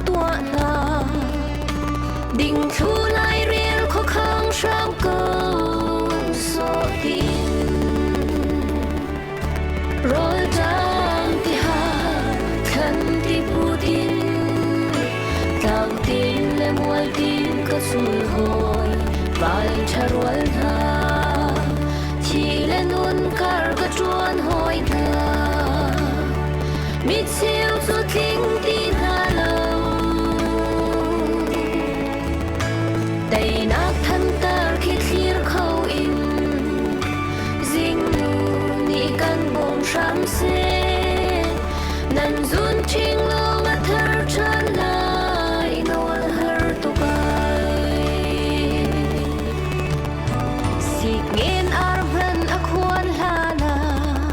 tuah hna. Dingthlu lairel khuakhang hram ko sawh tiin. Rawlṭam tihal thlan ti putin tlangtin le mualtin ka sul hawi val ṭha rual hna thi le nun kar ka ṭuan hawi hna micheu cu tling ti hna lo teinak thantar khi thlir kho in Zingnu nih kan bawm hram seh. Nan zun ṭhing lawng a thar ṭhan lai nawl har tuk ai. Sikngen ar hman a khuan hlan ah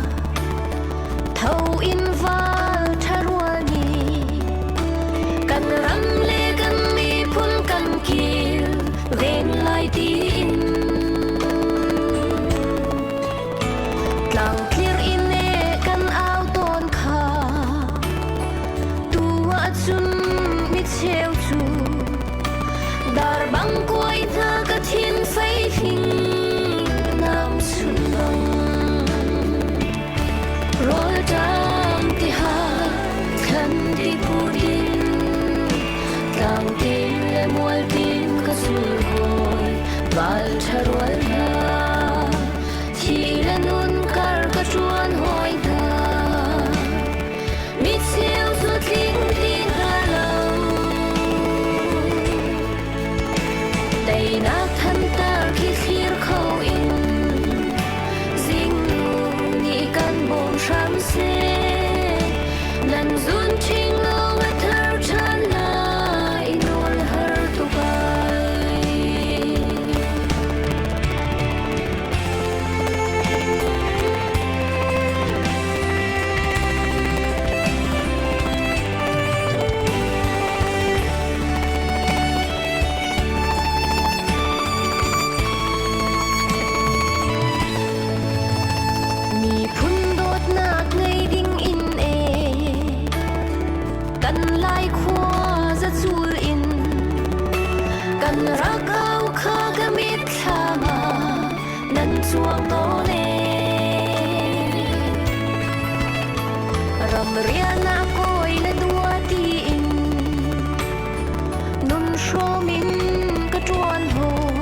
tho in val ṭha rual nih kan ram le kan miphun kan kil ven lai tiin Tlangtlir in e kan au tawn kha tu ahcun micheu cu dar bang kuai hna ka thin fei hling nam sun bang Rawlṭam tiha thlan ti put in tlangtin le mualtin ka sul hawi val ṭha rual hna thi le nun kar ka ṭuan hawi hna micheu cu tling ti hna lo Teinak thantar khi thlir kho in zingnu nih kan bawm hram seh. Nan zun ṭhing lawng a thar ṭhan lai nawl har tuk ai. Miphun dawtnak ngei ding in e kan lai khua zacul in kan rak au kha ka mitthlam ah nan chuang tawn e Ramrian ah kawi le dua tiin nun hrawm in ka ṭuan hawi.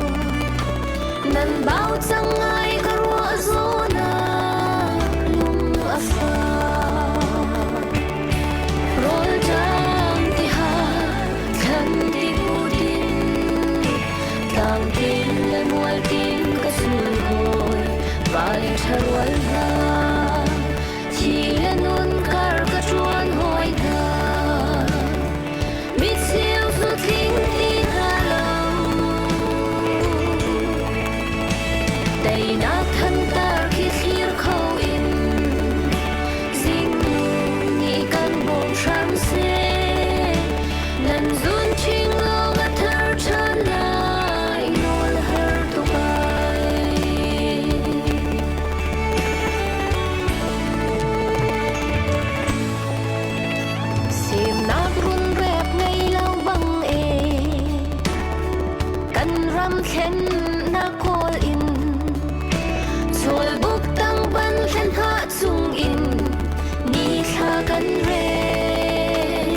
Nan bau cang ngai ka ruah zawn ah lung a fak. Rawlṭam tihal thlan ti putin tlangtin le mualtin ka sul hawi val ṭha rual hna. Thi le nun kar ka ṭuan hawi hna. Micheu cu tling ti hna lo. Teinak thantar khi thlir kho in zingnu nih kan bawm hram seh. Nan zun ṭhing lawng a thar ṭhan lai nawl har tuk ai. Semnak rungrep ngei lo bang e kan ram thlennak kawl in chawlbuk tang ban hlen ha chung in ni thla kan rel.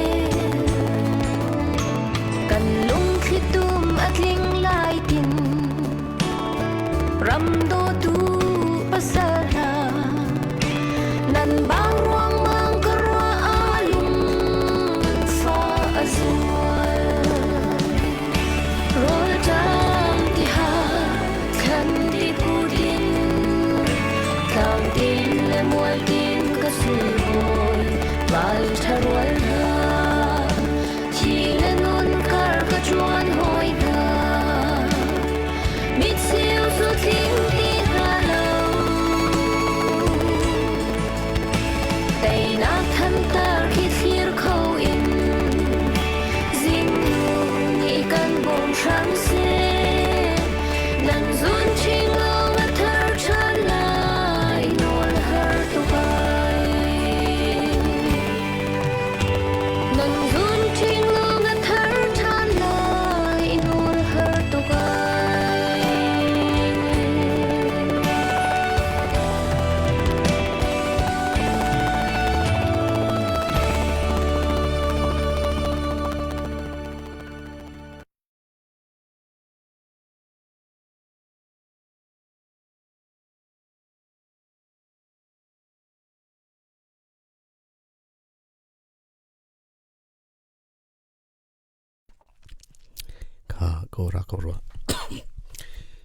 Ko ra ko rua.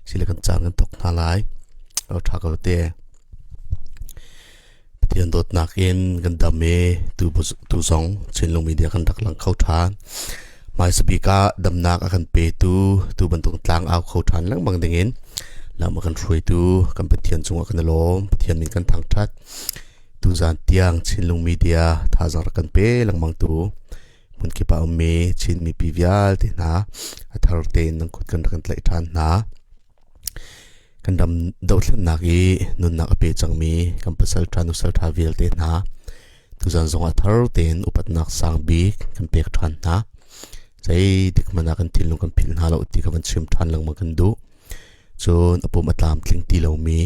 Sile kan caan kan thok hna lai. O tha ko te. Pathian dawtnak in kan dam i tu tu zong Chinlung Media kan rak lang kho ṭhan. Hmaisa bik ah damnak a kan petu tu bantuk tlang au kho ṭhan lengmang dingin lam a kan hruaitu kan Pathian cungah kan i lawm. Pathian min kan thangṭhat. Tuzan tiang Chinlung Media thazaang rak kan pe lengmang tu hmunkip ah ummi Chin mipi vialte hna a thar tein nan kut kan rak kan tlaih ṭhan hna. Kan ram dothlennak i nunnak a pe cangmi kan pasal ṭha nusal ṭha vialte hna tuzan zong a thar tein upatnak sang bik kan pek ṭhan hna. Zeitik hmanh ah kan thinlung kan philh hna lo ti kha van chim ṭhan lengmang kan duh. Cun a pum a tlamtling ti lomi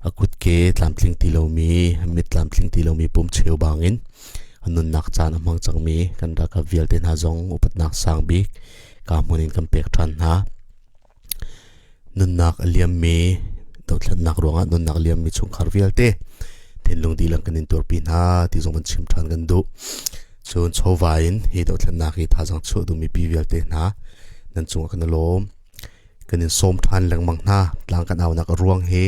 a kutke tlamtling ti lomi a mit tlamtling ti lomi pum cheu bangin a nunnak caan a hmang cangmi kan ralkap vialte hna zong upatnak sang bik ka hmun in kan pek ṭhan hna. Nunnak a liammi dothlatnak ruangah nunnak a liammi chungkhar vialte thinlung dihlak kan in tuarpi hna ti zong kan chim ṭhan kan duh. Cun chawva in hi dothlatnak hi thazaang chuah duhmi pi vialte hna nan cungah kan i lawm. Kan in sawm ṭhan lengmang hna. Tlang kan aunak a ruang hi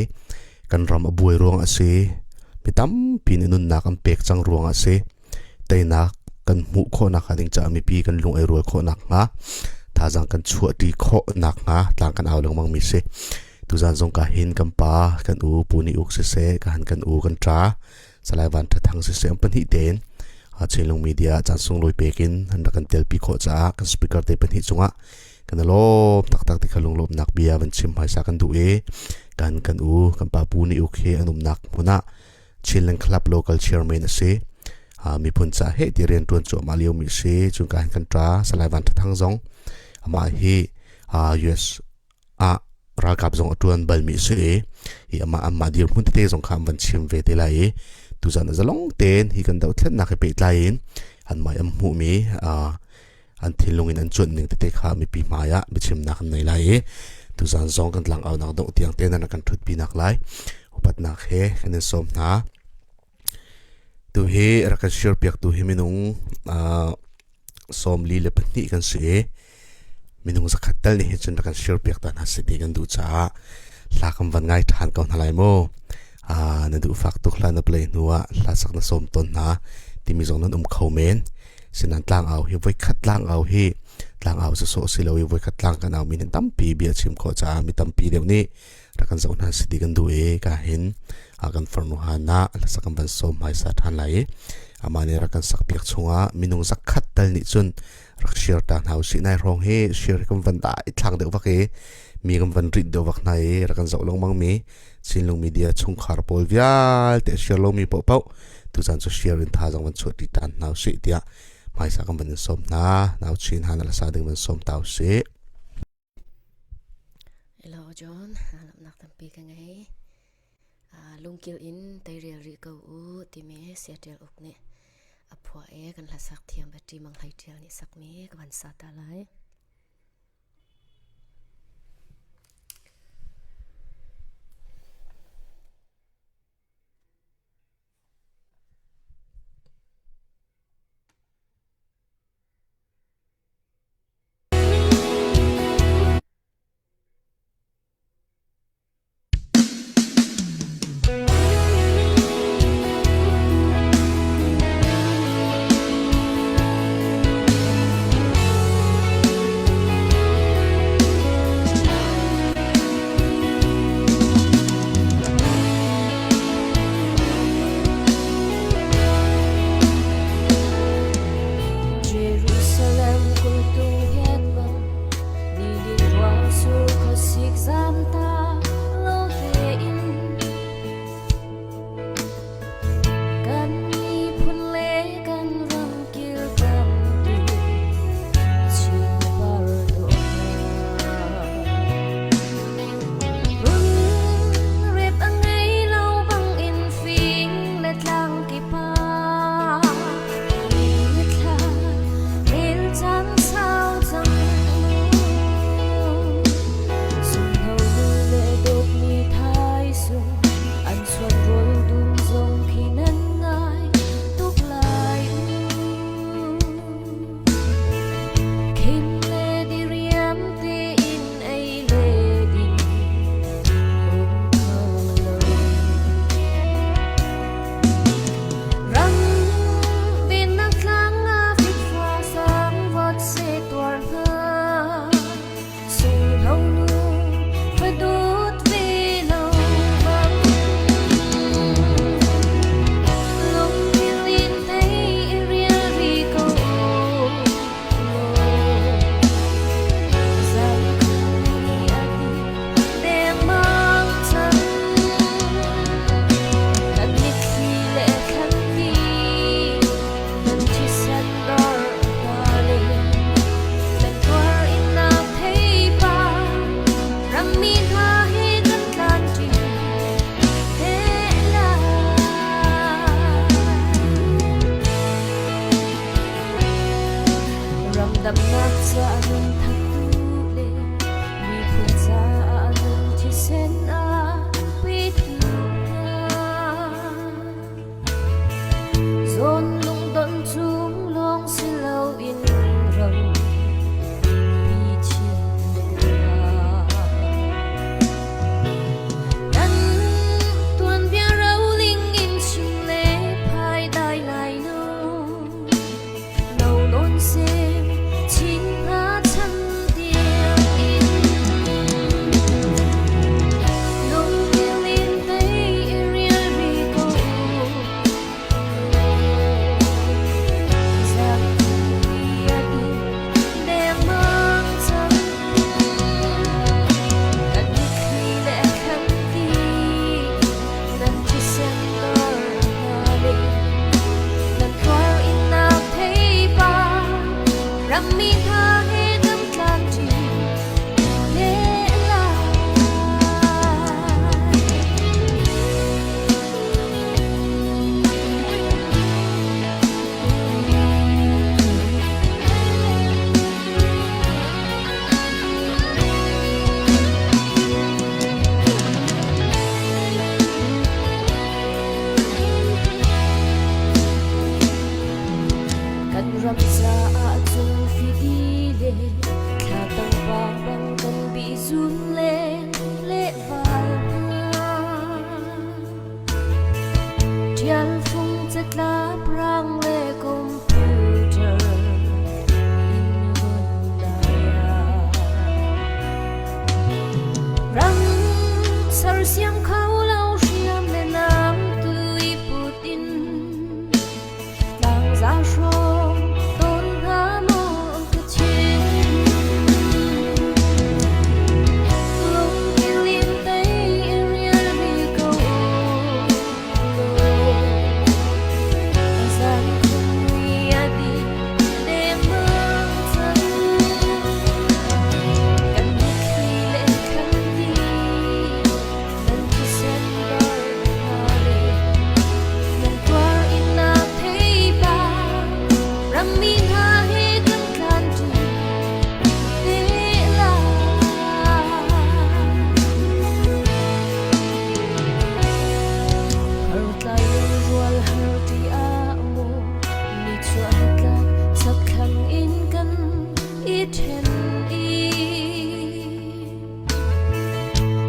kan ram a buai ruang a si. Mi tampi nih nunnak an pek cang ruang a si. Teinak kan hmuh khawhnak hnga ding caah mipi kan lung ai rual khawhnak hnga thazaang kan chuahṭi khawhnak hnga tlang kan au lengmang mi si. Tuzan zong ka hin kan pa kan u Pu Ni Uk siseh ka han kan u kan ṭa Salai Van Ṭha Thang siseh an pahnih tein Chinlung Media caan sunglawi pekin an rak kan telpi khawh caah kan speaker te pahnih cungah kan i lawm taktak ti kha lunglawmhnak bia van chim hmaisa kan duh i kan kan u kan pa Pu Ni Uk hi an umnak hmun ah Chinland Club local chairman a si. Miphun ca he ti rian tuan cuahmah lio mi si. Cun ka kan ṭa Salai Van Ṭha Thang zong amah hi US ah ralkap zong a ṭuan bal mi si i hi amah amah dirhmun tete zong kha an van chim ve te lai i tuzan a zalong tein hi kan dohthlennak he pehtlai in anmah an hmuhmi an thinlung in an cuanh ning tete kha mipi hmai ah biachimnak an nei lai i tuzan zong kan tlang aunak dongh tiang te nan kan ṭhutpi nak lai upatnak he kan in sawm hna tu hi rak kan share piak tu hi minung 42 kan si i minung zakhat tal nih hin cun rak kan share piak ta hna si ti kan duh caah hla kan van ngai ṭhan ko hna lai mu na duh fak tuk hla na play hnu ah hla sak na sawm tawn hna timi zong nan um kho men sinan tlang au hi voikhat tlang au hi tlang au sawsawh si lo i voikhat tlang kan au mi nan tampi bia chim khawh caah mi tampi deuh nih rak kan zoh hna si ti kan duh i ka hin kan farnu hana hlasak kan van sawm hmaisa ṭhan lai i amah nih rak kan sak piak chungah minung zakhat tal nih cun rak share ta hna usih nai hrawng hi share kan van dah i thlak deuh vak i mi kan van rit deuh vak hna i rak kan zoh lengmang mi Chinlung media chungkhar pawl vialte share lomi paohpaoh tuzan cu share in thazaang van chuah ti tan hna usih tiah hmaisa kan van in sawm hna nau chin hana la sa ding van sawm ta usih. Hello John, lamnak tampi ka ngei. Lungkil in teirial rih ko u timi Seattle uk nih a phuah e kan hlasak thiam Betty Mang Hlei Ṭial nih sakmi ka van sa ta lai. Caah nun thattu le miphun caah nun thisen a petu hna. Zawn lungdonh chung lawng si loin ram pi thinlung ah. Nan tuanbia roling in chim le phai dai lai lo. No nawn sem chin hna chan tiang in. Lungkil in tei i rial ri ko. Zan a di dengmang cang. Kan mitthli le kan ti nan thisen dor hna le nan tuar innak theipa rammi hna he kan tlang ṭi le lai. Kan ram caah cun fidi le thla tang pa bang kan bihzun le le val hna. Ṭial fung catlap rang le computer in run lai ah. Ram sersiam kho lo hriam le nam tu i put in tlangza hrawm tawn hna maw ka chin. Lungkil in tei i rial ri ko Zan khum a di dengmang cang. Kan mitthli le kan ti nan thisen dor hna le nan tuar innak theipa rammi hna he kan tlan ṭi te lai. Hartlai rual har ti ah maw nichuah tlak chakthlang in kan i ṭhen i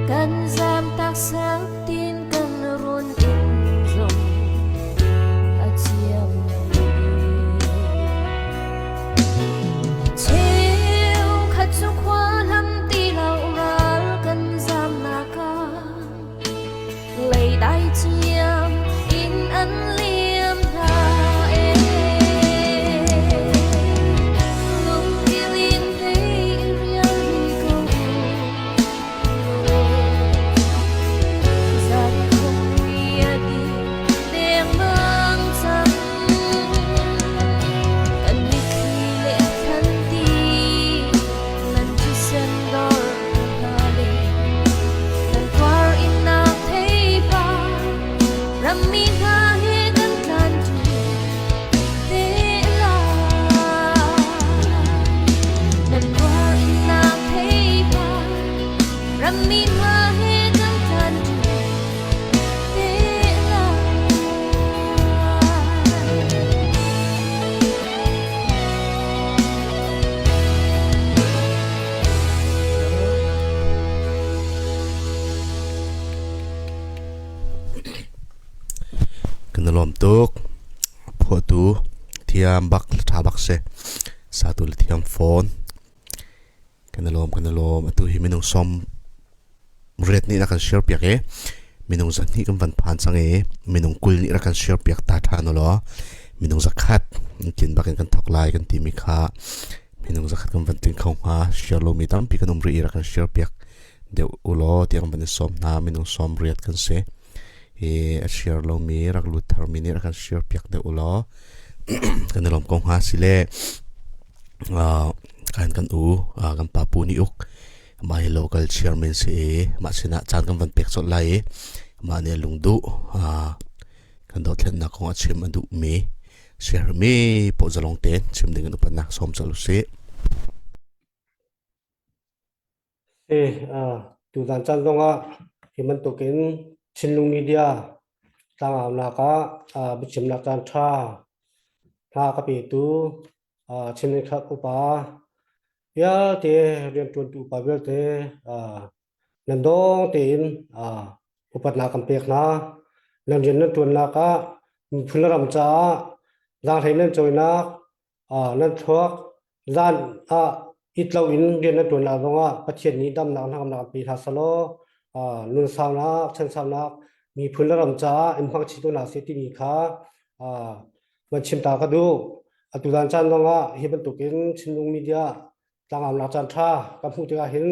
kan zamtak sak tin kan run inn zong a ciam Cheukhat cu khua hlam ti lo ral kan zamnak ah leidai ciam in an liam hna e. Lungkil in hei rial ri ko. Zan khum a di dengmang cang. Kan mitthli le kan ti nan thisen dor hna le nan tuar innak theipa rammi hna he kan tlan ṭi te lai. Nan tuar innak theipa rammi hna he kan tlan ṭi te lai. Kan i lawm tuk. Phuahtu thiam bak tha bak si. Satu le thiam fawn. Kan i lawm kan i lawm. Atu hi minung som riat nih rak kan share piak i minung zahnih kan van phan cang i minung 20 nih rak kan share piak ta ṭhan ulaw minung 100 kin bakin kan thok lai kan timi kha minung 100 kan van tling kho hnga. Share lomi tampi kan um rih i rak kan share piak deuh ulaw tiang van i sawm hna. Minung 80 kan si i a share lomi rak lut tharmi nih rak kan share piak deuh ulaw kan i lawm ko hnga. Sile kan kan u kan pa pu nih uk mah hi local chairman si i mah sinah caan kan van pek colh lai i mah nih a lungduh kan dothlennak kong a chim a duhmi share mi paoh zalong tein chim ding in upatnak sawm colh usih. Si, tuzan caan zongah hi bantukin Chinlung Media tlangaunak ah biachimnak caan ṭha hna ka petu Chinlung Club upa vialte rianṭuantu upa vialte nan dawng tein upatnak kan pek hna. Nan rian nan ṭuannak ah miphun le ram caah zaanghlei nan cawinak nan thluak zan ah it loin rian nan ṭuannak zongah Pathian nih damnak hnangamnak an pe hna selaw nun saunak, chan saunak miphun le ram caah in hmang chin ko hna seh timi kha van chim ta ka duh. Atu zan caan zongah hi bantukin Chinlung Media tlangaunak caan ṭha kan hmuh tikah hin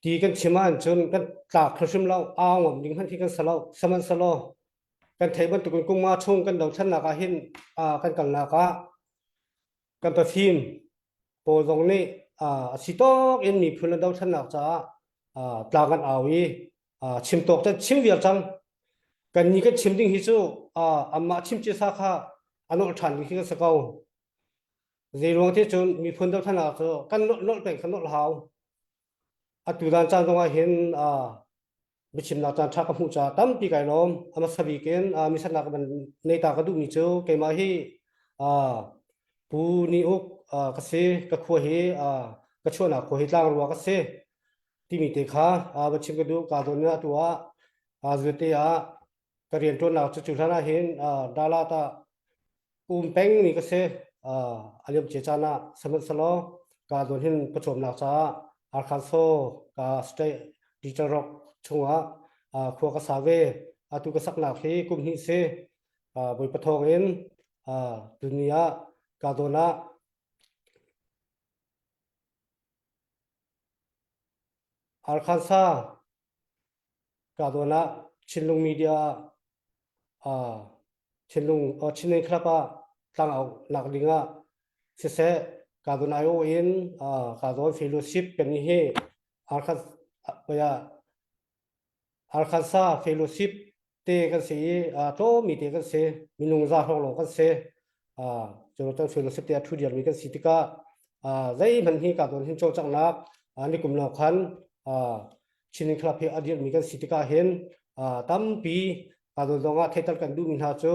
ti kan chim ahcun kan tlak hrimhrim lo, au ngam ding hmanh khi kan si lo. Sihmanhsehlaw kan theih bantukin kum nga chung kan dothlennak ah hin kan kalnak ah kan pafim pawl zong nih a si tawk in miphun le dothlennak caah tlang kan au i chim tawk cun chim viar cang. Kan ni kan chim ding hi cu amah chim cia sa kha a nolh ṭhan ding khi kan si ko. Zei ruang te cun miphun dothlennak cu kan nolh nolh peng kha nolh hau. Atu dan caan zong ah hin biachimnak caan ṭha ka hmuh caah tampi kai lawm. A hmasa bik in misatnak van nei ta ka duhmi cu keimah hi Pu Ni Uk ka si. Ka khua hi ka chuahnak khua hi Tlangrua ka si timi te kha va chim ka duh. Kaa dawn in atu ah zuate ah ka rianṭuannak cu cu hlan ah hin Dalat ah um pengmi ka si. A liamcia caan ah sihmanhsehlaw kaa zawn hin pawcawmnak caah Arkansas ka state Little Rock chungah khua ka sa ve. Atu ka saknak hi kum hnih si. Bawipa thawng in tuni ah kaa zawn ah Arkansas kaa zawn ah Chinlung Media ah Thinlung Chinlung Club ah tlangau nak ding ah siseh ka zawn aiawh in ka zawn fellowship kan hi Arkansas fellowship te kan si i tlawmi te kan si minung za hrawng lawng kan si cu fellowship te a thu diarmi kan si tikah zeihmanh hi ka zawn hin cawlcanghnak nikum lawng khan Chinlung Club hi a dirhmi kan si tikah hin tampi Aa zong ah theihter kan duhmi hna cu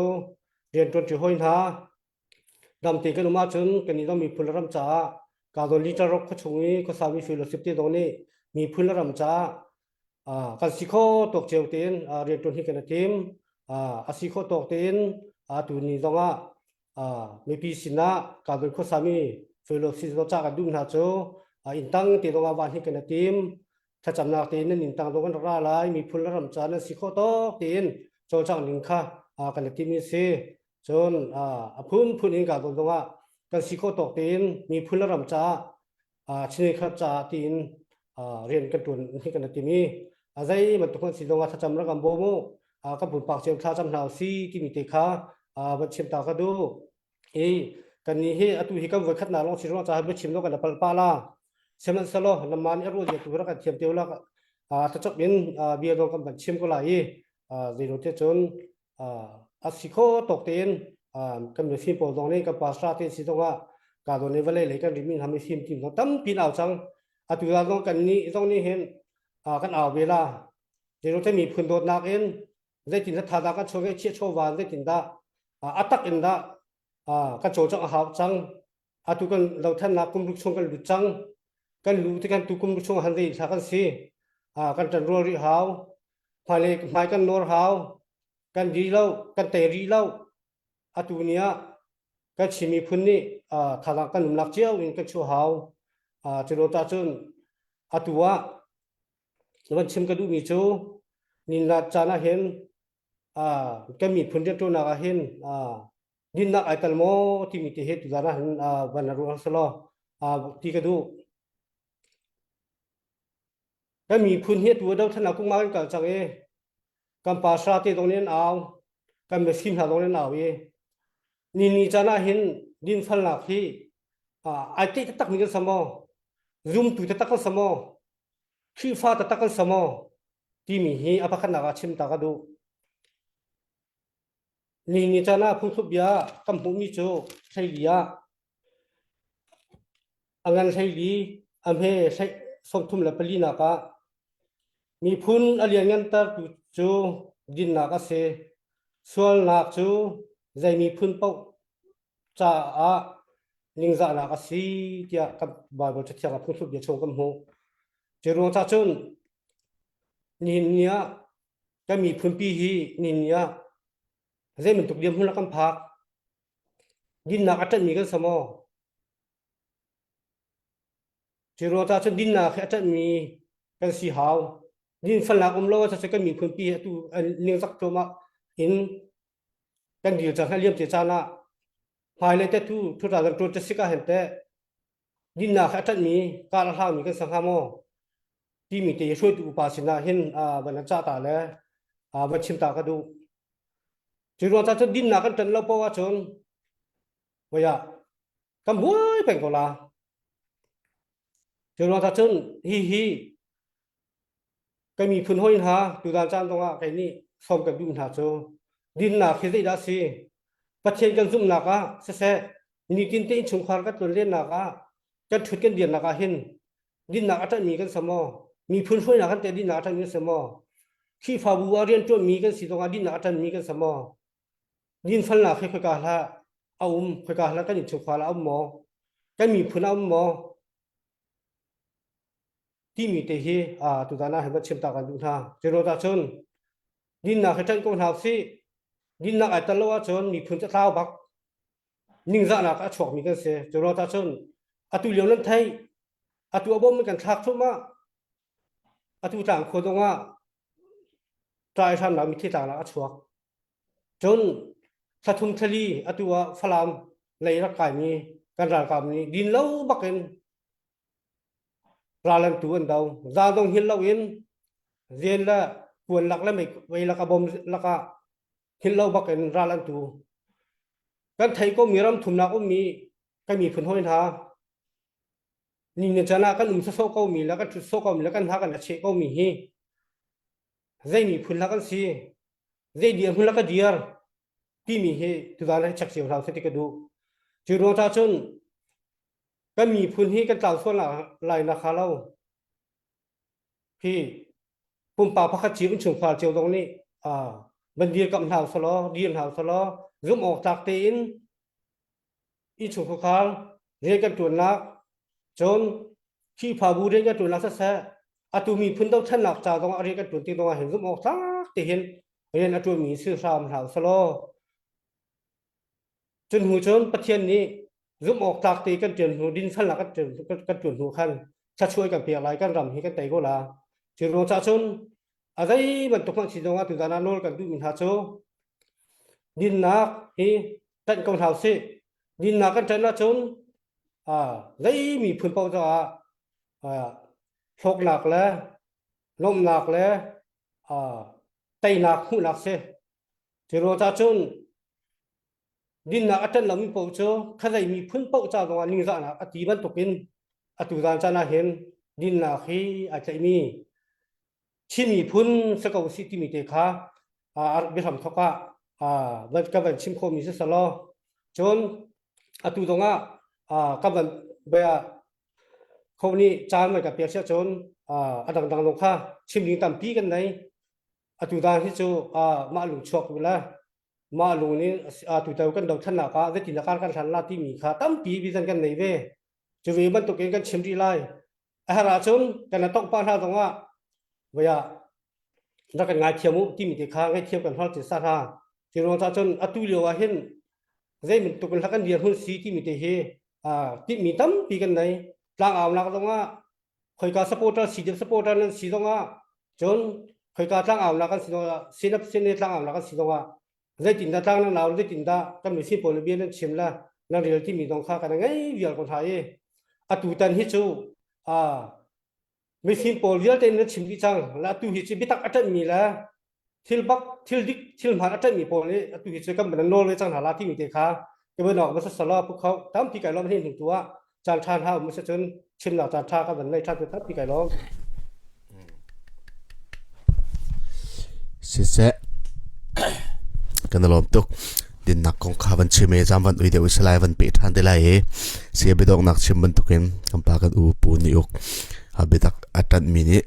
rianṭuanṭi hawi hna damte kan um ahcun kan i miphun le ram caah Kazawn Little Rock khuachung i khuasami fellowship te zong nih miphun le ram caah kan si kho tawk cio tein rianṭuan hi kan i tim. A si kho tawk tein atu ni zong ah mipi sinah Kazawn khuasami fellowship zong ca kan duh hna cu inn tang te zong ah van hi kan i tim. Thlacamnak tein nan inn tang zong kan rak ra lai miphun le ram ca nan si khawh tawk tein cawlcangh ning kha kan i timmi a si. Cun a phunphun in ka zawn zongah kan si khawh tawk tein miphun le ram caah Chinlung Club caah tiin rian kan ṭuan hi kan i tim i a zei bantuk an si zongah thlacam rak kan bawm u kan pumpak cio thlacam hna u si timi te kha van chim ta ka duh. I kannih hi atu hi kan voikhatnak lawng si ruang caah biachim lo kan palh pah la. Sihmanhsehlaw nangmah nih a ruah zia tu rak kan thiam te la tachop in bia zong kan van chim ko lai i zeilo te cun a si kho tawk tein kan mifim pawl zong nih kan pastor te si zongah ka zawn i vawlei lei kan rimi hna mifim team zong tampi au cang. Atu zong kan nih zong nih hin kan au ve la. Zeilo te miphun dawtnak in zeitin dah thazaang kan chuah chiah chawva zeitin dah a tak in dah kan cawlcangh a hau cang atu kan lothannak kum ruk chung kan lut cang kan lu ti kan tu kum ruk chung han zei thla kan si kan ṭan rual rih hau hmailei hmai kan nawr hau kan ri lo kan tei rih lo atu ni ah kan Chin miphun nih thazaang kan umlak cio in kan chuah hau culo ta cun atu ah van chim ka duhmi cu ninlat caan ah hin kan miphun rianṭuannak ah hin dinnak ai tel maw timi te hi tuzaan ah hin van ruang selaw ti ka duh. Kan miphun hi atu dothlennak kum kan kal cang i kan pastor te zong nih an au kan mifim hna zong nih an au i ni ni caan ah hin dinfelnak hi ai teh taktak mi kan si maw zumtu taktak kan si maw Khrihfa taktak kan si maw timi hi a pakhatnak ah chim ta ka duh. Ni ni caan ah phungthluk bia kan hmuhmi cu hleili ah a ngan hleili. A hme 34 nak ah miphun a lianngantertu cu dinnak a si. Sualnak cu zei miphun paoh caah ningzahnak a si tiah kan Baibal Cathiang ah phungthluk bia chung kan hmuh. Cu ruang cah cun nihin ni ah kan miphunpi hi nihin ni ah zei bantuk dirhmun ah kan phak? Dinnak a ṭanhmi kan si maw? Cu ruang cah cun dinnak hi a ṭanhmi kan si hau. Dinfelnak um lo ahcun kan miphunpi hi atu ningzak cuahmah in kan dil cang a liam te caan ah hmailei te tu thuṭa kan ṭuan te sik ah hin teh dinnak hi a ṭanhmi kar a hlangmi kan si hnga maw timi te hi hruaitu upa sinah hin van an cah ta le van chim ta ka duh. Cu ruang cah cun dinnak kan ṭanh lo paoh ahcun voi ah kan buai peng ko la. Cu ruang cah cun hi hi Kan miphun hawi hna tutan caan zongah kei nih sawm kan duh hna cu dinnak hi zeidah a si? Pathian kan zumhnak ah siseh nitin te innchungkhar kan tlonlennak ah kan ṭhut kan dirnak ah hin dinnak a ṭanhmi kan si maw? Miphun hruainak kan te dinnak a ṭanhmi kan si maw? Khrihfabu ah rianṭuanmi kan si zongah dinnak a ṭanhmi kan si maw? Dinfelnak hi khoika hlah a um, khoika hlah kan innchungkhar ah a um maw? Kan miphun ah a um maw? Timi te hi tutan ah hin van chim ta kan duh hna. Curuang cun dinnak hi ṭanh ko hna usih. Dinnak ai tel lo ahcun miphun cu a tlau bak. Ningzahnak a chuakmi kan si. Curuang cun atu lio nan theih, atu a bom kan thlak thluahmah. Atu tlang khua dong ah ṭai hramnak mithi tlangnak a chuak. Cun thlathum thlali atu ah Falam lei rak kaimi kan ralkap nih din lo bakin Ral an tu an do. Zaangdong hngilh loin rian le kuan lak le mei lak a bom lakah hngilh lo bakin ral an tu. Kan theih komi ram thumnak ummi kan miphun hawi hna ni ni can ah kan um sawsawh komi le kan ṭhut sawh komi le kan hna kan a cheh komi hi zei miphun lah kan si zei dirhmun lah ka dir timi hi tuzaan hi check cio hna usih ti ka duh. Cu ruang cah cun Kan miphun hi kan tlau sual lai na kha lo. Hi pumpak pakhat cio innchungkhar cio zong nih van dirkamh hna usalaw dir hna usalaw zumh awk tlak tein innchungkhar rian kan ṭuannak cun Khrihfabu rian kan ṭuannak siseh atu miphun dothlennak ca zong ah rian kan ṭuan tik zong ah hin zumh awk tlak tein rian a ṭuanmi si hram hna usalaw Cun hnu cun Pathian nih zumh awk tlak te kan ṭuan hnu dinfelnak kan ṭuan kan ṭuan hnu khan thluachuah kan pek lai kan ram hi kan tei ko la. Cu ruang cah cun a zei bantuk hmanh si zongah tuzan ah nawl kan duhmi hna cu dinnak hi ṭanh ko hna usih. Dinnak kan ṭanh ahcun zei miphun paoh caah hlawknak le lawmhnak le teinak hmuhnak si. Cu ruang cah cun dinnak a ṭanh lomi paoh cu khuazei miphun paoh ca zongah ningzahnak a ti bantukin atu zan caan ah hin dinnak hi ai tlaihmi Chin miphun si ko usih timi te kha biahram thawk ah ka van chim khawhmi si selaw cun atu zongah ka van bia kho nih caan van ka pek siah cun a dangdang zong kha chim ding tampi kan nei atu dan hi cu mah lung chuak u la mah lung nih tuto kan dothlennak ah zeitin dah kar kan hlan la timi kha tampi vision kan nei ve cu ve bantukin kan chim rih lai a herh ahcun kan tongh pa hna zongah voi ah rak kan ngaithiam u timi te kha ngaithiam kan hal ti sa hna cu ruang cah cun atu lio ah hin zei bantuk in kan dirhmun si timi te hi timhmi tampi kan nei tlangaunak zongah khoika supporter CDF supporter nan si zongah cun khoika tlangaunak kan si zongah sinap sin tlangaunak kan si zongah zeitindah tlang nan au zeitindah kan mifim pawl bia nan chim la nan rel timi zong kha kan ngei vial ko hna i atu tan hi cu mifim pawl vialte nan chim dih cang la atu hi cu biatak a ṭanhmi le thil bak thil dik thil hmaan a ṭanhmi pawl nih atu hi cu kan van nawl ve cang hna la timi te kha ka van awk va sala pu kho tampi kai lawm hin hnu tu ah caan ṭha hna um cun chimnak caan ṭha ka van nei ṭhan tampi kai lawm Siseh kan lawm tuk. Dinnak kong kha van chim i zam van ui deuh salai van pe ṭhan te lai i sia biadonghnak chim bantukin kan pa kan u pu nih uk biatak a ṭanhmi nih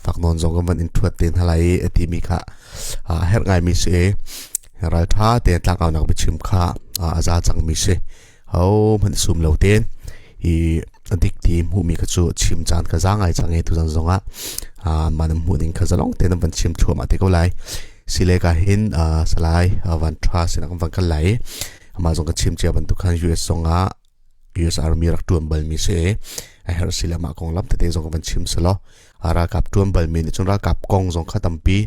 fak nawn zong kan van in ṭhuat te hna lai i a timi kha a herh ngaimi si i ralṭha tein tlangaunak biachim kha a za cangmi si. Ho hmanh sum lo tein i a dik ti hmuhmi kha cu chim caan kha za ngai cang i tuzan zongah mah nan hmuh ning kha zalong tein nan van chim thluahmah te ko lai. Sile ka hin salai van tha sinak van kal lai i amah zong ka chim cia bantuk khan US zongah US Army rak tuan balmi si i a herh sile mah konglam tete zong van chim selaw ralkap tuan balmi nih cun ralkap kong zong kha tampi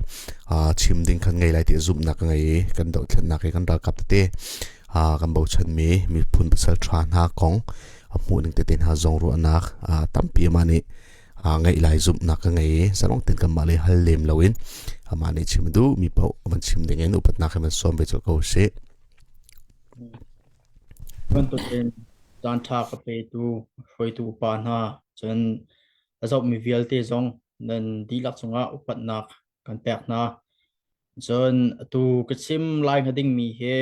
chim ding khan ngei lai ti zumhnak ka ngei i kan dohthlennak i kan ralkap tete kan bochanmi miphun pasal ṭha hna kong a hmuh ning tete hna zong ruahnak tampi amah nih ngeih lai zumhnak ka ngei i zalong tein kanmah le hal lem loin amah nih chim duh mi paoh van chim ding in upatnak he van sawm ve colh ko sih. Bantukin caan ṭha ka petu hruaitu upa hna cun a zohmi vialte zong nan dihlak cungah upatnak kan pek hna. Cun atu ka chim lai hnga dingmi hi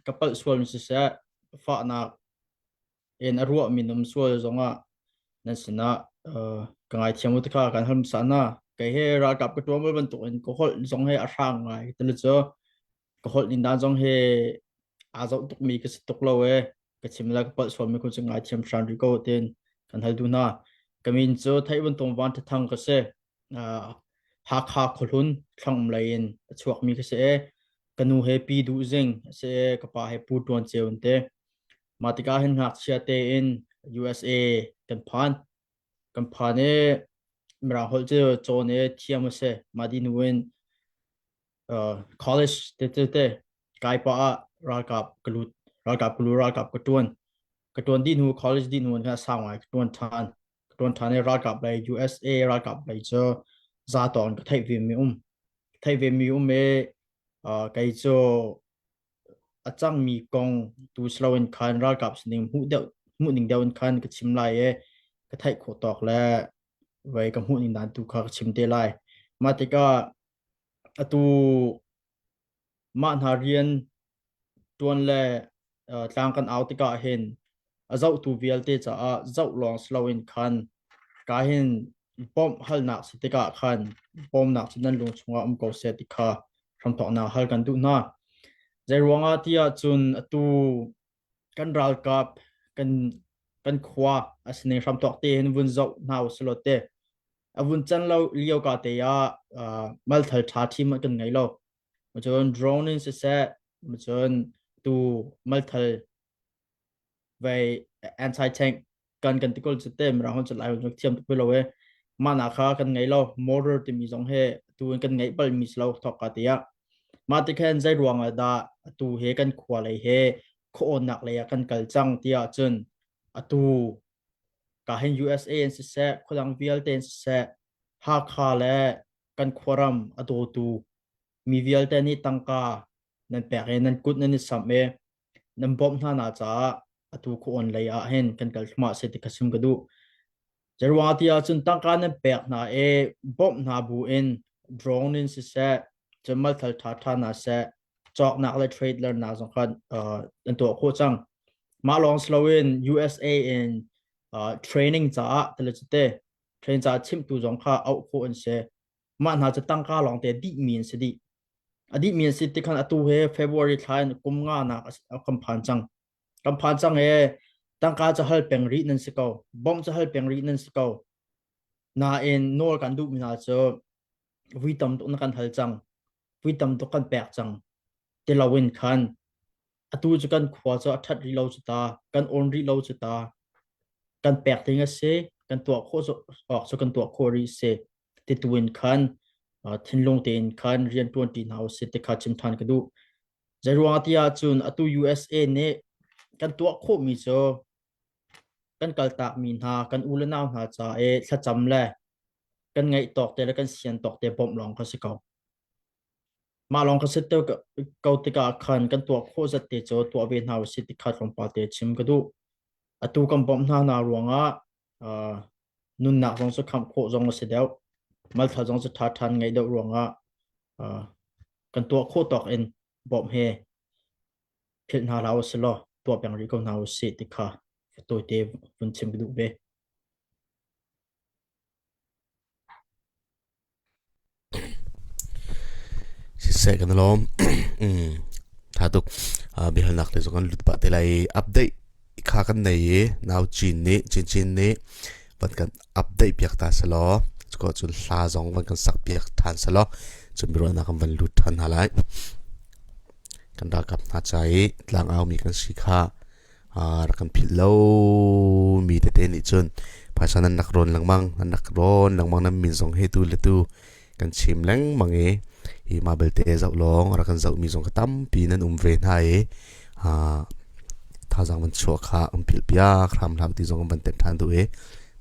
ka palh sual siseh, fahnak in a ruahmi na um sual zongah nan sinah uh, ka ngaithiam u ti kha kan hal hmasa hna. Kei he ralkap ka ṭuan bal bantukin ka holh zong he a hrang ngai. Tulu cu ka holh ning dan zong he aa zoh tukmi ka si tuk lo e. Ka chim le ka palh sualmi khu cu ngaithiam hram rih ko tiin kan hal duh hna. Ka min cu theih bantuk Van Tha Thang ka si. Uh, Hakha khuahlun thlangum lei in a chuakmi ka si e. Ka nu he Pi Duh Zing a si e, ka pa he Pu Tuan Ceu an ti. Mah tikah hin ngakchia tein USA kan phan. Kan phan i Mirang holh cu cawn i thiam a si. Mah di hnu in uh, college te te te kai pah ah ralkap ka lut ralkap ka lu ralkap ka tuan ka tuan dih hnu college dih hnu in khan sau ngai ka tuan than ka tuan than i ralkap lei USA ralkap lei cu za tawng ka theih ve mi um theih ve mi um i uh, kei cu a cangmi kong tu si loin khan ralkap sining hmuh deuh hmuh ning deuh in khan ka chim lai i ka theih khawh tawk le vei ka hmuh ning dan tu kha ka chim te lai. Mah tikah atu mah hna rian ṭuan le tlang kan au tikah hin a zohtu vialte caah zoh lawng si loin khan ka hin bawmh halnak si tikah khan bawmnak cu nan lung chungah um ko seh ti kha hramthawknak hal kan duh hna. Zei ruangah ti ahcun atu kan ralkap kan kan khua a sining hramthawk te hin vun zoh hna usih law te a vun can lo lio ka te ah malthal ṭha ṭhim kan ngei lo. Cun drone in siseh, cun tu malthal vei anti tank kan kan ti kol cu te mirang hon cu lai hon thiam tuk lo e mah na kha kan ngei lo motor timi zong he tu in kan ngeih bal mi si lo thok ka tia mah ti khan zei ruang ah dah atu he kan khua lei he khuawnnak lei ah kan kal cang tiah cun atu ka hin USA in siseh khuadang vialte in siseh Hakha le kan khuaram a dawtu mi vialte nih tangka nan pek i nan kut nan i samh i nan bawmh hna na caah atu khuawn lei ah hin kan kal thluahmah si ti kha chim ka duh. Zeiruang ti ahcun tangka nan pek hna i bawmh hna bu in drone in siseh, cun malthal ṭha ṭha hna seh, cawknak le trade lernak zong kha uh, an tuah khawh cang. Mah lawng si loin USA in uh, training caah tele cute train caah chimtu zong kha auh khawh an si. Mah hna cu tangka lawng te dihmi an si dih. A dihmi an si ti khan atu he February thla in kum nga nak kan phan cang. Kan phan cang e tangka cu hal peng rih nan si ko. Bawmh cu hal peng rih nan si ko. Nain nawl kan duhmi hna cu vui tam tuk na kan hal cang. Vui tam tuk kan pek cang. Ti loin khan atu cu kan khua cu a ṭhat rih lo cu ta, kan awn rih lo cu ta. Kan pek ding a si, kan tuah khawh awk cu kan tuah khawh rih si. Ti tu in khan thinlung tein khan rian ṭuan ṭi hna usih ti kha chim ṭhan ka duh. Zeiruang ti ahcun atu USA nih kan tuah khawhmi cu kan kaltakmi hna kan u le nau hna ca i thlacam le kan ngeih tawk te le kan sian tawk te bawmh lawng kha si ko. Mah lawng kha si te ko tikah khan kan tuah khawh zat te cu tuah ve hna usih ti kha tlawmpal te chim ka duh. Atu kan bawmh hna hna ruangah uh, nunnak zong cu khamh khawh zong a si deuh. Malthal zong cu ṭha ṭhan ngeih deuh ruangah uh, kan tuah khawh tawk in bawmh he. philh hna hlah usih law tuah peng rih ko hna usih ti kha tawite vun chim ka duh ve. Siseh kan lawm. Tha tuk. Biahalnak te zong kan lut pah te lai i update kha kan nei i nau Chin nih Chin Chin nih van kan update piak ta selaw cuko cun hla zong van kan sak piak than selaw cun biaruahnak kan van lut than hna lai. Kan ralkap hna ca i tlangau mi kan si kha rak kan philh lo mi tete nih cun phaisa nan rak rawn lengmang nan rak rawn lengmang nan min zong he tu le tu kan chim lengmang i hi mah belte zoh lawng rak kan zoh mi zong kha tampi nan um ve hna i thazaang van chuah kha an philh piak hram hlah ti zong van tenh ṭhan duh i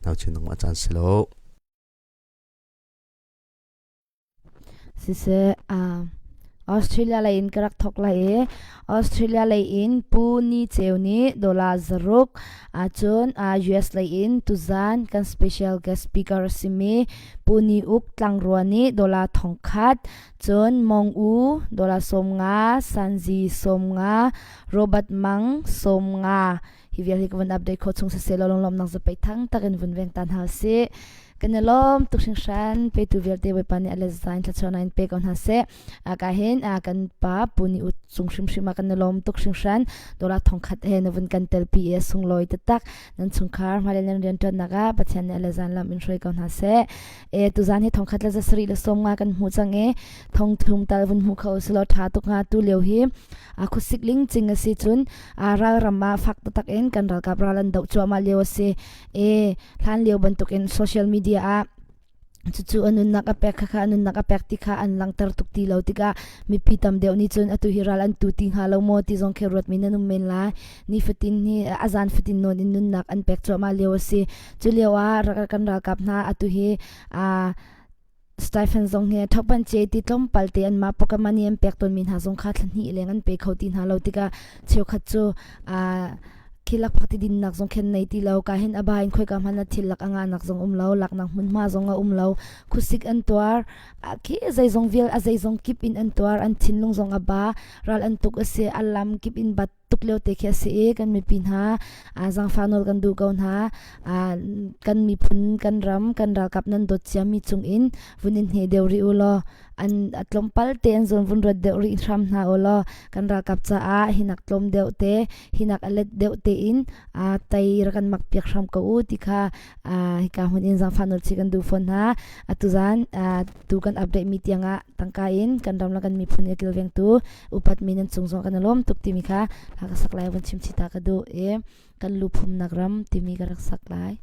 nau chin nangmah caan si lo. Siseh, Australia lei in ka rak thawk lai i Australia lei in Pu Ni Ceu nih dollar zaruk, cun US lei in tuzan kan special guest speaker a simi Pu Ni Uk Tlangrua nih dollar 1000, cun Mong U dollar 50, Sanzi 50, Robert Mang 50, hi vial hi ka vun update khawh chung siseh law lunglawmhnak zapei thang tak in vun veng ta hna usih. Kan i lawm tuk hringhran petu vialte Bawipa nih a le zain thluachuahnak in pe ko hna seh. Ka hin kan pa Pu Ni U cung hrimhrim ah kan i lawm tuk hringhran. Dollar 1000 he na vun kan telpi i a sunglawi taktak. Nan chungkhar hmailei nan rianṭuannak ah Pathian nih a le zan lam in hruai ko hna seh. E tuzan hi 1000 le 750 kan hmu cang i 3000 tal vun hmu kho usih law ṭha tuk hnga tu lio hi a khuasik ling cing a si cun ral ram ah fak taktak in kan ralkap ral an doh cuahmah lio a si. E hlan lio bantukin social media ah cucu a nunnak a pek kha a nunnak a pek ti kha an langhter tuk ti lo tikah mipi tam deuh nih cun atu hi ral an tu ti hnga lo maw ti zong khi ruatmi nan um men lai. Nifatin hi a zan fatin nawn in nunnak an pek cuahmah lio a si. Cu lio ah kan ralkap hna atu hi Stephen zong hi thokban ce ti tlawmpal te anmah pokamani an pek tawnmi hna zong kha thla hnih leng an pe kho ti hna lo tikah cheukhat cu khi lakphak ti dinnak zong khen nei ti lo ka hin aba in khoika hmanh ah thil lak a ngahnak zong um lo laknak hmunhma zong a um lo khuasik an tuar khi zeizong vial a zeizong kip in an tuar an thinlung zong a ba ral an tuk a si a lam kip in bat tuk lio te khi a si i kan mipi hna zaangfah nawl kan duh ko hna. Kan miphun, kan ram, kan ralkap nan dawt ciami cung in vun in hne deuh rih u law an tlawmpal te an zawn vun ruat deuh rih hram hna u law kan ralkap caah hinak tlawm deuh te hinak a let deuh te in tei rak kan mak piak hram ko u ti kha hika hmun in zaangfah nawl chih kan duh fawn hna. Atu zan tu kan update mi tiangah tangka in kan ram le kan miphun i kilvengtu upatmi nan cung zong kan i lawm tuk timi kha hla ka sak lai vun chim chita ka duh i kan lu phumnak ram timi ka rak sak lai.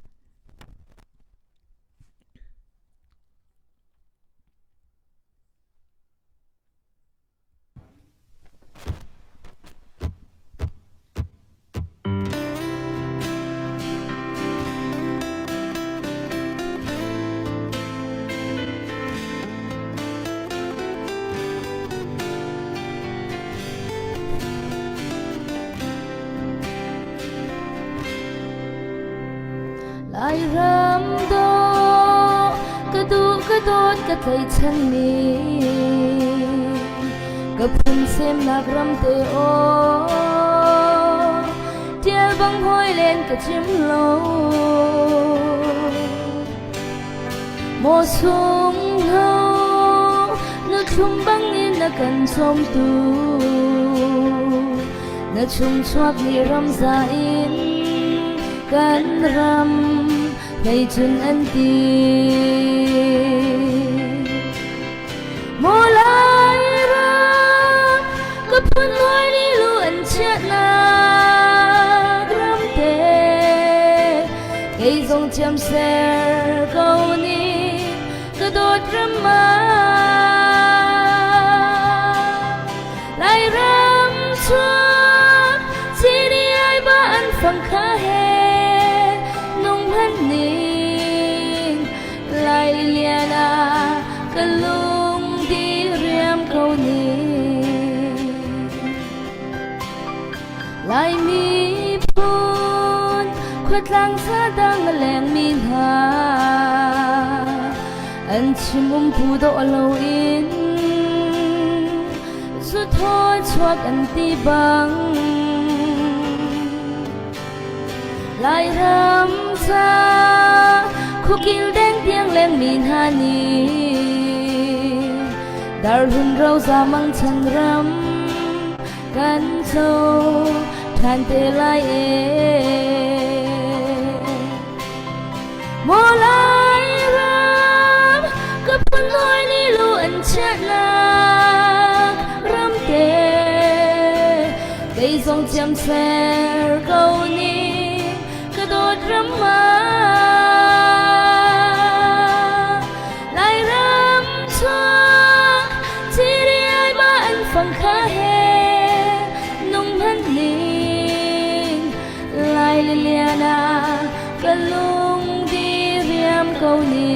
Lairam dawh ka duh ka dawt ka tlaihchanmi ka phun semnak ram te aw tial bang hawi len ka chim lo Maw sungho na thlum bangin na kan cawmtu na chungchuak nih ramza in kan ram hleicun an ti Maw Lairam ka phun hawi nih lu an chiahnak ramte Kei zong thiamser ko nih ka dawt ram ah Lairam chuak chini ai ba an fang kha he nung hman ning Lai lian ah ka lung di riam ko ni Lai miphun khuatlang dang a lengmi hna an chim um pu dawh loin zu thaw chuak an ti bang. Lairam ca khukil deng tiang leng mi hna nih darhlun roza mang chan ram kan co ṭhan te lai e. Maw Lairam ka phun hawi nih lu an chiatnak ramte kei zong chiamser ko ning ka dawt ram ah. Lairam chuak ciriai ma an fang kha he nung hmanh ning Lai le lian ah ka lung di riam ko ni.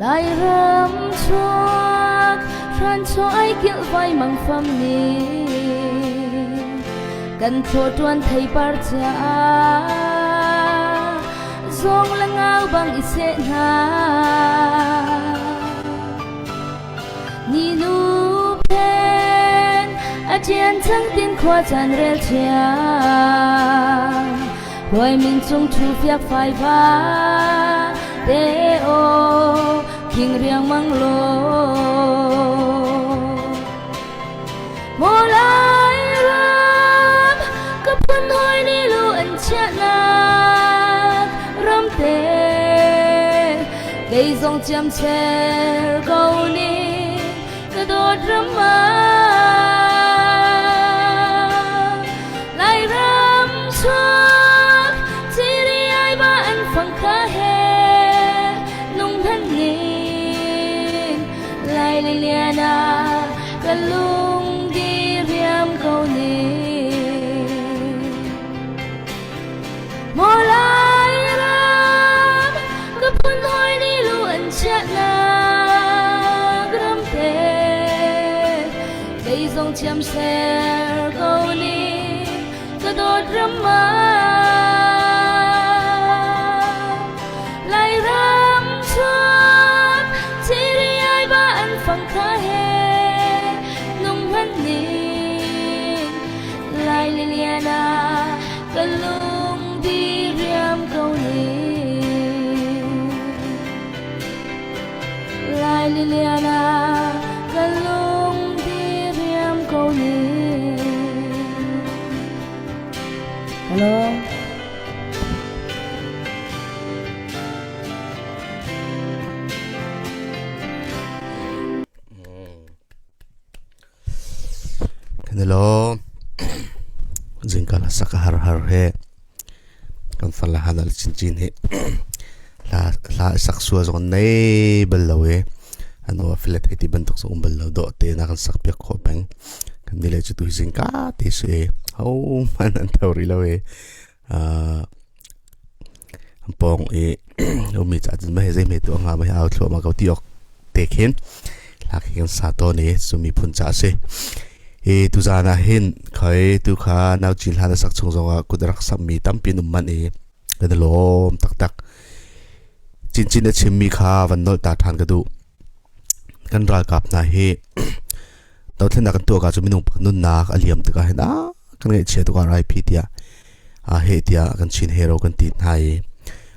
Lairam chuak hranchaw ai kilh vai mang fam ni kan thaw tuan theipar chia zawng le ngau bang i seh hna Ni nu phen a ṭian cang tin khua caan rel thiam Luai min cung ṭhu fiak fai va te o khing riang mang lo Maw lai ram ka phun hoi ni lu an chiahnak ram te kei zong chiamcher ko ning ka dawt ram ah Lairam chuak ciri ai ba an fang kha he nung hman ning Lai le lian ah ka lung di riam ko ning Maw Lairam ka phun hawi nih lu an chiahnak ramte kei zong chiamser ko ning ka dawt ram ah Lairam chuak thiri ai ba an fang kha he nung hman ning Lai lilian ah ka lung di riam ko ni Lai lilian ah ka lung di riam ko ni Hello. Kan i lawm. Zingka la sak a har har he. Kan far la han al chinchin hi. Hla hla sak sual zong nei bal lo e. Ano filet hei ti bantuk zong um bal lo do te na kan sak piak khawh peng. Kan ni le cu tu zingka te su e. Ho man an tho ri lo e. Uh, pawng i ummi caah cun mah hi zei hme tu hnga mah hi au thluahmah ko ti awk te khin hla khi kan sa tawn i cu miphun ca a si. Hi tuzaan ah hin khoi tu kha nau cin hla na sak chung zongah kut rak sammi tampi an um manh i kan i lawm taktak. Cincin a chimmi kha van nolh ta ṭhan ka duh. Kan ralkap hna hi dothlennak kan tuah ka cu minung pakhat nunnak a liam tikah hin ah kan ngaihchia tuk ah RIP tiah ah heh tiah kan Chin hero kan ti hna i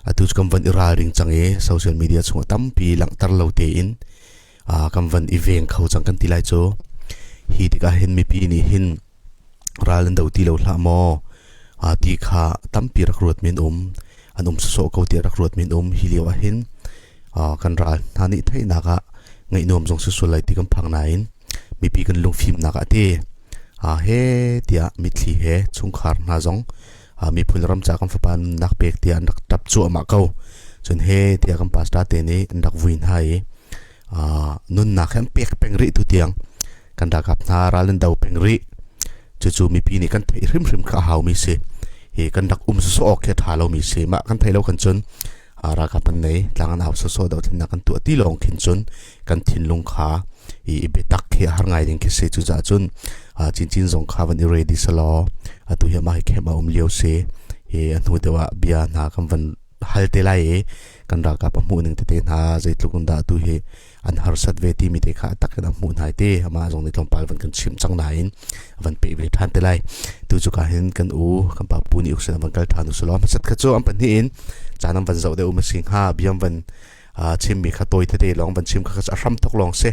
atu cu kan van i ralring cang i social media chungah tampi langhter lo tein kan van i veng kho cang kan ti lai cu hi tikah hin mipi nih hin ral an do ti lo hlah maw ti kha tampi rak ruat men um an um sawsawh ko tiah rak ruat men um hi lio ah hin kan ral hna nih theihnak ah ngaihnuam zong si sual lai ti kan phang nain mipi kan lungfimnak ah ti he tiah mitthli he chungkhar hna zong miphun ram ca kan fapa nunnak pek tiah an rak tap cuahmah ko cun he tiah kan pastor te nih an rak vui hna i nunnak he an pek peng rih tu tiang kan ralkap hna ral an do peng rih cucu mipi nih kan theih hrimhrim kha a haumi si hi kan rak um sawsawh awk khi a ṭha lomi si mah kan theih lo kan cun. Ralkap an nei tlang an au sawsawh dothlennak kan tuah ti lawng khin cun kan thinlung kha i biatak khi a har ngai ding khi si. Cucaah cun chinchin zong kha van i ready selaw atu hi amah hi camp a um lio si. Hi a hnu deuh ah bia hna kan van hal te lai i kan ralkap a hmuh ning tete hna zeitluk in dah atu hi an harsat ve timi te kha a tak in a hmuh hna te amah zong nih tlawmpal van kan chimh cang nain van peh ve ṭhan te lai. Tu cu ka hin kan u kan pa pu nih uksin van kal ṭhan usulaw hmasat kha cu an pahnih in caan an van zoh deuh um a si hnga biam van chimmi kha tawi tete lawng van chim kha a hram thok lawng si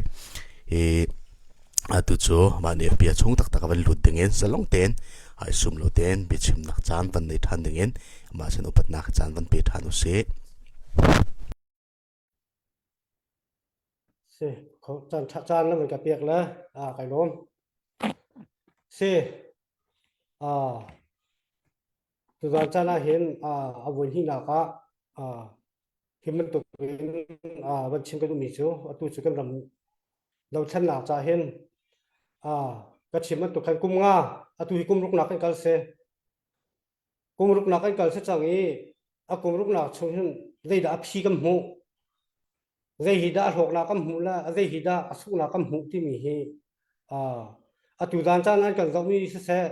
i atu cu mah nih bia chung taktak a van lut ding in zalong tein ai sum lo tein biachimnak caan van nei ṭhan ding in mah sin upatnak caan van pe ṭhan usih. Si, caan ṭha caan na van ka pek le ah kai lawm. Si, ah tuzaan caan ah hin ah a voi hnihnak ah ah hi bantuk in ah van chim ka duhmi cu atu cu kan ram dothlennak ca hin ah ka chim bantuk khan kum nga atu hi kum ruknak kan kal si. Kum ruknak kan kal si cang i a kum ruknak chung hin zeidah a phi kan hmuh zei hi dah a hlawknak kan hmuh le a zei hi dah a sunghnak kan hmuh timi hi atu zan caan an kan zohmi siseh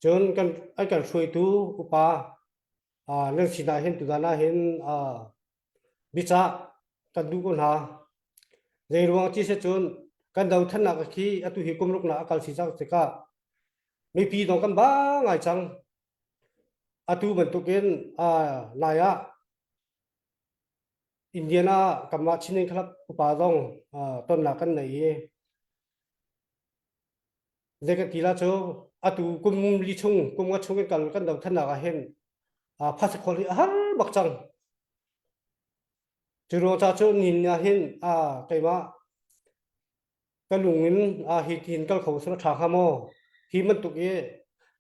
cun kan an kan hruaitu upa nan sinah hin tuzan ah hin biacah kan duh ko hna. Zei ruang ti si cun kan dothlennak khi atu hi kum ruknak a kal si cang tikah mipi zong kan ba ngai cang. Atu bantukin lai ah Indiana kanmah Chin Club upa zong tonnak kan nei i zei kan ti la cu atu kum li chung kum nga chung kan kal kan dothlennak ah hin phaisa khawl hi a har bak cang. Cu ruang ca cu nihin ah hin keimah ka lung in hi tin kal kho sila ṭha hnga maw? Hi bantuk i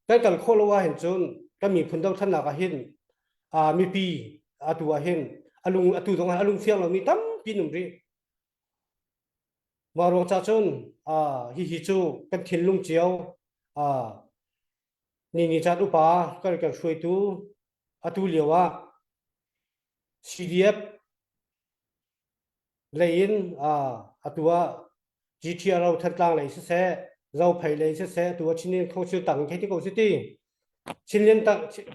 kan kal khawh lo ahhin cun kan miphun dothlennak ah hin mipi atu ah hin a lung atu zong ah a lung fiang lomi tampi an um rih. Mah ruang ca cun hihi cu kan thinlung cio ni ni caan upa kan kan hruaitu atu lio ah CDF lei in atu ah GTRO Thantlang lei siseh Zophei lei siseh atu ah Chinlin Council tang in thei ti ko si ti Chinlin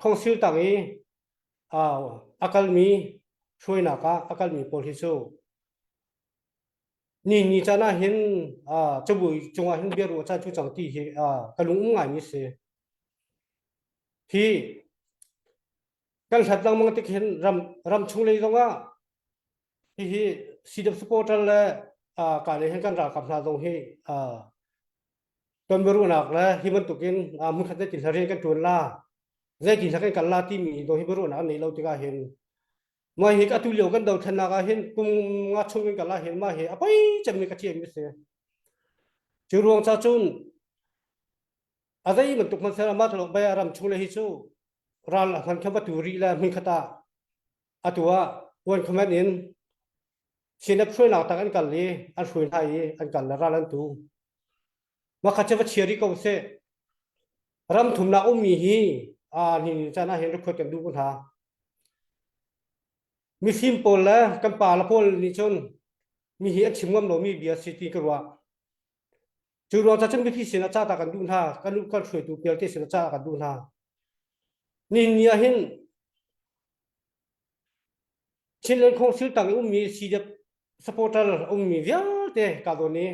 Council tang i a kalmi hruainak ah a kalmi pawl hi cu ni ni caan ah hin cabui cungah hin biaruah caan cu cang ti hi ka lung um ngaimi si hi kan hlat lengmang tik hin ram ram chung lei zongah hihi CDF supporter le ka le hin kan ralkap hna zong hi ton biaruahnak le hi bantukin hmunkhat le ti rian kan tuan la zei ti kan kal la timi dong hi biaruahnak an nei lo tikah hin mah hi atu lio kan dothlennak ah hin kum nga chung kan kal ah hin mah hi a poi cemmi ka thiam mi si cu ruang cha cun a zei bantuk hmanhseh mah thalo bai ram chung le hi cu ral a hman kha va tu rih le hmun khat ah atu ah one comment in sinap hruainak tak an kal i an hruai hna i an kal le ral an tu makhat cu va chia rih ko seh ram thumnak ummi hi a ni caan ah hin record kan duh ko hna mifim pawl le kan pa le pawl nih cun mi hi an chim ngam lomi bia si ti ka ruah Cu ruang ca cun mipi sinah ca ta kan duh hna, kan kan hruaitu vialte sinah ca kan duh hna. Nihin ni ah hin Chinland Council tang i ummi CDF supporter ummi vialte ka zawn i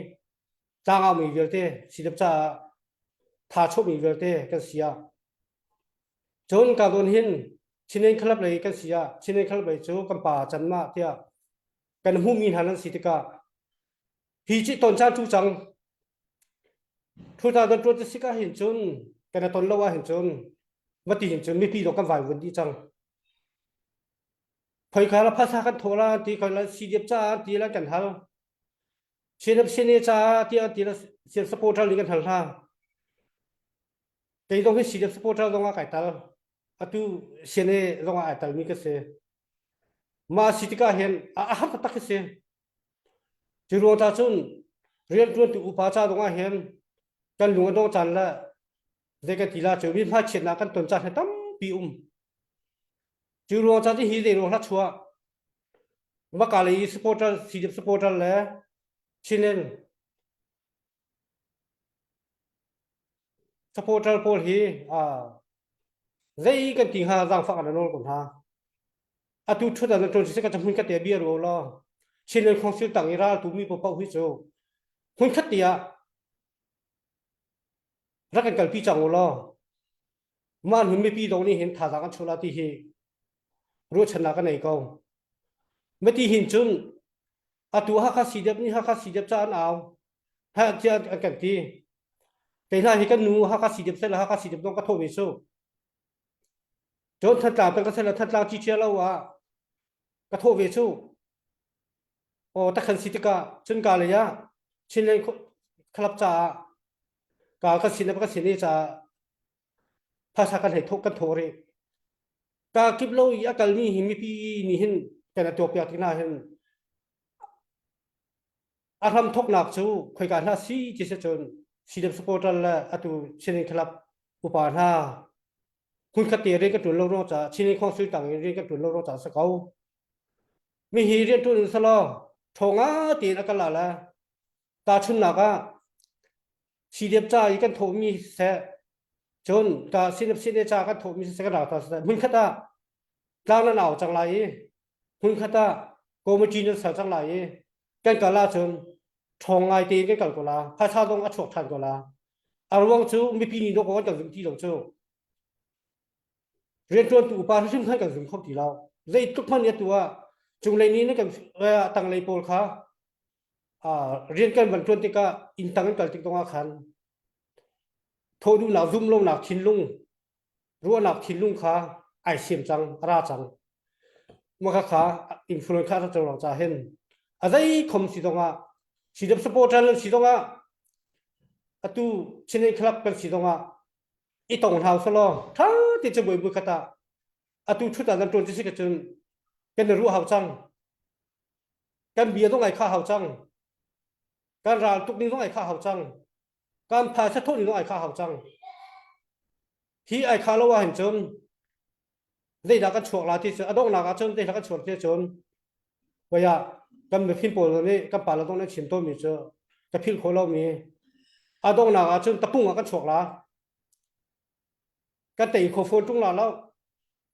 tlangau mi vialte CDF caah tha chuahmi vialte kan si ah cun ka zawn hin Chinland Club lei kan si ah Chinland Club lei cu kan pa can ma tiah kan hmuhmi hna nan si tikah Hi ci ton caan cu cang. Thu ta don tuan sik ah hin cun kan ton lo ah hin cun vati hin cun mipi dong kan vai vun dih cang. Phoi kha la phasa kan tho la ti kan la CDF ca ti la kan hal. CNF CNA ca ti an ti la CNF supporter ni kan hal hna. Kei zong hi CDF supporter zong ah kai tal. Atu CNA zong ah ai tal mi ka si. Mah si tikah hin a har taktak khi si. Cu ruang ca cun rianṭuantu upa ca zongah hin kan lung a dong caan le zei kan ti la cu mi hmaichiatnak kan ton caan hi tampi um. Cu ruang ca hi zei ruang hlah chuah. Maka lei supporter CDF supporter le Chinland supporter pawl hi zei kan ti hnga zaangfah kan nawl ko hna. Atu thut ah na ṭuan si ka hmun ka te bia ro law Chinland Council tang i ral tu mi paoh hi cu hmun khat te ah rak kan kalpi cang u law mah hmun mipi dong nih hin thazaang an chuah la ti hi ruahchannak ka nei ko. Mati hin cun atu Hakha CDF nih Hakha CDF ca an au ha tiah an kan ti. Kei hna hi kan nu Hakha CDF sel Hakha CDF dong ka thawh ve su. Cun Thantlang peng ka sel Thantlang ci cia lo ah ka thawh ve su. Aw takhan si tikah cun ka lei ah Chinland Club caah ka kan sin ka sin i caah phaisa kan hei thawh kan thawh rih. Ka kip lo i a kalmi hi mipi nih hin kan a tuakpiak tik hna hin a hram thawknak cu khoika hna si ti si cun CDM supporter le atu Chinland Club upa hna hmunkhat te rian kan ṭuan lo ruang caah Chinland Council tang in rian kan ṭuan lo ruang caah si ko. Mi hi rian ṭuan in selaw ṭhawnga tein a kal la tahchunhnak ah CDF ca i kan thawhmi siseh cun ka CNF CNA ca kan thawhmi siseh kan rau ta siseh hmunkhat ah tlang nan au cang lai i hmunkhat ah committee nan ser cang lai i kan kal ahcun ṭhawng ngai tein kan kal ko la phaisa zong a chuak ṭhan ko la a ruang cu mipi nih dawk kan kan zum ti lo cu rianṭuantu upa hrim khan kan zum kho ti lo zeitluk hmanh atu ah cunglei nih kan tanglei pawl kha rian kan van ṭuan tikah inn tang an kal tik zongah khan thawh duhnak zum lonak thinlung ruahnak thinlung kha ai siam cang a ra cang maka kha influence kha a ra cang ca hin a zei khom si zongah CDF supporter lan si zongah atu Chinland Club kan si zongah i tong hau selaw tha te cu bui bui khat ah atu thut ah nan ṭuan ti si ka cun kan i ruah hau cang kan bia zong ai kha hau cang kan ral tuk ning zong ai kha hau cang kan phaisa thawh ning zong ai kha hau cang hi ai kha lo ah hin cun zeidah kan chuak la ti cu a donghnak ah cun zeidah kan chuak ti cun voia kan mifim pawl nih kan pa le zong nih chim tawnmi cu ka philh khawh lomi a donghnak ah cun tapung ah kan chuak la kan tei kho fawn ṭung la lo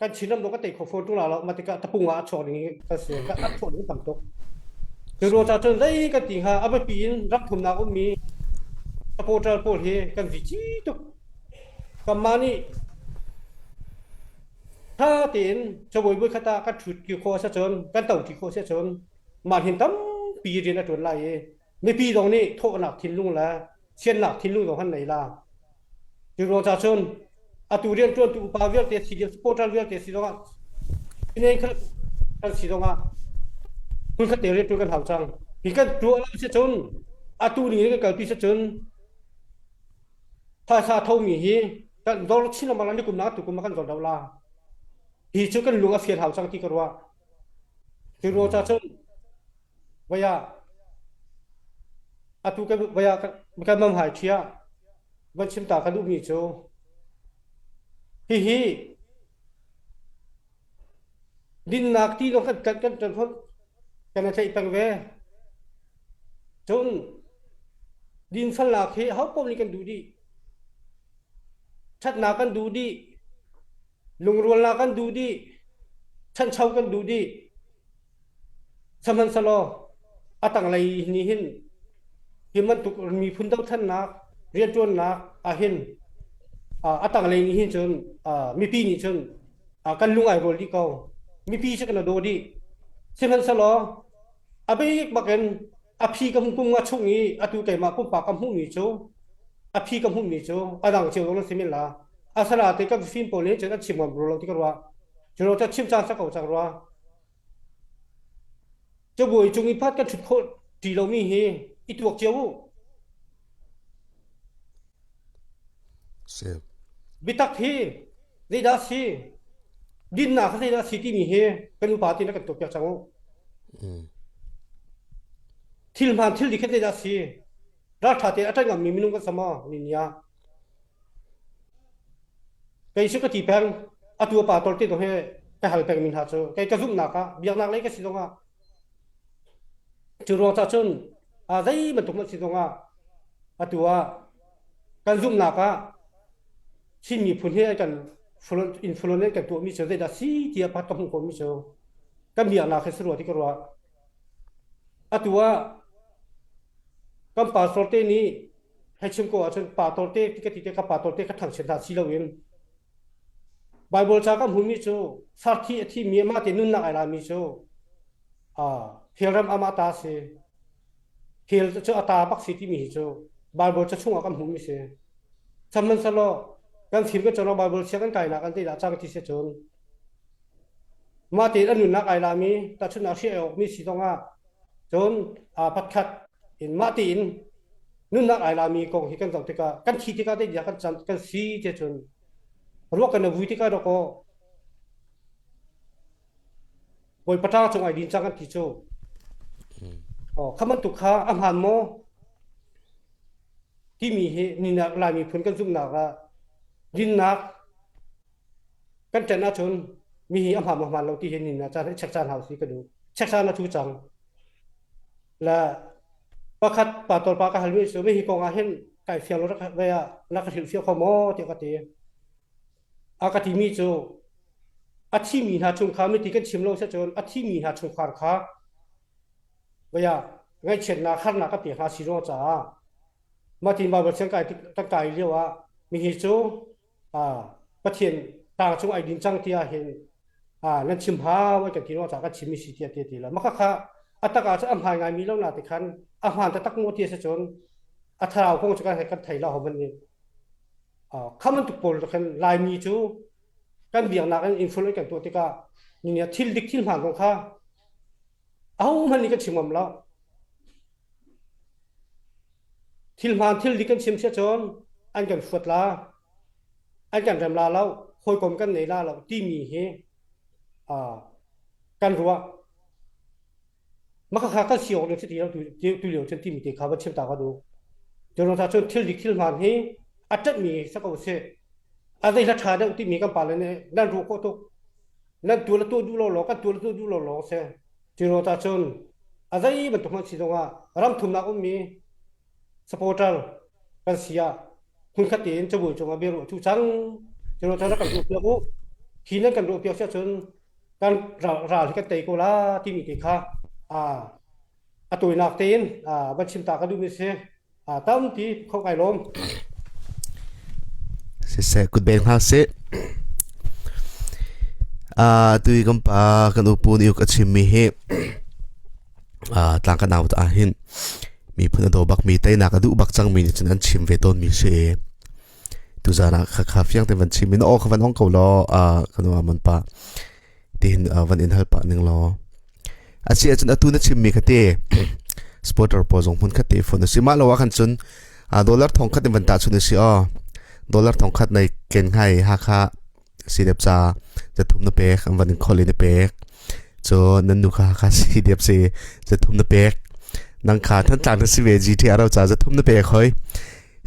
kan Chinram zong kan tei kho fawn ṭung la lo mah tikah tapung ah a chuak ding kan si a chuak ding tam tuk cu ruang ca cun zei kan ti hnga a biapi in ram thumnak ummi supporter pawl hi kan vici tuk kanmah nih ṭha tein cabuai voi khat ah kan ṭhut ṭi khawh a si cun kan to ṭi khawh a si cun mah hin tampi rian a ṭuan lai i mipi zong nih thawhnak thinlung le siannak thinlung zong han nei la cu ruang ca cun atu rian ṭuantu upa vialte si supporter vialte si zongah inen khat kan si zongah hmun khat te rian ṭuan kan hau cang hi kan tuah lo si cun atu ning in kan kalpi si cun phaisa thomi hi kan dor chin lengmang la ni kum na tu kum kan zor do la hi cu kan lung a fian hau cang ti ka ruah cu ruang ca cun vaya atu kan vaya kan mam hai thia van chim ta ka duhmi cu hihi dinnak ti zong kan kan kan kan kan theih peng ve cun dinfelnak hi ho paoh nih kan duh dih ṭhatnak kan duh dih lungrualnak kan duh dih ṭhancho kan duh dih Sihmanhsehlaw a tanglei nih hin hi bantuk miphun dothlennak rianṭuannak ahhin a tanglei nih hin cun mipi nih cun kan lung ai rual dih ko. Mipi cu kan i daw dih. Sihmanhsehlaw a bik bakin a phi ka hmuh kum nga chung i atu keimah pumpak ka hmuhmi cu a phi ka hmuhmi cu a dang cio zong nan si men la. Asinain kan fim pawl nih cun an chim ngam rua lo ti ka ruah. Cu lo cu chim caan sa ko cang rua. Cabuai cung i phat kan ṭhut khawh ṭi lomi hi i tuak cio u. Si. Biatak hi zeidah a si? Dinnak hi zeidah a si timi hi kan upa tein a kan tuakpiak cang u. Mm. Thil hmaan thil dik hi zeidah a si? Ralṭha tein a ṭanh ngammi minung kan si maw ni ni ah? Kei cu ka ti peng, atu a pa tol te zong hi ka hal pengmi hna cu kei ka zumhnak ah biaknak lei ka si zongah. Cu ruang cah cun zei bantuk hmanh si zongah atu ah kan zumhnak ah Chin miphun hi an kan influence kan tuahmi cu zeidah si tiah pakhat ka hmuh khawhmi cu kan biaknak hi si rua ti ka ruah. Atu ah kan pastor te nih hei chim ko ahcun pastor te ka ti te ka pastor te ka thangchiat hna si loin Bible ca kan hmuhmi cu sarthi a thimi amah te nunnak ai lami cu hellram amah ta si. Hell cu a ta bak si timi hi cu Bible ca chungah kan hmuhmi si. Sihmanhsehlaw kan fim kan cawn Bible sia kan kainak an zeidah cang ti si cun mah tein a nunnak ai lami tahchunhnak hrial awkmi si zongah cun pakhat in mah tein nunnak ai lami kong hi kan zoh tikah kan thi tikah zeidah kan can kan si ti cun ruah kan vui tikah dawkaw Bawipa ṭa cung ai din cang an ti cu. Oh, kha bantuk kha a hmaan maw? Timi hi ninak Lai miphun kan zumhnak ah dinnak kan ṭanh ahcun mi hi a hmaan maw hmaan lo ti hi ninak caan hi check caan hau si ka duh. Check caan a cu cang. La pakhat pa tol pa ka halmi cu mi hi kong ah hin kai fiang lo rak ve ah na ka hrilh fiah kho maw tiah ka ti. A ka timi cu a thimi hna chungkhar miti kan chim lo cun a thimi hna chungkhar kha vaya ngaihchiatnak harnak ka pek hna si ruang caah mah Bible siang kai kan kai lio ah mihi cu Pathian tang chung ai din cang tiah hin nan chim hau ai kan ti ruang caah kan chim mi si tiah ti ti la maka kha a tak ah cun a hmai ngai mi lo na ti khan a hmaan taktak maw ti a si cun a thlarau kong cu kan kan thei lo ho man nih kha bantuk pawl khan Laimi cu kan biaknak in influence kan tuah tikah ni thil dik thil hmaan kong kha ahohmanh nih kan chim ngam lo. Thil hmaan thil dik kan chim sia cun an kan fuat la, an kan rem la lo, hawikom kan nei la lo timi hi kan ruah. Maka kha kan si awk ding si ti lo tu lio cun timi te kha van chim ta ka duh. Cu cun thil dik thil hmaan hi a ṭanhmi si ko seh. A zei hla ṭha deuh timi kan pale nih nan ruah khawh tuk. Nan tuah le tuah duh lo law kan tuah le tuah duh lo lawng si. Cu cun a zei bantuk hmanh si zongah ram thumnak ummi supporter kan si ah hmunkhat tein cabuai cungah biaruah cu cang. Cu cun rak kan ruah piak u. Hi nan kan ruah piak si ahcun kan ral hi kan tei ko la timi te kha a tawinak tein van chim ta ka duhmi si. Tampi kho kai lawm. Siseh kutbeng hna sih. Tui kan pa kan upu nih a chimmi hi tlang kan au ah hin miphun a daw bak mi teinak a duh bak cangmi nih cun an chim ve tawn mi si. Tuzaan ah kha fiang te van chim in aw kha van ong ko law kan u man pa tihin van in hal pah ning law a si ahcun atu na chimmi kha te supporter pawl zong hmun khat te phone a si mah lo ah khan cun dollar thong khat in van tah chun a si aw dollar thong khat nei ken ngai Hakha CDF ca zathum na pek an van in khol in na pek cu nan nu kha Hakha CDF si zathum na pek nang kha Thantlang na si ve GTR ca zathum na pek hoi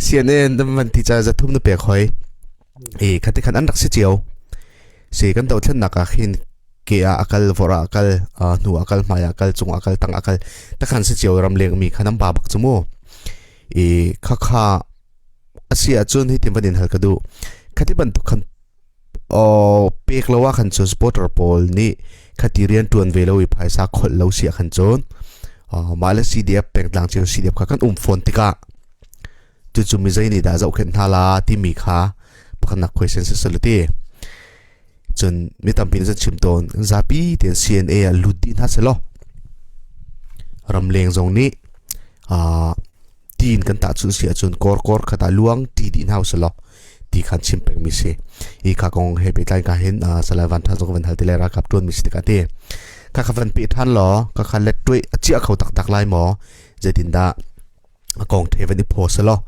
CNN nan van ti ca zathum na pek hoi i khati khan an rak si cio si kan dothlennak ah khin ke ah akal vor ah akal hnu ah akal hmai ah akal cung ah akal tang ah akal takhan si cio ram leng mi khan an ba bak chu mu i kha kha asi ahcun hi tin van in hal ka duh khati bantuk khan pek lo ah khan cun supporter pawl nih khati rian tuan ve lo i phaisa kholh lo si ah khan cun mah le CDF pengtlang cio CDF kha kan um fawn tikah cucu mi zei nih dah zohkhenh hna la timi kha pakhatnak question si sal ti cun mi tampi nih cun chim tawn zapi tein CNA ah lut dih hna selaw ramleng zong nih tiin kan tahchunh si ahcun kawr kawr khat ah luang ti dih hna usih law ti khan chim pengmi si hi kha kong he pehtlai ka hin Salai Van Tha zong van hal ti le ralkap tuan mi si tikah ti kha kha van pe than law ka kha let tuai a chiah kho taktak lai maw zeitindah a kong the van i phaw selaw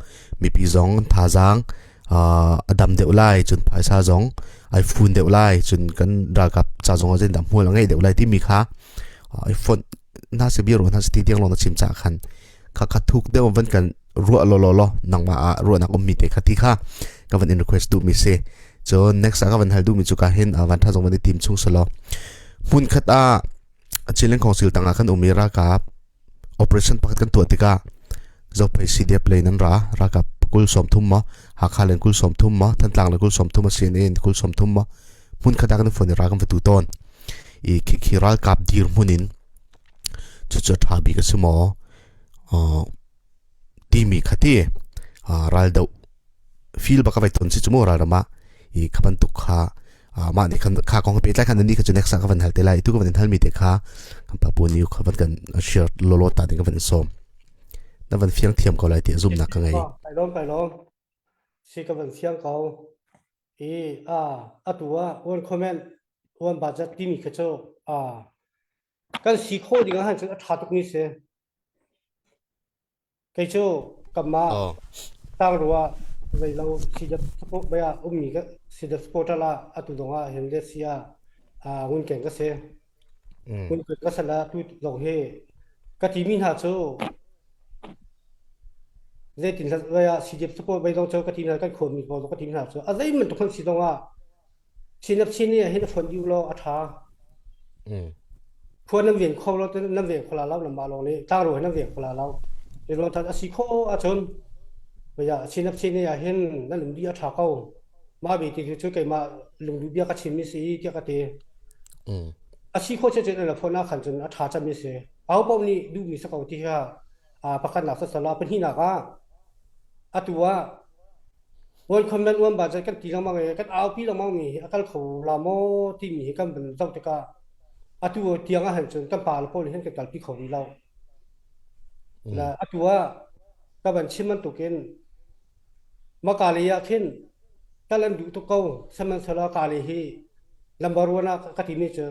mipi zong thazaang a dam deuh lai cun phaisa zong ai fun deuh lai cun kan ralkap ca zong ah zeitindah hmual a ngei deuh lai timi kha i fonh na se bia ro na se ti tiang lawng na chim ca khan kha kha thuk deuh van kan ruah lo lo lo nangmah ah ruahnak ummi te kha ti kha ka van in request duh mi si cun next ah ka van hal duh mi cu ka hin van tha zong van i tim chung selo hmun khat ah Chinland Council tangah kan um i ralkap Operation pakhat kan tuah tikah Zophei CDF lei nan ra ralkap kul 30 ma Hakha len kul 30 ma Thantlang le kul 30 ma CNA in kul 30 ma hmun khat ah kan phone ra kan va tu tawn i khi khi ralkap dir hmun in cucu a ṭha bik a si maw timi kha ti raldoh feel bak a vai ton si cu mu ralram ah i kha bantuk kha mah nih khan kha kong pehtlai khan ni kha cu next ah ka van hal te lai tu ka van in halmi te kha kan pa pu ni kha van kan share lolo ta ding ka van in sawm na van fiang thiam ko lai ti zumnak ka ngei. Kai lawm kai lawm si ka van fiang ko i a atu ah one comment one budget timi kha cu a kan si khawh ding ah han cun a ṭha tuk mi si. Kei cu kanmah tlangrua zeilo bia ummi ka CDF portal ah atu zong ah hin let's ah ngunkeng ka si. Ngunkeng ka sal ah tu zong hi ka timi hna cu zeitin hlat ah CDF support bei zong cu ka ti hna kan khuami pawl ka ti hna cu a zei bantuk hmanh si zong ah Chin chin nih hin a fonh dih law a ṭha. Khua nan veng kho lo nan veng kho la lo nan mah lawng nih tlangro he nan veng kho la lo. Ti tan a si kho ahcun bia chin chin nih ah hin nan lung dih a ṭha ko. Mah bi ti cu keimah lungduh bia ka chim mi si tiah ka ti. A si kho che cun an phone ah khan cun a ṭha cem mi si. Aho paoh nih duhmi si ko ti kha pakhatnak sasala pahnihnak ah atu ah One comment one budget kan ti lengmang i kan aupi lengmang mi hi a kal kho la maw timi hi kan van zoh tikah atu tiang ah hin cun kan pa le pawl hin kan kalpi kho rih lo. La atu ah ka van chim bantukin Makale ah khin kal an duh tuk ko sihmanhsehlaw Kale hi number one ah ka timi cu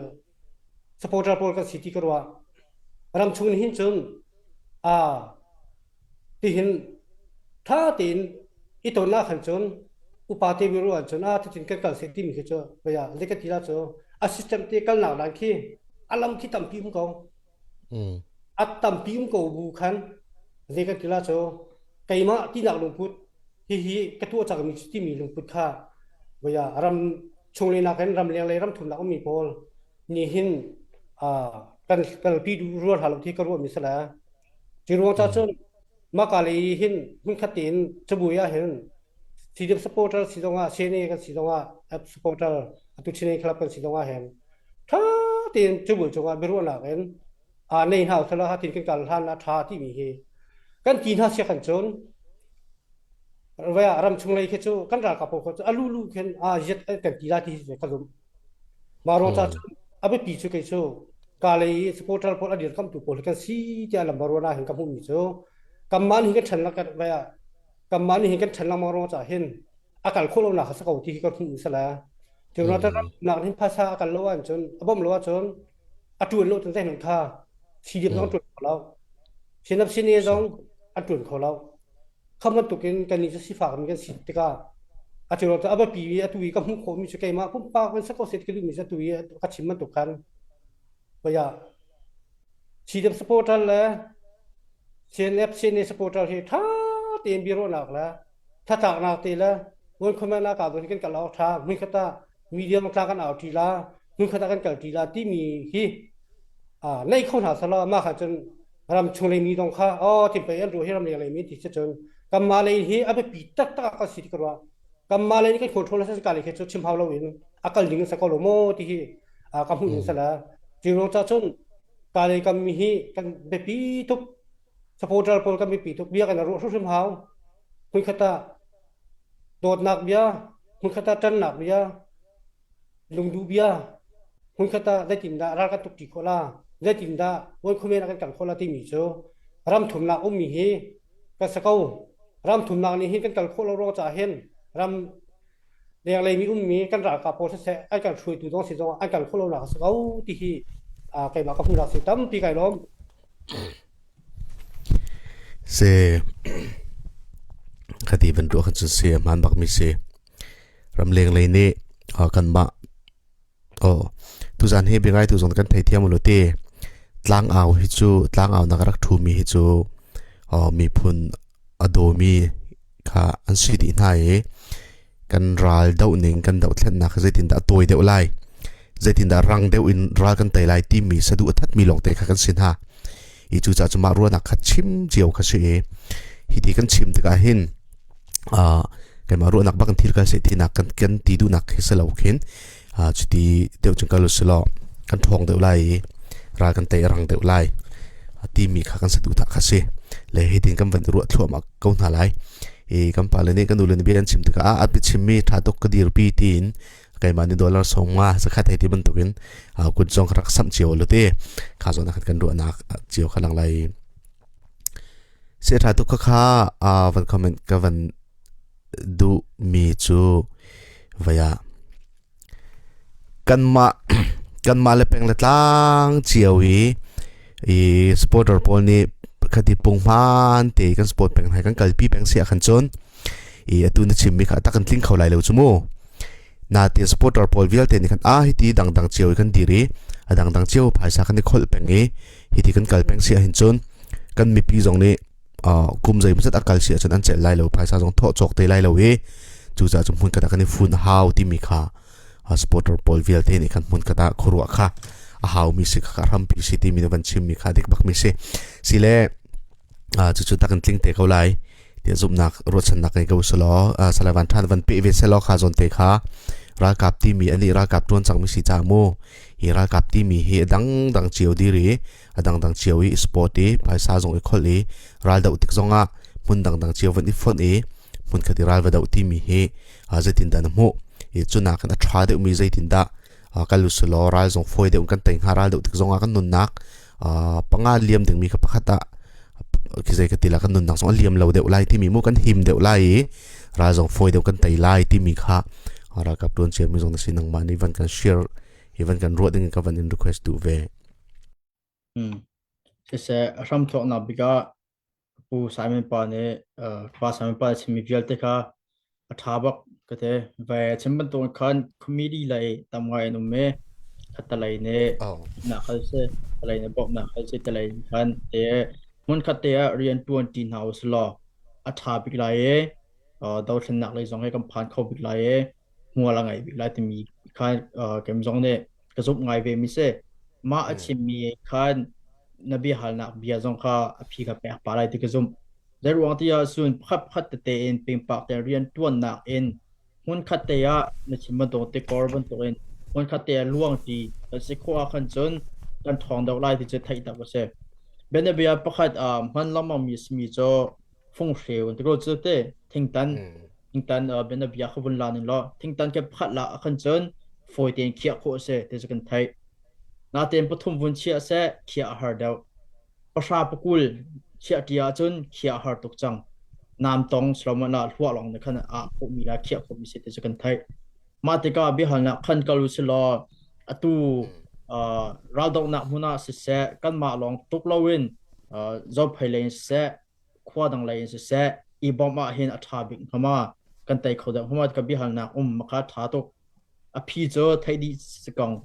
supporter pawl kan si ti ka ruah. Ramchung nih hin cun aa Tihin ṭha tein i ton ahkhan cun upa te biaruah ahcun ah cutin kan kal seh timi khi cu bia zei ka ti la cu a system te kalnak dan khi a lam khi tampi um ko. A tampi um ko bu khan zei kan ti la cu keimah tinak lungput hihi ka tuah cangmi cu timi lungput kha bia ram chung le nakin ram leng le ram thumnak ummi pawl nih hin kan kalpi duh rua hlah lo ti ka ruahmi si le Cu ruang ca cun mah lei hin hmunkhat tein cabuai ah hin CDF supporter si zongah CNA kan si zongah F supporter atu Chinay Club kan si zongah hin ṭha tein cabuai cungah biaruahnak in aa nei hna usila hatin kan kal hlan ah ṭha timi hi kan ti hna sia kan cun ram chung lei khi cu kan ralkap pawl cu a lulu khin a ziat kan ti la ti hi ka zumh. Mah ruang ca cun a biapi cu kei cu ka lei i supporter pawl a dirkamtu pawl hi kan si tiah lambar ruan ah hin ka hmuhmi cu kanmah nih hin kan ṭhen lak vai ah kanmah nih hin kan ṭhen lengmang ruang caah hin a kal khawh lonak kha si ko ti hi ka hmuhmi si le cu nak hin phaisa a kal lo ahcun a bawmh lo ahcun a ṭuan lo cun zeihmanh kha CDF zong a ṭuan kho lo CNF CNA zong an ṭuan kho lo Kha bantukin kannih cu sifakmi kan si tikah a cu a biapi i atu i ka hmuh khawhmi cu keimah pumpak in sako set ka duhmi cu atu i ka chim bantuk khan baya CDF supporter le CNF CNA supporter hi ṭha tein biaruahnak le thlatlaknak te le ngun khuamen ah ka kan kal awk ṭha hmunkhat ah media tla kan au ṭi la hmunkhat ah kan kal ṭi la timi hi nei kho hna selaw mah kha cun ram chung lei mi dong kha oh tin pei an ruah hi ram leng lei mi ti si cun kanmah lei hi a biapi taktak ah kan si ti ka ruah kanmah lei nih kan control sa ka lei khi cu chim hau lo in a kal ding sa ko lo maw ti hi ka hmuh ning sala cu ruang ca cun ka lei kam mi hi kan biapi tuk supporter pawl kan biapi tuk bia kan ruah hrimhrim hau hmunkhat ah dawtnak bia hmunkhat ah ṭannak bia lungduh bia hmunkhat ah zeitindah ral kan tuk ṭi khawh la zeitindah voikhumen ah kan kal khawh la timi cu ram thumnak ummi hi kan si ko ram thumnak nih hin kan kal khawh lo ruang caah hin ram lenglei mi ummi kan ralkap pawl siseh an kan hruaitu zong si zong an kal khawh lonak a si ko ti hi keimah ka hmuhnak si tampi kai lawm Se khati van ruah khan cun se a hmaan bakmi si Ramleng lei nih kanmah tuzan hi biangaitu zong kan theithiam u law ti. Tlangau hi cu tlangau nak a rak ṭhumi hi cu miphun a dawmi kha an si dih hna i kan ral doh ning kan dohthlennak hi zeitindah a tawi deuh lai, zeitindah rang deuh in ral kan tei lai timi saduh a thatmi lawngte kha kan si hna. I cu ca cu mah ruahnak kha chim cio kha si i hi ti kan chim tikah hin keimah ruahnak bak in thil kal seh tinak kan kan ti duhnak khi si lo khin cuti deuh cun kal usih kan ṭhawng deuh lai i ral kan tei a rang deuh lai timi kha kan saduhthah kha si. Le hitin kan van ruah thluahmah ko hna lai. I kan pale nih kan nule nih bia an chim tikah ah a biachimmi ṭha tuk ka dirpi tiin keimah nih dollar sawmnga zakhat hei ti bantukin kut zong ka rak samh cio lo te kha zawn ah khan kan ruahnak cio kha lang lai. Se ṭha tuk kha van comment ka van duhmi cu vaya Kanmah kanmah le peng le tlang cio i i supporter pawl nih khati punghman te kan support peng hna kan kalpi peng si ahkhan cun i atu na chimmi kha tak kan tling kho lai lo cu mu. Natin supporter pawl vialte nih khan ah hiti dangdang cio i kan dir i a dangdang cio phaisa kan i kholh peng i hiti kan kal peng si ahhin cun kan mipi zong nih kum zeimawzat a kal si ahcun an celh lai lo phaisa zong thawh cawk te lai lo i cucaah cu hmun khat ah kan i fun a hau timi kha supporter pawl vialte nih khan hmun khat ah khuaruah kha a haumi si kha hrampi si timi na van chimmi kha dik bakmi si sile cucu tak in tling te ko lai tiah zumhnak ruahchannak ngei ko selaw salai van than van pe ve selaw kha zawn te kha ralkap timi ani ralkap tuan cangmi si ca mu hi ralkap timi hi dang dang cio diri a dangdang cio i sport i phaisa zong i kholh i ral doh tik zongah hmun dangdang cio van i fonh i hmunkhat i ral va doh timi hi zeitindah na hmuh i cunak in a ṭha deuhmi zeitindah kal usulaw ral zong fawi deuh kan tei hnga ral doh tik zongah kan nunnak panga liam dingmi kha pakhat ah khi zei ka ti la kan nunnak zong a liam lo deuh lai timi mu kan him deuh lai i ral zong fawi deuh kan tei lai timi kha ralkap tuan ciami zong na si nangmah nih van kan share hi van kan ruah ding ka van in request duh ve. Siseh, a hramthawknak bik ah Pu Simon pa nih Pa Simon pa chimmi vialte kha a ṭha bak ka ti. Ve chim bantuk khan comedy lei tam ngai an um i khattelei nih nak hal si, khattelei nih bawmhnak hal si, telei in khan te hmunkhat te ah rian ṭuan ṭi hna usih law a ṭha bik lai i dothlennak lei zong hi kan phan kho bik lai i hmual a ngei bik lai timi kha kem zong nih ka zumh ngai ve mi si. Mah a chimmi khan na bia halnak bia zong kha a phi kha pek pa lai ti ka zumh. Zei ruang ti ah cun pakhat pakhat tete in pingpak te rian tuannak in hmun khat te ah na chim bantuk tikor bantuk in hmun khat te ah luang ti kan si khawh ah khan cun kan ṭhawng deuh lai ti cu theih tak a si. Bianabia pakhat hman lengmang mi simi cu funghreu an ti ko cu te thingtan thingtan bianabia kha vun la ning law thingtan ke pakhat la ah khan cun fawi tein khiah khawh a si ti cu kan theih. Natein pathum vun chiah seh khiah a har deuh. Pahra pakul chiah ṭi ahcun khiah a har tuk cang. Nam tong Solomon ah hluah lawng nih khan ah khawhmi la khiah khawhmi si ti cu kan theih. Mah tikah biahalnak khan kal u si law atu raldohnak hmun ah siseh kanmah lawng tuk loin zophei lei in siseh khua dang lei in siseh i bawmh ah hin a ṭha bik hnga ma kan tei kho deuh hnga ma ka biahalnak um maka ṭha tuk a phi cu theih dih si kong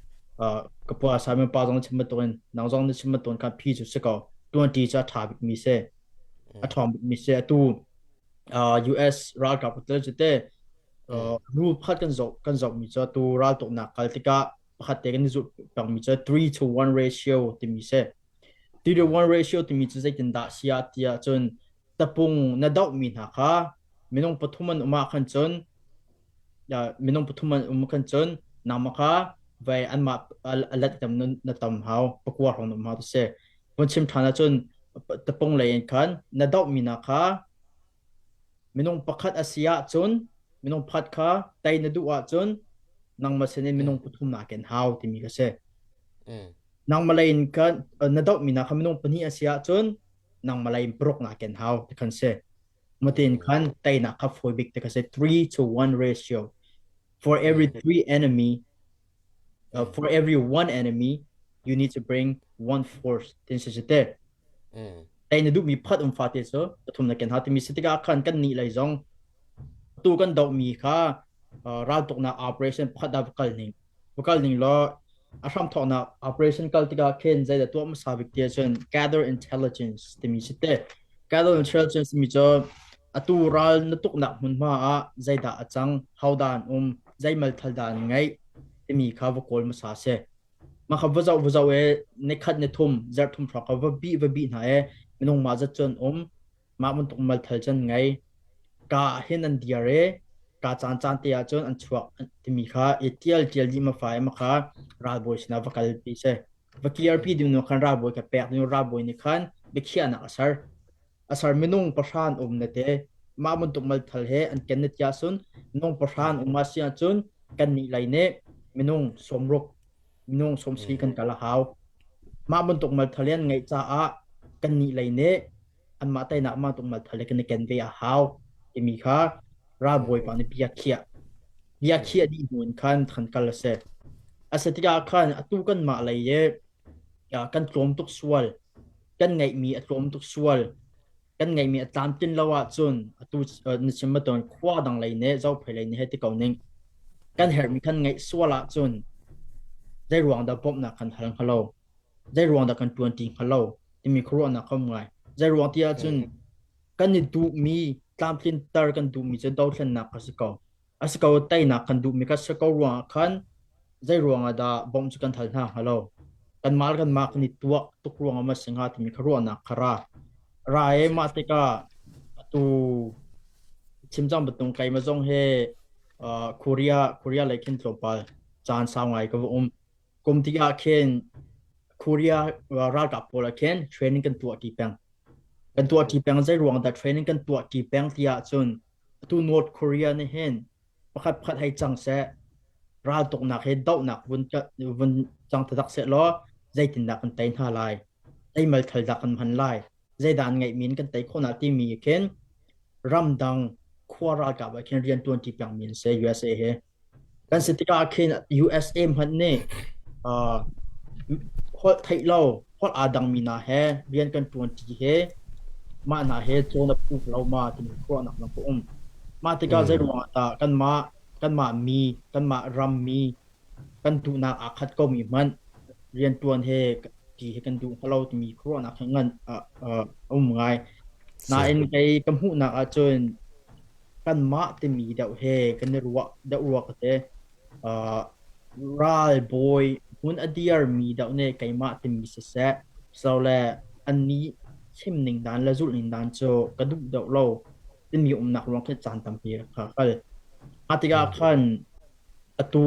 ka pua Simon pa zong chim bantukin nang zong na chim bantukin khan phi cu si ko tuanṭi cu a ṭha bik mi si a ṭhawng bik mi si atu US ralkap tel cu te rule pakhat kan zoh kan zoh mi cu atu raltuknak kal tikah pakhat te kan i zulh peng mi cu 3 to 1 ratio timi si 3 to 1 ratio timi cu zeitindah si ah tiah cun tapung na doh mi hna kha minung pathum an um ah khan cun minung pathum an um khan cun nangmah kha vai anmah a let tam na tam hau pakua hrawng na um hau ti si vun chim ṭhan ahcun tapung lei in khan na doh mi hna kha Minung pakhat a si ahcun minung pakhat kha tei na duh ahcun nangmah sinin minung pathum naa ken hau timi ka si. Nangmah lei in khan na dohmi hna kha minung pahnih a si ahcun nangmah lei in paruk naa ken hau ti khan si. Matin khan teinak kha fawi bik ti kha si. 3 to 1 ratio. For every three enemy, for every one enemy, you need to bring one force. Tin si si te. Tei na duhmi pakhat um fate cu pathum na ken hau timi si tikah khan kan nih lei zong tu kan dohmi kha raltuknak operation pakhat ah va kal ning va kal ning law a hramthawknak operation kal tikah khin zeidah tuah hmasa bik ti ahcun gather intelligence timi si te gather intelligence timi cu atu ral na tuknak hmunhma ah zeidah a cang hodah an um zei malthal dah an ngeih timi kha va kawl hmasa si. Mah kha va zoh va zoh i nikhat nithum zarh thum hrawng kha va bih va bih hna i minung mah zat cu an um. Mah bantuk malthal cu an ngei. Ka ah hin an dir i ka caan caan te ah cun an chuak timi kha i tial tial dih ma fa i ma kha ralbawi sinah va kalpi si. Va kirpi ding nu khan ralbawi kha pek ding ralbawi nih khan biakhiahnak a ser. A ser minung pahra an um na te. Mah bantuk malthal he an ken na tiah cun minung pahra an um ah si ahcun kannih lei nih minung sawmruk minung sawmsarih kan kal a hau. Mah bantuk malthal an ngeih caah kannih lei nih anmah teinak mah bantuk malthal kan i ken ve a hau timi kha ralbawi pa nih bia khiah. Bia khiah dih hnu in khan kan kal a si. A si tikah khan atu kanmah lei i kan tlawm tuk sual, kan ngeihmi a tlawm tuk sual, kan ngeihmi a tlamtlin lo ahcun atu na chim bantukin khua dang lei nih Zophei lei nih hei ti ko ning kan herhmi kan ngeih sual ahcun zei ruang dah bawmhnak kan hal hnga lo zei ruang dah kan ṭuanṭi hnga lo timi khuaruahnak ka um ngai zei ruang ti ahcun kan i duhmi tlamtlinter kan duhmi cu dothlennak a si ko a si ko teinak kan duhmi kha si ko ruangah khan zei ruangah dah bawmh cu kan hal hna hnga lo kanmah le kanmah kan i tuak tuk ruangah maw si hnga timi kha ruahnak kha ra ra i mah tikah atu chim cang bantuk keimah zong hi Korea Korea lei khin tlawmpal caan sau ngai ka va um kum tikah khin Korea ralkap pawl ah khin training kan tuah ṭi peng kan tuah ṭi peng zei ruang dah training kan tuah ṭi peng ti ahcun atu North Korea nih hin pakhat pakhat hei cang seh raltuknak he dohnak vun vun cang taktak seh law zeitindah kan tei hna lai zei malthal dah kan hman lai zeidah an ngeihmi in kan tei khawh hna timi khin ramdang khua ralkap ah khin rian ṭuanṭi pengmi an si USA he Kan si tikah khin USA hmanh nih uh, holh theih lo, holh aa dangmi hna he rian kan ṭuanṭi he mah hna he cawn a puk lo ma timi khuaruahnak zong ka um. Mah tikah zei ruangah dah kanmah kanmah mi, kanmah ram mi kan duhnak aa khat komi hmanh rianṭuan he ti he kan duh hnga lo timi khuaruahnak he ngan uh, uh, a um ngai. Nain kei ka hmuhnak ahcun kanmah timi deuh he kan i ruah deuh rua ka ti. Uh, ralbawi hmun a dirmi deuh nih keimah timi siseh, sole annih chim ning dan le zulh ning dan cu ka duh deuh lo timi umnak ruang khi caan tampi ka kal. Mah tikah khan atu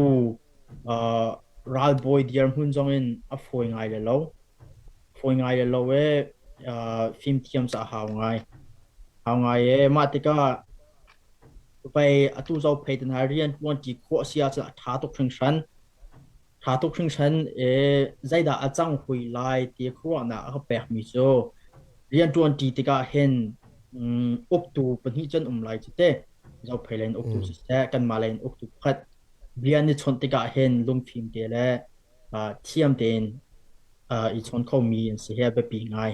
uh, ralbawi dirhmun zong in a fawi ngai le lo. Fawi ngai le lo e uh, fimthiam cu a hau ngai. Hau ngai e mah tikah vei atu Zophei te hna rian ṭuanṭi khawh a si ahcun a ṭha tuk hringhran. Ṭha tuk hringhran i zeidah a cang hui lai ti khuaruahnak a ka pekmi cu rian ṭuanṭi tikah hin mm, uktu pahnih cun um lai cu te. Zophei lei in uktu siseh, kanmah lei in uktu pakhat rian i chawnh tikah hin lungfim te le thiam tein i chawn khomi an si hi a biapi ngai.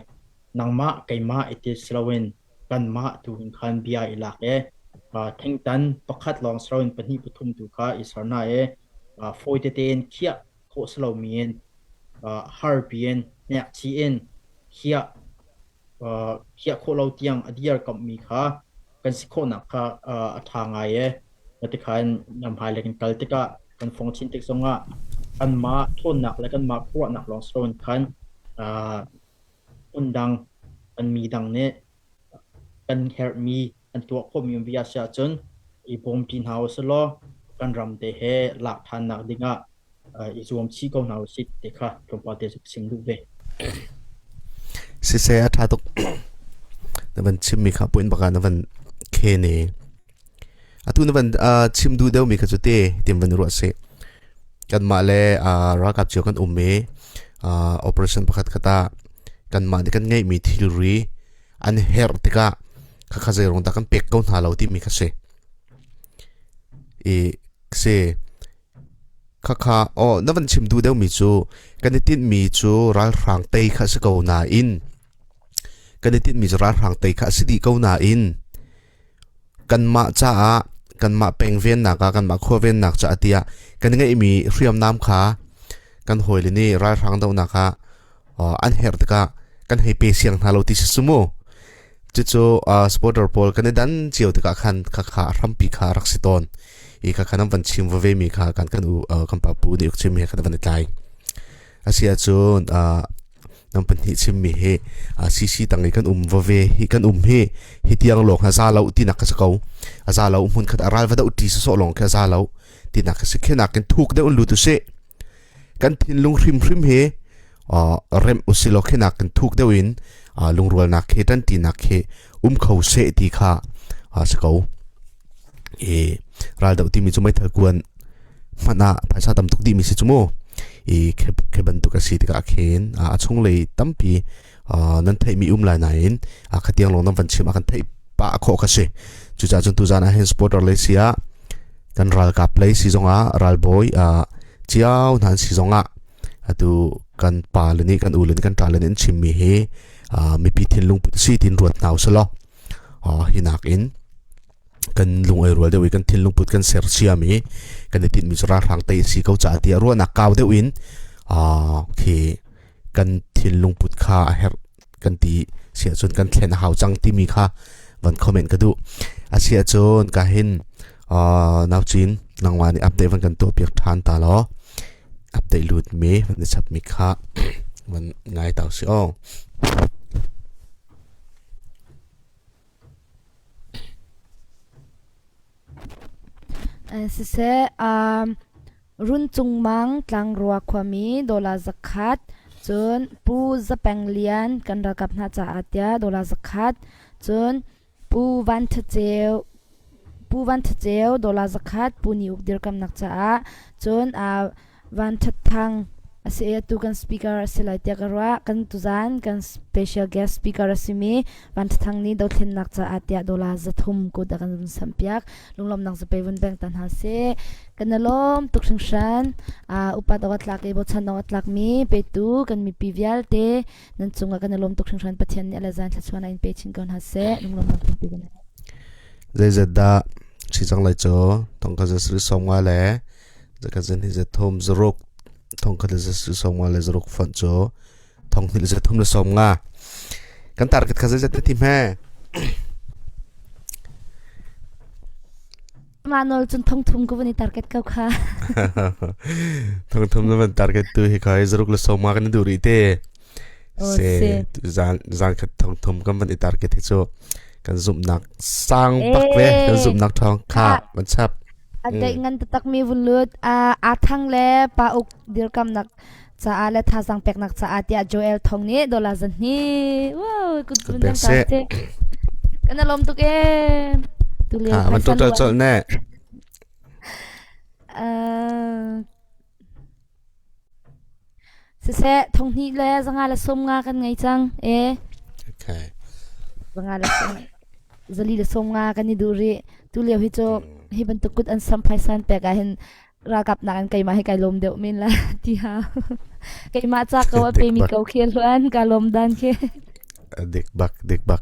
Nangmah, keimah i ti si loin kanmah tu in khan bia i lak i thingtan pakhat lawng si loin pahnih pathum tu kha i ser hna i fawi tete in khiah khawh si lomi in harpi in hnekchih in khiah khiah khawh lo tiang a dirkamhmi kha kan si khawhnak kha a ṭha ngai i Matikhan hmailei kan kal tikah kan fong chin tik zongah kanmah ṭhawnnak le kanmah khuaruahnak lawng si loin khan hmundang kan mi dang nih kan herhmi an tuah khawhmi um ve a si ahcun i bawmṭi hna usih law kan ram te he lak ṭhannak dingah i zuam chih ko hna usih ti kha tlawmpal te cu ka chim duh ve. Siseh a ṭha tuk. Na van chimmi kha puin bak ah na van khen i atu na van chim duh deuhmi kha cu te tim van ruah sih. Kanmah le ralkap cio kan um i operation pakhat khat ah kanmah nih kan ngeihmi thilri an herh tikah khakha zei ruang dah kan pek ko hna lo timi kha si. I si Khakha aw na van chim duh deuhmi cu kan i tinhmi cu ralhrang tei kha a si ko nain kan i tinhmi cu ralhrang tei kha a si dih ko nain kanmah caah kanmah peng vennak ah kanmah khua vennak caah tiah kan ngeihmi hriamnam kha kan hawile nih ralhrang dohnak ah an herh tikah kan hei pe siang hna lo ti si su mu. Cucu supporter pawl kan i dan cio tikah khan khakha a hrampi kha a rak si tawn. I khakha nan van chim veve mi kha kan kan u kan pa pu nih chim he khan van i tlai. Asi ahcun nan pahnih chimmi hi CC tang i kan um va ve hi kan um hi hi tiang lawng ha za lo tinak ka si ko. A za lo hmun khat a ral va doh ṭi sawsawh lawng khi a za lo tinak ka si. Khinak in thuk deuh in lut usih. Kan thinlung hrimhrim hi remh usih law khinak in thuk deuh in lungrualnak he ṭanṭinak he um kho seh ti kha si ko. I raldoh timi cu meithal kuan hmanh ah phaisa tam tuk dihmi si cu mu. I khi bantuk a si tikah khin a chunglei tampi nan theihmi um lai nain khatiang lawng nan van chim a kan theih pah khawh kha si. Cucaah cun tuzaan ah hin supporter lei si ah kan ralkap lei si zongah ralbawi cio hna an si zongah atu kan pa le nih kan u le nih kan ṭa le nih an chimmi hi mipi thinlung put si tin ruat hna usih law hi nakin kan lung ai rual deuh i kan thinlung put kan sersiam i kan i tinhmi cu ralhrang tei a si ko caah tiah ruahnak kau deuh in khi kan thinlung put kha a herh kan ti si ahcun kan thlen a hau cang timi kha van comment ka duh. A si ahcun ka hin naucin nangmah nih update van kan tuah piak ṭhan ta law update lut mi van i chap mi kha van ngai tau si aw. Siseh, Run Cung Mang Tlangrua khuami dollar 100, cun Pu Za Peng Lian kan ralkap hna caah tiah dollar 100, cun Pu Van Tha Ceu Pu Van Tha Ceu dollar 100 Pu Ni Uk dirkamnak caah, cun Van That Thang a si i atu kan speaker a si lai tiah ka ruah. Kan tuzaan kan special guest speaker a simi Van That Thang nih dothlennak caah tiah dollar 300 kut a kan vun sampiak. Lunglawmhnak zapei vun peng ta hna sih. Kan i lawm tuk hringhran. Upat awk a tlak i bochan awk a tlakmi petu kan mipi vialte nan cungah kan i lawm tuk hringhran. Pathian nih a le zan thluachuah in pe chin ko hna seh. Lunglawmhnak tampi kan Zeizat dah si cang lai cu tongka zasri sawmnga le Zakhat zan hi zathum zaruk thongkhat le zasri sawmnga le zaruk fonh cu thonghnih le zathum le 50 kan target kha zeizat na ti hme? Mah nawl cun thongthum ka vun i target ko kha. Thongthum na van target tu hi kha zaruk le 50 kan duh rih te. Se zan zan khat thongthum kan van i target hi cu kan zumhnak sang bak ve kan zumhnak thong kha van chap. A daih ngan taktakmi vun lut. Aa thang le pa uk dirkamnak caah le thazaang peknak caah tiah Joel Thong nih dollar 200. Wow, kut vun dang ta te. Kan alom tuk ee. Tu lio Ha, van total colh ne. Siseh, 2000 le 150 kan ngei cang. E. Okay. Zanga le sawm, 450 kan i duh rih. Tu lio hi cu hi bantuk kut an sam phaisan pek ah hin ralkap nak in keimah hi kai lawm deuh men la ti ha. Keimah ca ko a Dik pemi bak. ko khi hluan ka lawm dan khi. Dik bak, dik bak.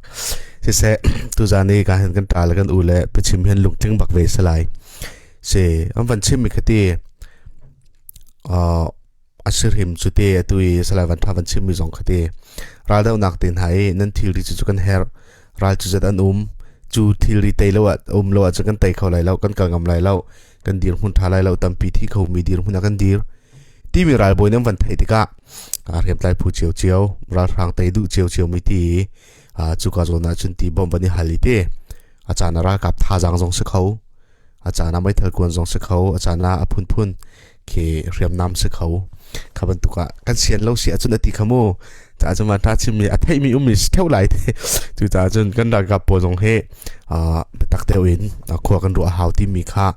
Siseh, tuzan i ka hin kan ṭa le kan u le biachim hin lungtling bak ve salai. Si, an van chim mi khati A si hrim cu te atu i Salai Van Tha van chimmi zong kha te raldohnak te hna i nan thilri cu kan herh ral cu zat an um cu thilri tei lo ah um lo ahcun kan tei kho lai lo kan kal ngam lai lo kan dirhmun ṭha lai lo tampi thi khomi dirhmun ah kan dir timi ralbawi nan van theih tikah hriamtlai phu ciocio ralhrang tei duh ciocio mi ti cuka zawn ah cun ti bawmh van i hal i te a caan ah ralkap thazaang zong si kho a caan ah meithal kuan zong si kho a caan ah a phunphun khi hriamnam si kho kha bantuk ah kan sian lo si ahcun a ti kha mu caah cun van tha chimmi a theimi ummi si theu lai te cucaah cun kan ralkap pawl zong hi biatak deuh in khua kan ruah hau timi kha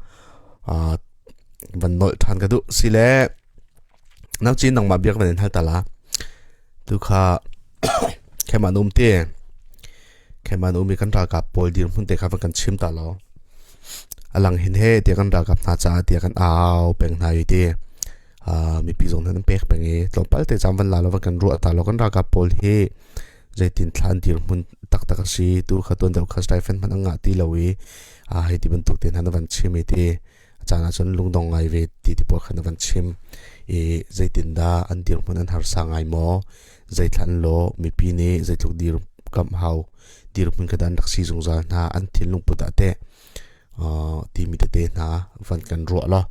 van nolh than ka duh si le nang chin nangmah biak van in hal tala tu kha khema num te Khema na um i kan ralkap pawl dirhmun te kha van kan chim ta law. A lang hin he tiah kan ralkap hna caah tiah kan au peng hna i ti. Uh, mipi zong nan pek peng i tlawmpal te cam van la lo van kan ruah ta lo kan ralkap pawl hi zeitin thlan dirhmun taktak a si tu kha tuan deuh kha stipend hmanh an ngah ti lo i uh, hei ti bantuk te hna na van chim i ti a caan ah cun lungdong ngai ve ti ti pawl kha na van chim i zeitindah an dirhmun an harsa ngai maw zeithlan law mipi nih zeitluk dirkamh hau dirhmun kha dah an rak si zungzal hna an thinlung put ah teh timi tete hna van kan ruah law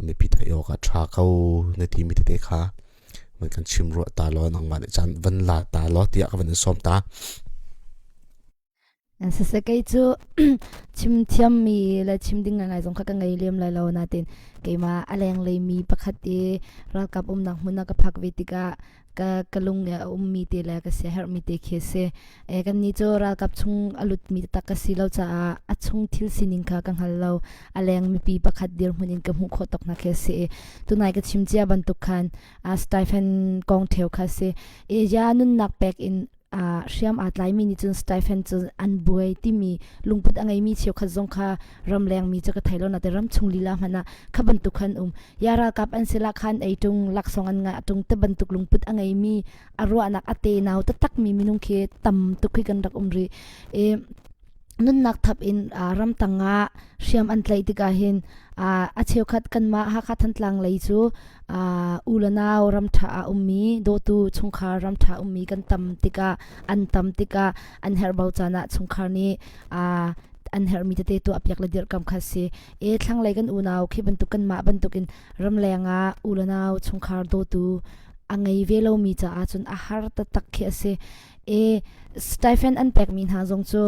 mipi theih awk ah ṭha ko na timi tete kha. Van kan chim ruah ta law nangmah nih caan van la ta law tiah ka van in sawm ta. Siseh kei cu chim thiammi le chim ding ngaingai zong kha ka ngei lem lai lo nain keimah a lenglei mi pakhat i ralkap umnak hmun ah ka phak ve tikah ka ka lung i a ummi te le ka siaherhmi te khi a si. E, kannih cu ralkap chung a lutmi taktak ka si lo caah a chung thil sining kha ka hngal lo. A leng mipi pakhat dirhmun in ka hmuh khawh tawk hna khi a si i tunai ka chim cia bantuk khan stipend kong ṭheo kha a si. E, ya nunnak pek in hriam aa tlaimi nih cun stipend cu an buai timi lungput a ngeimi cheukhat zong kha ramleng mi cu ka thei lo na te ram chung lila hmanh ah kha bantuk khan um ya ralkap an si la khan ei tung laksawng an ngah tung te bantuk lungput a ngeimi a ruahnak a te nau taktak mi minung khi tam tuk khi kan rak um ri e nunnak thap in ramtang ah hriam an tlaih tikah hin a cheukhat kanmah Hakha Thantlang lei cu u le nau ramṭha ah ummi dawtu chungkhar ramṭha ummi kan tam tikah an tam tikah an herhbau caan ah chungkhar nih an herhmi tete tuahpiak le dirhkamh kha si. E thlanglei kan unau khi bantuk kanmah bantukin ramleng ah u le nau chungkhar dawtu a ngei ve lomi caah cun a har taktak khi a si. E stipend an pekmi hna zong cu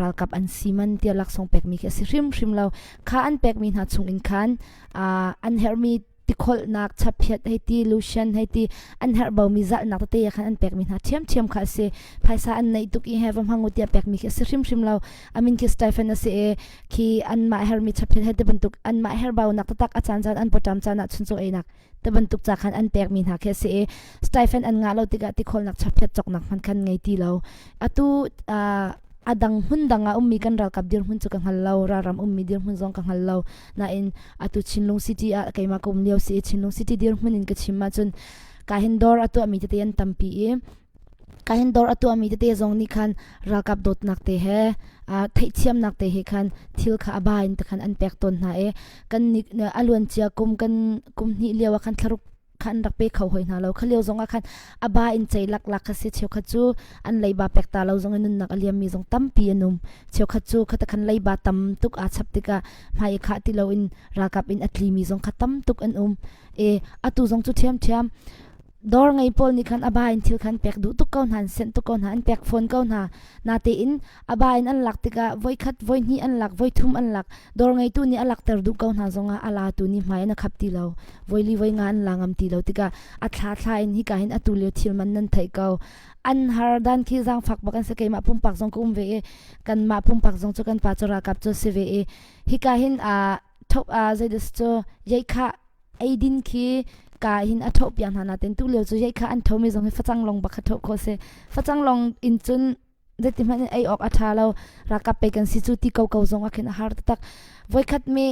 ralkap an si man tiah laksawng pekmi khi a si hrimhrim lo. Kha an pekmi hna chung in khan an herhmi tikholhnak chaphiat hei ti lucian hei ti an herhbaumi zalhnak tete khan an pekmi hna ṭhiamṭhiam kha a si. Phaisa an neih tuk i he va hmang u tiah pekmi khi a si hrimhrim lo. Amin khi stipend a si i khi anmah herhmi chaphiat hei ti bantuk anmah herhbaunak taktak a caan caan an pawṭam caan ah chuncaw einak te bantuk ca khan an pekmi hna khi a si i stipend an ngah lo tikah tikholnak chaphiat cawknak hmanh khan ngei ti lo. Atu a dang hmun dang ah ummi kan ralkap dirhmun cu ka hngal lo ralram ummi dirhmun zong ka hngal lo nain atu Chinlung City ah keimah ka um lio si i Chinlung City dirhmun in ka chim ahcun ka hin dawr a tuahmi tete an tampi i Ka hin dawr a tuahmi tete zong nih khan ralkap dawtnak te he theihthiamnak te he khan thil kha a ba in te khan an pek tawn hna i kan a luancia kum kan kum hnih lio ah khan thlaruk kha an rak pe kho hoi hna lo. Kha lio zong ah khan a ba in cei laklak kha si cheukhat cu an leiba pek ta lo zong in nunnak a liammi zong tampi an um. Cheukhat cu khata khan leiba tam tuk aa chap tikah hmai i khah ti loin ralkap in a tlimi zong kha tam tuk an um. E atu zong cu ṭhiamṭhiam Dawr ngei pawl nih khan a ba in thil khan pek duh tuk ko hna, an senh tuk ko hna, an pek fawn ko hna. Natein a ba in an lak tikah voikhat, voihnih an lak, voithum an lak. Dawr ngeitu nih a lakter duh ko hna zongah a latu nih hmai in a khap ti lo. Voili voinga an la ngam ti lo tikah a thla thla in hika hin atu lio thil man nan theih ko. An har dan khi zaangfak bak an si keimah pumpak zong ka um ve i kanmah pumpak zong cu kan pa cu ralkap cu si ve i hika hin a thok a zeidas cu yeikha eidin khi ka hin a tho piak hna natin tu lio cu yei kha an thomi zong hi facang long bak kha tho kho si facang long in cun zeiti hmanh in ei awk a tha lo ralkap pe kan si cu ti ko ko zong ah khin a har taktak voikhat mi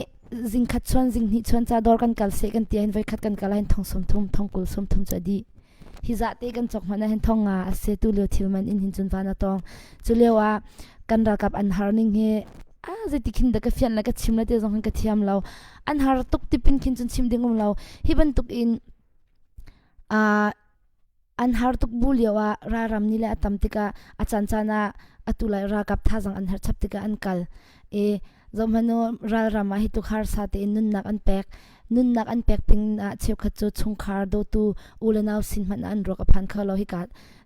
zingkhat chuan zinghnih chuan ca dawr kan kal se kan ti hin voikhat kan kal hin thong 30 thong 20 30 cu a dih hi za te kan chok hmanh ah hin thong nga a se tu lio thil man in hin cun van a tong cu lio ah kan ralkap an har ning hi a zeiti khin da ka fian le ka chim le te zong hin ka thiam lo an har tuk tipin khin cun chim ding um lo hi bantuk in uh, an har tuk bu lio ah ralram ni le a tam tikah a caan caan ah atu lai ralkap thazang an har chap tikah an kal e zohmanu ralram ah hi tuk harsa tein nunnak an pek nunnak an pek ping ah cheukhat cu chungkhar dawtu u le nau sin hmanh an ruak a phan kho lo hika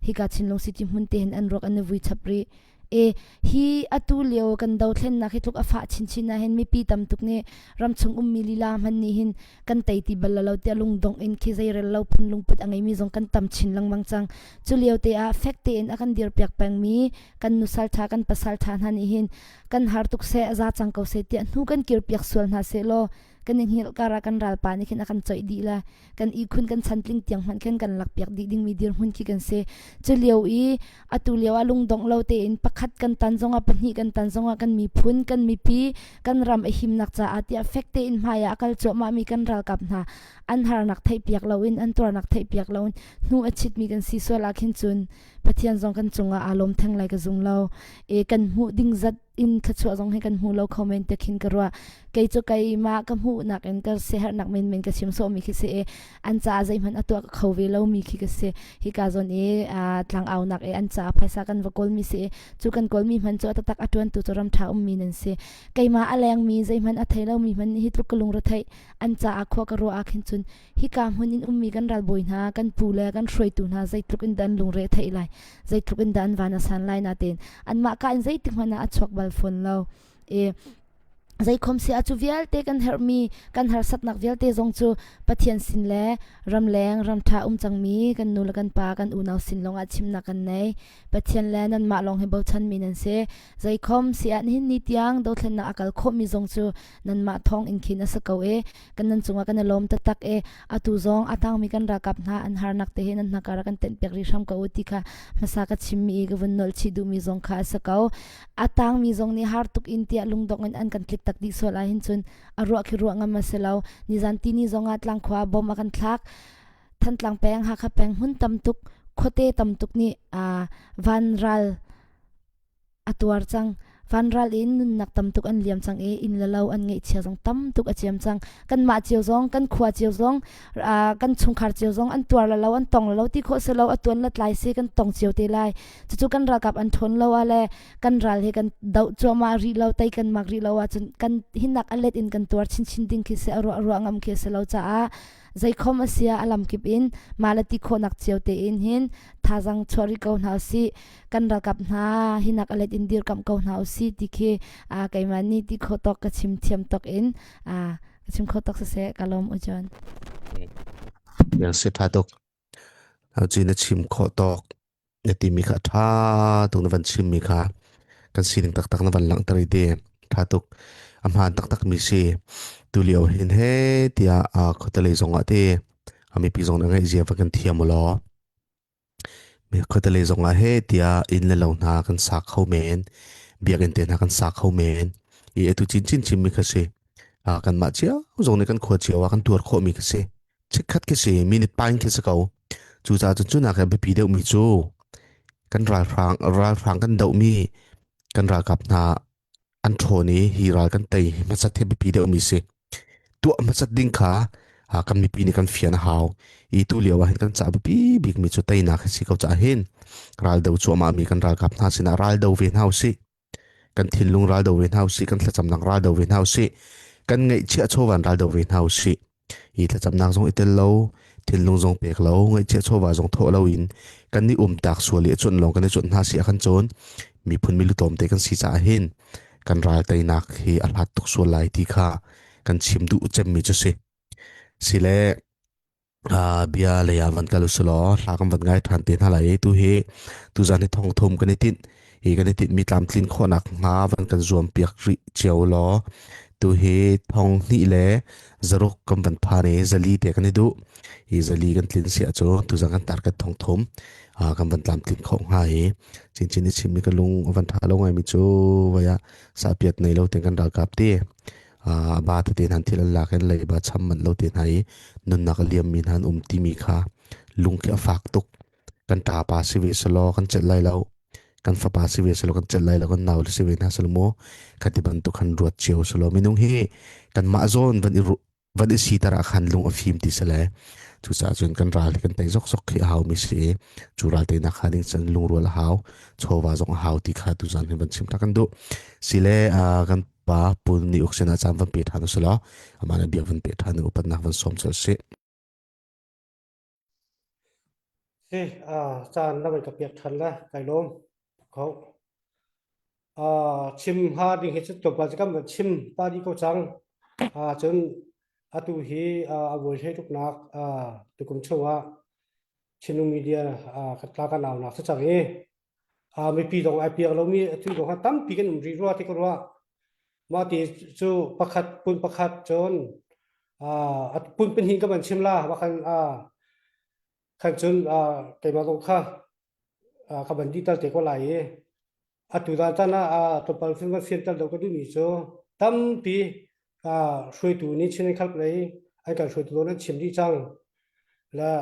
hika Chinlung City hmun te hin an ruak an i vui chap rih E hi atu lio kan dothlennak hi tluk a fah chinchin ah hin mipi tam tuk nih ramchung ummi lila hmanh nih hin kan tei ti bal lo tiah lungdong in khi zeirel lo phun lungput a ngeimi zong kan tam chin lengmang cang. Cu lio te ah fek tein a kan dirpiak pengmi kan nusal ṭha kan pasal ṭha hna nih hin kan har tuk seh a za cang ko seh tiah hnu kan kirpiak sual hna seh law kan i hngilh kar ah kan ralpa nih khin a kan coih dih la kan ihkhun kan chantling tiang hmanh khin kan lakpiak dih dingmi dirhmun khi kan si cu lio i atu lio ah lungdongh lo tein pakhat kan tan zongah pahnih kan tan zongah kan miphun kan mipi kan ram a himnak caah tiah fek tein hmai ah a kal cuahmah mi kan ralkap hna an harnak theihpiak loin an tuarnak theihpiak loin hnu a chitmi kan si sual ah khin cun. Pathian zong kan cungah aa lawm theng lai ka zum lo. E kan hmuh ding zat in thluachuah zong hi kan hmu lo kho men te khin ka ruah. Kei cu keimah ka hmuhnak in ka siaherhnak menmen ka chim sawhmi khi si i an caah zeihmanh a tuah kho ve lomi khi ka si. Hika zawn i tlangaunak i an caah phaisa kan va kawlmi si i cu kan kawlmi hman cu a taktak a ṭuantu cu ramṭha ummi nan si. Keimah a lengmi zeihmanh a thei lomi hmanh nih hi tluk ka lungre theih an caah khua ka ruah ah khin cun hika hmun in ummi kan ralbawi hna kan pu le kan hruaitu hna zeitluk in dah an lungre a theih lai zeitluk in dah an van a san lai natein anmah ka in zeitik hmanh ah a chuak bal fawn lo i zeikhom si ah cu vialte kan herhmi kan harsatnak vialte zong cu Pathian sin le ramleng ramṭha um cangmi kan nu le kan pa kan unau sin lawngah chimnak kan nei Pathian le nanmah lawng hi bochanmi nan si zeikhom si ah nihin ni tiang dothlennak a kal khawhmi zong cu nanmah thawng in khin a si ko i kan nan cungah kan i lawm taktak i atu zong a tangmi kan ralkap hna an harnak te hi nan hnakar ah kan tenhpiak rih hram ko u ti kha hmasa ka chimmi i ka vun nolh chih duhmi zong kha a si ko. A tangmi zong nih har tuk in tiah lungdong in an kan tlik tak dih sual ahhin cun a ruah khi ruah ngam a si lo. Nizan tini zong ah tlangkhua bom a kan thlak. Thantlang peng, Hakha peng hmun tam tuk, khuate tam tuk nih aa vanral a tuar cang. Vanral in nunnak tam tuk an liam cang i inn le lo an ngeihchia zong tam tuk a ciam cang. Kanmah cio zong, kan khua cio zong, kan chungkhar cio zong an tuar le lo, an tong le lo ti khawh si lo, a tuan le tlai si kan tong cio te lai. Cucu kan ralkap an ṭhawn lo ah le kan ral hi kan doh cuahmah rih lo, tei kan mak rih lo ahcun kan hinak a let in kan tuar chinchin ding khi si a ruah ruah ngam khi a si lo caah zeikhom a si ah a lamkip in mah le ti khawhnak cio tein hin thazaang chuah rih ko hna usih. Kan ralkap hna hinak a let in dirkamh ko hna usih ti khi keimah nih ti khawh tawk ka chim thiam tawk in ka chim kho tawk siseh ka lawm u John. Si ṭha tuk. Ci na chim khawh tawk na timi kha ṭha tuk na van chimmi kha kan sining taktak na van langhter i te ṭha tuk a hmaan taktak mi si tu lio hin he tiah khuatelei zong ah te a mipi zong na ngaih zia va kan thiam u law Khuatelei zongah he tiah inn le lo hna kan sa kho men, biakinn te hna kan sa kho men. I atu chinchin chimmi kha si. Ah, kanmah cio zong nih kan khua cio ah kan tuar khawhmi kha si. Chikkhat khi si, minute paing khi si ko. Cucaah cun cunak he biapi deuhmi cu kan ralhrang, ralhrang kan dohmi kan ralkap hna an ṭhawn i hi ral kan tei hmasat hi biapi deuhmi si. Tuah hmasat ding kha kan mipi nih kan fian a hau. I tu lio ah hin kan ca biapi bikmi cu teinak hi si ko caah hin raldo cuahmah mi kan ralkap hna sinah raldo ve hna usih. Kan thinlung raldo ve hna usih, kan thlacamnak raldo ve hna usih, kan ngeihchiah chawvan raldo ve hna usih. Hi thlacamnak zong i tel lo, thinlung zong pek lo, ngaihchiah chawva zong thawh lo in kan i umtak sual i a cuanh lawng kan i cuanh hna si ah khan cun miphun milu tlawmte kan si caah hin kan ral teinak hi a hlat tuk sual lai ti kha kan chim duh cemmi cu si. Sile bia lei ah van kal usulaw hla kan van ngai ṭhan te hna lai i tu hi tuzan hi thong thum kan i tinh hi kan i tinhmi tlamtlin khawhnak hnga van kan zuam piak rih cio law tu hi thong hnih le zaruk kan van phan i zali te kan i duh hi zali kan tlin sia cu tuzan kan target thong thum kan van tlamtlin khawh hnga hi chinchin i chimmi ka lung a van ṭha lo ngaimi cu vaya sapiat nei lo ten kan ralkap ti a ba tete hna thil an lak in leiba cham manh lo te hna i nunnak a liammi hna an um timi kha lung khi a fak tuk kan ṭapa si ve selaw kan celh lai lo kan fapa si ve selaw kan celh lai lo kan nau le si ve hna selaw mu khati bantuk khan ruat cio selaw minung hi kanmah zawn van i van i sitar ah khan lung a fim ti sele cucaah cun kan ral hi kan tei zokzok khi a hau mi si i cu ral teinak kha ding cun lungrual a hau chawva zong a hau ti kha tuzan hin van chim ta kan duh sile kan pa pul ni uk sinah caan van pe ṭhan usulaw amah le bia van pe ṭhan upatnak van sawm cel si Si, caan na van ka pek ṭhan le kai lawm ko. Chim hnga ding hi cu tlawmpal cu kan van chim ta dih ko cang. Cun atu hi a vuai hlei tuknak tukum chungah Chinlung Media ka tla kan aunak si cang i mipi zong ai piak lomi atu zong ha tampi kan um rih rua ti ka ruah. Mah ti cu pakhat pun pakhat cun pun pahnih ka van chim la khan khan cun keimah zong kha ka van dih tal te ko lai i atu dan tan ah tlawmpal fin van fianter deuh ka duhmi cu tampi hruaitu nih Chin khalp lei an kan hruaitu zong nan chim dih cang. Le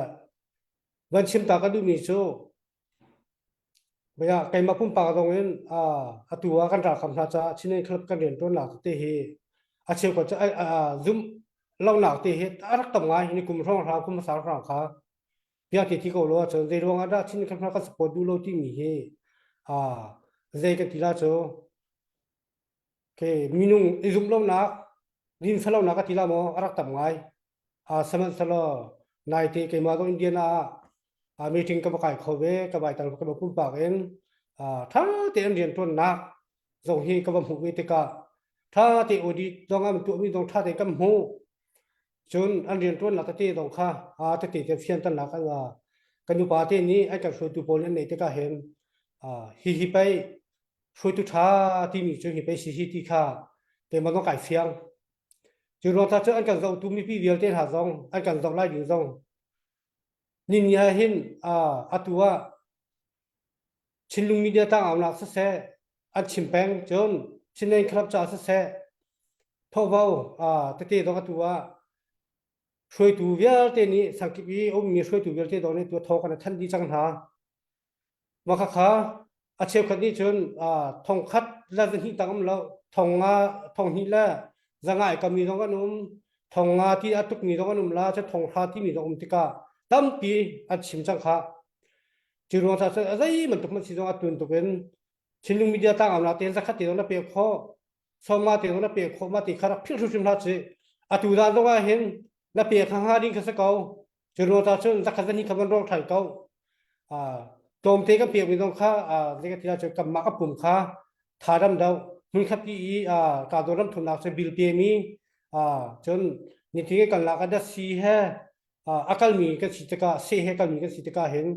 van chim ta ka duhmi cu. Bia keimah pumpak zong in atu ah kan ralkap hna caah Chin Club kan rian ṭuannak te hi a cheukhat cu zumh lonak te hi a rak tam ngai ni kum hrawng hrang kum hmasa hrang kha bia ti ti ko lo ahcun zei ruang ah dah Chin Club hna kan support duh lo timi hi zei kan ti la cu ke minung i zumh lonak din lonak ka ti la maw a rak tam ngai. Sihmanhsehlaw naite keimah zong Indiana ah meeting ka va kai kho ve ka vai tal ka va pumpak in tha tein riantuannak zong hi ka va hmuh ve tikah tha te audit zong an tuahmi zong tha te kan hmuh cun an riantuannak tete zong kha tete te fianternak an kan upa te nih an kan hruaitu pawl an neih tikah hin hi hi pei hruaitu ṭha timi cu hi pei si hi ti kha keimah zong kai fiang. Cu ruang cu an kan zohtu mipi vialte hna zong an kan zoh lai ding zong nini ah hin atu ah Chinlung media tang aunak siseh an chim peng cun Chinland Club ca siseh thovo tete zong atu ah hruaitu vialte nih sangkip i ummi hruaitu vialte zong nih tu thaw kan thanh dih cang hna. Mah khakha a cheukhat nih cun thong khat le zahnih tang um lo, thong nga thong hnih le zanga i kami zong an um, thong nga ti a tukmi zong an um la, cu thong hra timi zong um tikah tampi an chim cang kha. Cu ruang caah cun a zei bantuk hmanh si zong a tun tuk in Chinlung media tlang am la tein zakhat te zong na pek khawh, sawmnga te zong na pek khawh ma ti kha rak philh hrimhrim hlah cih. Atu zan zong ah hin na pek hnga ding kha si ko. Cu ruang caah cun zakhat zahnih kha van rawng ṭhan ko. Tlawmte kan pekmi zong kha zei ka ti ahcun kanmah ka pum kha tha ram deuh hmunkhat pi i kahdoh ram thumnak cu bil pemi cun nitin kan lak ah datsi he a kalmi kan si tikah seh he kalmi kan si tikah hin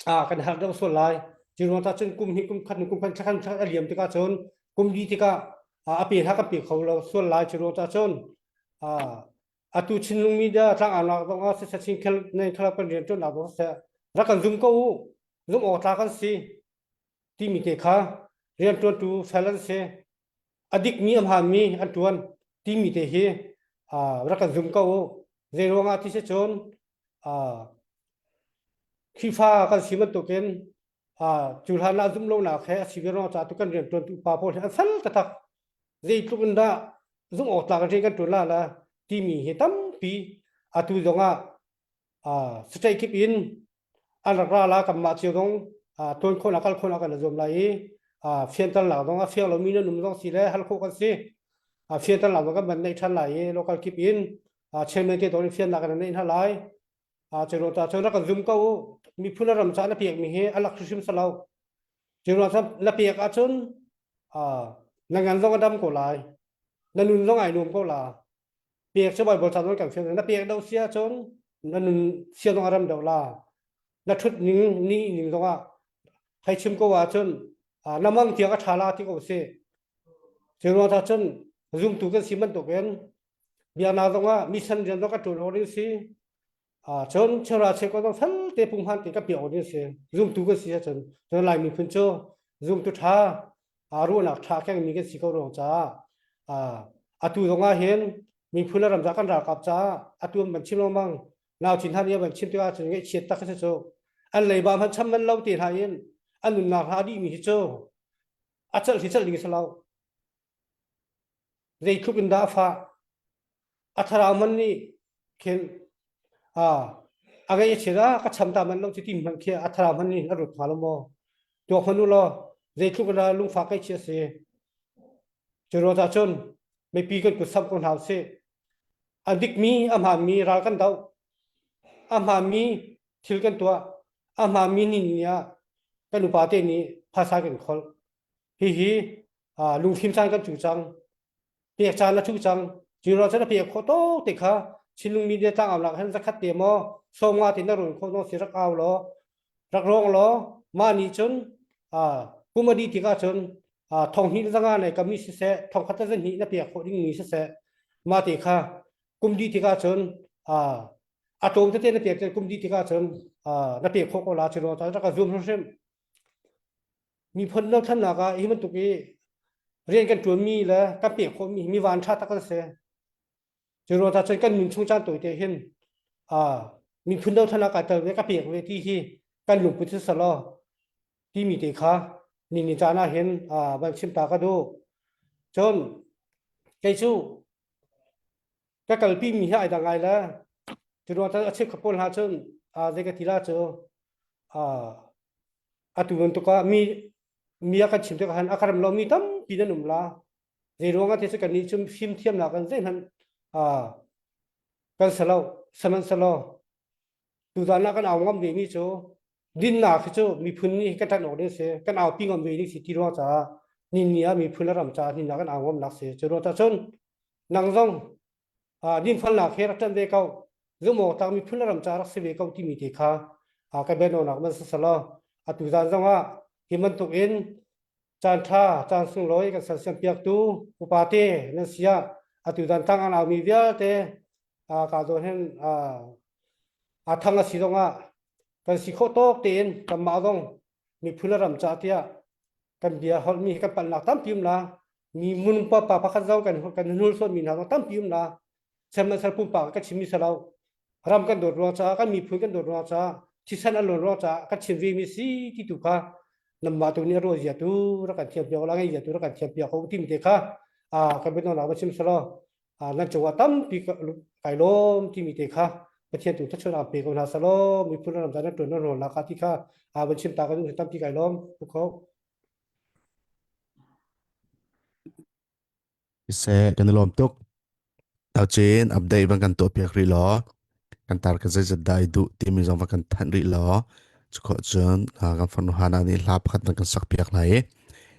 kan har deuh sual lai. Cu ruang cah cun kum hi kum khat kum khat thla khat a liam tikah cun kum li tikah a pe hna kan pe kho lo sual lai. Cu ruang cah cun atu Chinlung media tlang aan lak zong ah siseh Chinkhel nei khala kan rian ṭuannak zong siseh rak kan zum ko u zum awk tlak kan si timi te kha rianṭuantu fel an si a dikmi a hmaanmi an ṭuan timi te hi rak kan zum ko u zei ruangah ti si cun Khrihfa kan si bantukin cu hlan ah zumh lonak he a si ve ruang caah tu kan rianṭuantu pa pawl hi an fel taktak zeitluk in dah zumh awk tlak in rian kan ṭuan la la timi hi tampi atu zong ah state kip in an rak ra la kanmah cio zong tuan khawhnak kal khawhnak kan zuam lai i fianternak zong a fiang lomi nan um zong si le hal khawh kan si fianternak zong kan van neih ṭhan lai i local kip in chairman te zong in fiannak kan neih hna lai cu ta cun rak kan zum ko u miphun a ram ca na pekmi hi a lak hrimhrim si lo cu na pek ahcun na ngan zong a dam ko lai na nun zong ai nuam ko la pek cu Bible ca zong kan fiang na pek do si ahcun na nun sia zong a ram do la na thut ning ni ning zong ah hei chim ko ahcun na mang tiang a tha la ti ko si cu ruang ta cun zumtu kan si bantukin biaknak zong ah mission rian zong ka ṭuan awk ding si cun chera che ko zong felte punghman te ka piak awk ding si zumtu kan si ahcun cun Lai miphun cu zumtu ṭha ruahnak ṭha kengmi kan si ko ruang caah atu zong ah hin miphun le ramza kan ralkap caah atu an van chim lengmang nau chin hna nih an van chim tikah cun ngaihchiat tak si cu an leiba hmanh cham man lo te hna in an nunnak hna a dihmi hi cu a celh hi celh ding si lo Zeitluk in dah a fah? A thlarau man nih khin a ngeih a chiat ah ka cham ta man lo cu ti hmanh khi a thlarau man nih a rut hnga lo maw? Tuak hmanh u law zeitluk in dah lungfak kai chi a si. Cu ruang cah cun mipi kan kut samh ko hna usih. A dikmi a hmaanmi ral kan doh. A hmaanmi thil kan tuah. A hmaanmi ni ni ah kan upa te nih phaisa kan kholh. Hihi lungfim caan kan cu cang pek caan a cu cang zero cun a pek khawh to te kha Chinlung media tlang au nak hen zakhat te maw sawmnga te na run khawh no si rak au law rak rong law mah nih cun kum a dih tikah cun thong hnih zanga nei kami siseh thong khat le hnih na pek khawh ding mi siseh mah te kha kum dih tikah cun a tlawm tete na pek kum dih tikah cun na pek khawh ko la cu rak zoom hrim miphun dothlennak ah hi bantuk i rian kan ṭuanmi le kan pek khawhmi mi van ṭha tak an si. Cu ruang cun kan nun chung caan tawite hin miphun dothlennak kai tel ve ka pek ve ti hi kan lungput si selaw. timi te kha ni ni caan ah hin van chim ta ka duh. Cun kei cu ka kalpi mi hi ai dang ngai le cu ruang a chim pawl hna cun zei ka ti la cu atu bantuk ah mi mi a kan chim tikah han a ka rem lo mi tampi nan um la zei ruang ah ti cu kan nih cu fimthiamnak kan zeihmanh kan si lo sihmanhsehlaw tuzan ah kan au ngam ve mi cu dinnak hi cu miphun nih kan ṭanh awk ding si kan aupi ngam ve ding si ti ruang caah ninni ah miphun le ram caah ninnak kan au ngamnak si cu ruang cun nang zong dinfalnak he rak ṭanh ve ko zumawk tak miphun le ram caah rak si ve ko timi te kha kan bianonak man sasalaw atu zan zong ah hi bantuk in caan ṭha caan sunglawi kan sersiam piaktu upate nan si ah atu zan tang an aumi vialte ka zawn hin a thang a si zong ah kan si khawh tawk tein kanmah zong miphun le ram ca tiah kan bia holhmi hi kan palhnak tampi um la mi mun pa pa pakhat zong kan kan hnul suan mi hna zong tampi um la sihmanhsehlaw pumpak kan chimmi si lo ram kan dawt ruang caah kan miphun kan dawt ruang caah thisen an luan ruang caah kan chim ve mi si ti tu kha namah tu nih ruah zia tu rak kan thiam piak la ngei zia tu rak kan thiam piak ko tim te kha a kan bianaw nak va chim selaw nan cungah tampi kai lawm timi te kha Pathian tu thluachuah aan pe ko hna selaw miphun ram nan ṭuan nan rawl la ka ti kha a van chim ta kan tampi kai lawm ko Seh kan i lawm tuk. Taucin update van kan tuah piak rih law kan tar ka zeizat dah i duh timi zong van kan thanh rih law cukhawh cun kan farnu Hana nih hla pakhat van kan sak piak lai i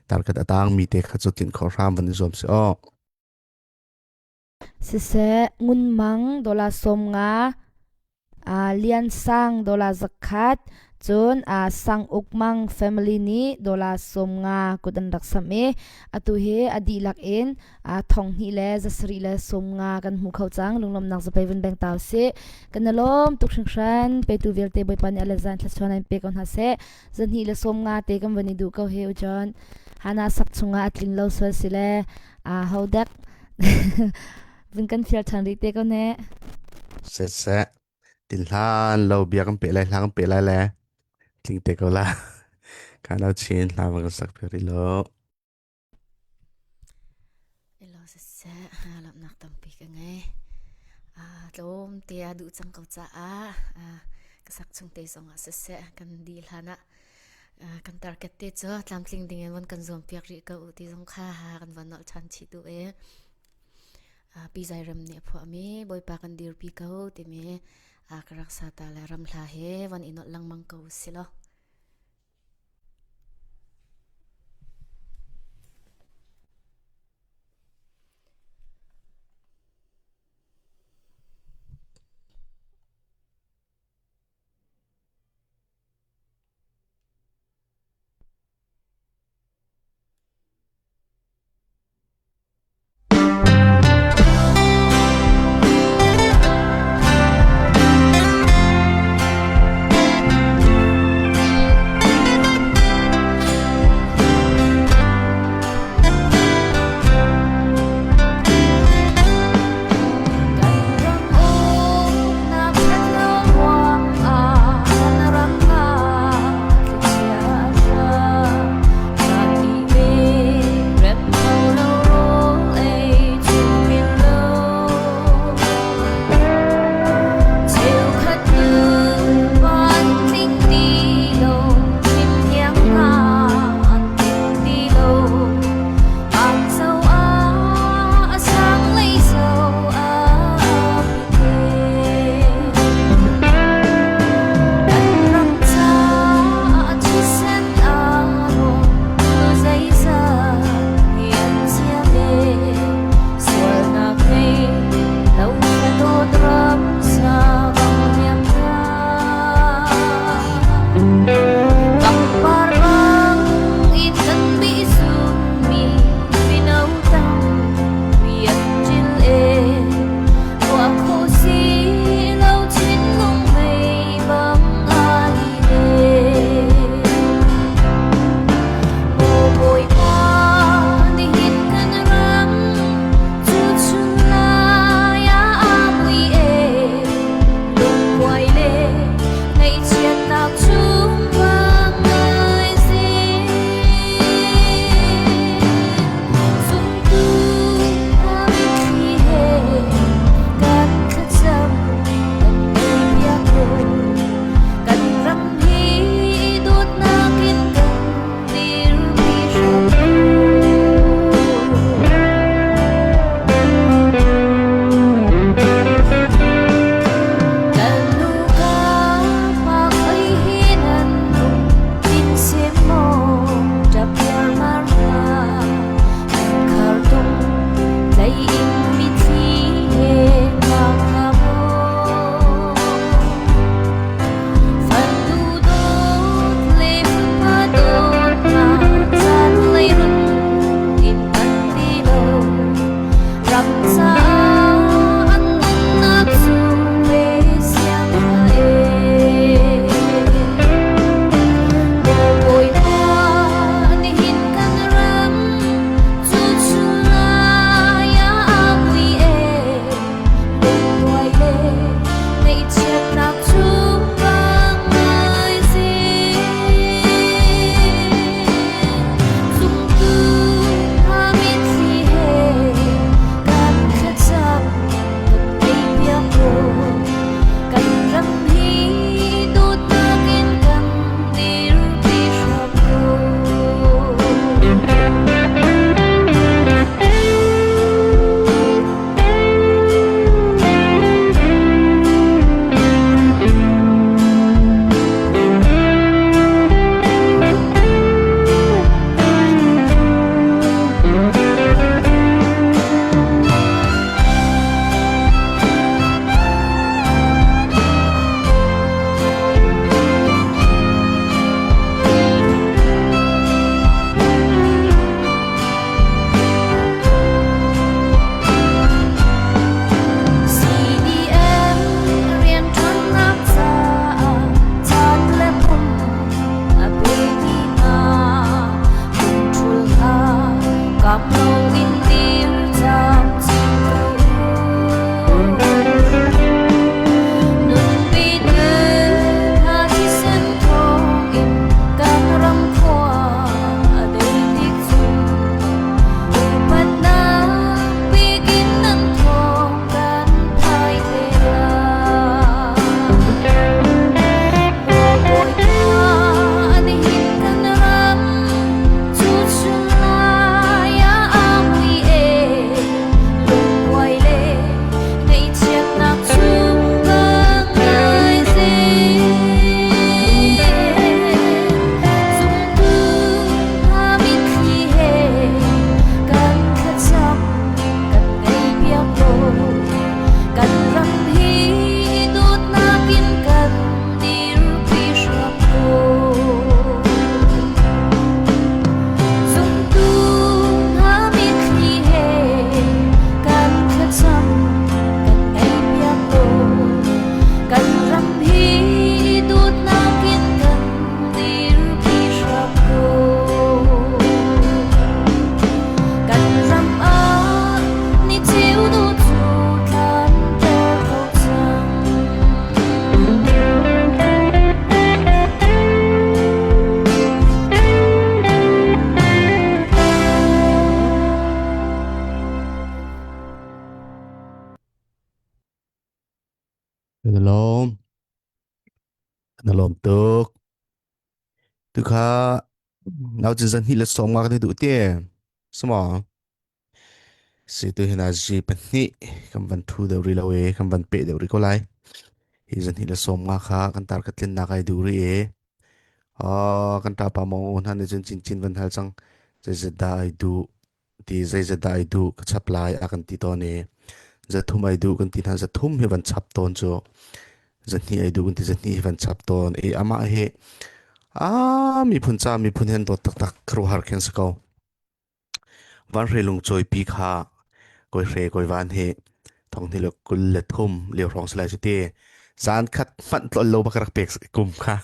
tarkat a tang mi te kha cu tlinh khawh hram van i zuam si aw. Siseh, Ngun Mang dollar 50, Lian Sang dollar 100, cun Sang Uk Mang family nih dollar 50 kut an rak samh i atu hi a dihlak in thong hnih le zasarih le 50 kan hmu kho cang. Lunglawmhnak zapei vun beng ta usih. Kan i lawm tuk hringhran. Petu vialte Bawipa nih a le zan thluachuah in pe ko hna seh. Zahnih le 50 te kan van i duh ko he u John. Hana sak chungah a tlin lo sual si le ho dek vun kan fial ṭhan rih te ko ne. Siseh, tin hlan lo bia kan pe lai hla kan pe lai le tling te ko la. Ka lo chin hla van kan sak piak rih lo. Elo siseh, lawmhnak tampi ka ngei. Tlawm te a duh cang ko caah ka sak chung te zong ah siseh kan di hlan ah kan target te cu tlamtling ding in von kan zuam piak rih ko ti zong kha ha kan von nolh ṭhan chih tu e pi zai ram nih a phuahmi bawipa kan dirpi ko timi ka rak sa ta le ram hla he von i nolh lengmang ko si lo Kan i lawm. Kan i lawm tuk. Tukha nau cin zan hnih le sawm nga kan i duh te. Sama. Si tu hin a zi pahnih kan van thu deuh rih lo e, kan van peh deuh rih ko lai. Hi zan hnih le sawm nga kha kan tar ka tlin nak ai duh rih e. Ah, kan ṭapa mong u hna nih cun cincin van hal cang. Zeizat dah ai duh ti zeizat dah ai duh ka chap lai a kan ti tawn i zathum ai duh kan ti hna zathum hi van chap tawn cu zahnih ai duh kan ti zahnih hi van chap tawn i amah hi a miphun ca miphun hen dawt taktak khuaruahhar khin si ko. Vanhri lungcawipi kha kawi hre kawi van hi thonghnih le 23 lio hrawng si lai cu ti. Zan khat hmanh tlol lo bak rak pek kum kha.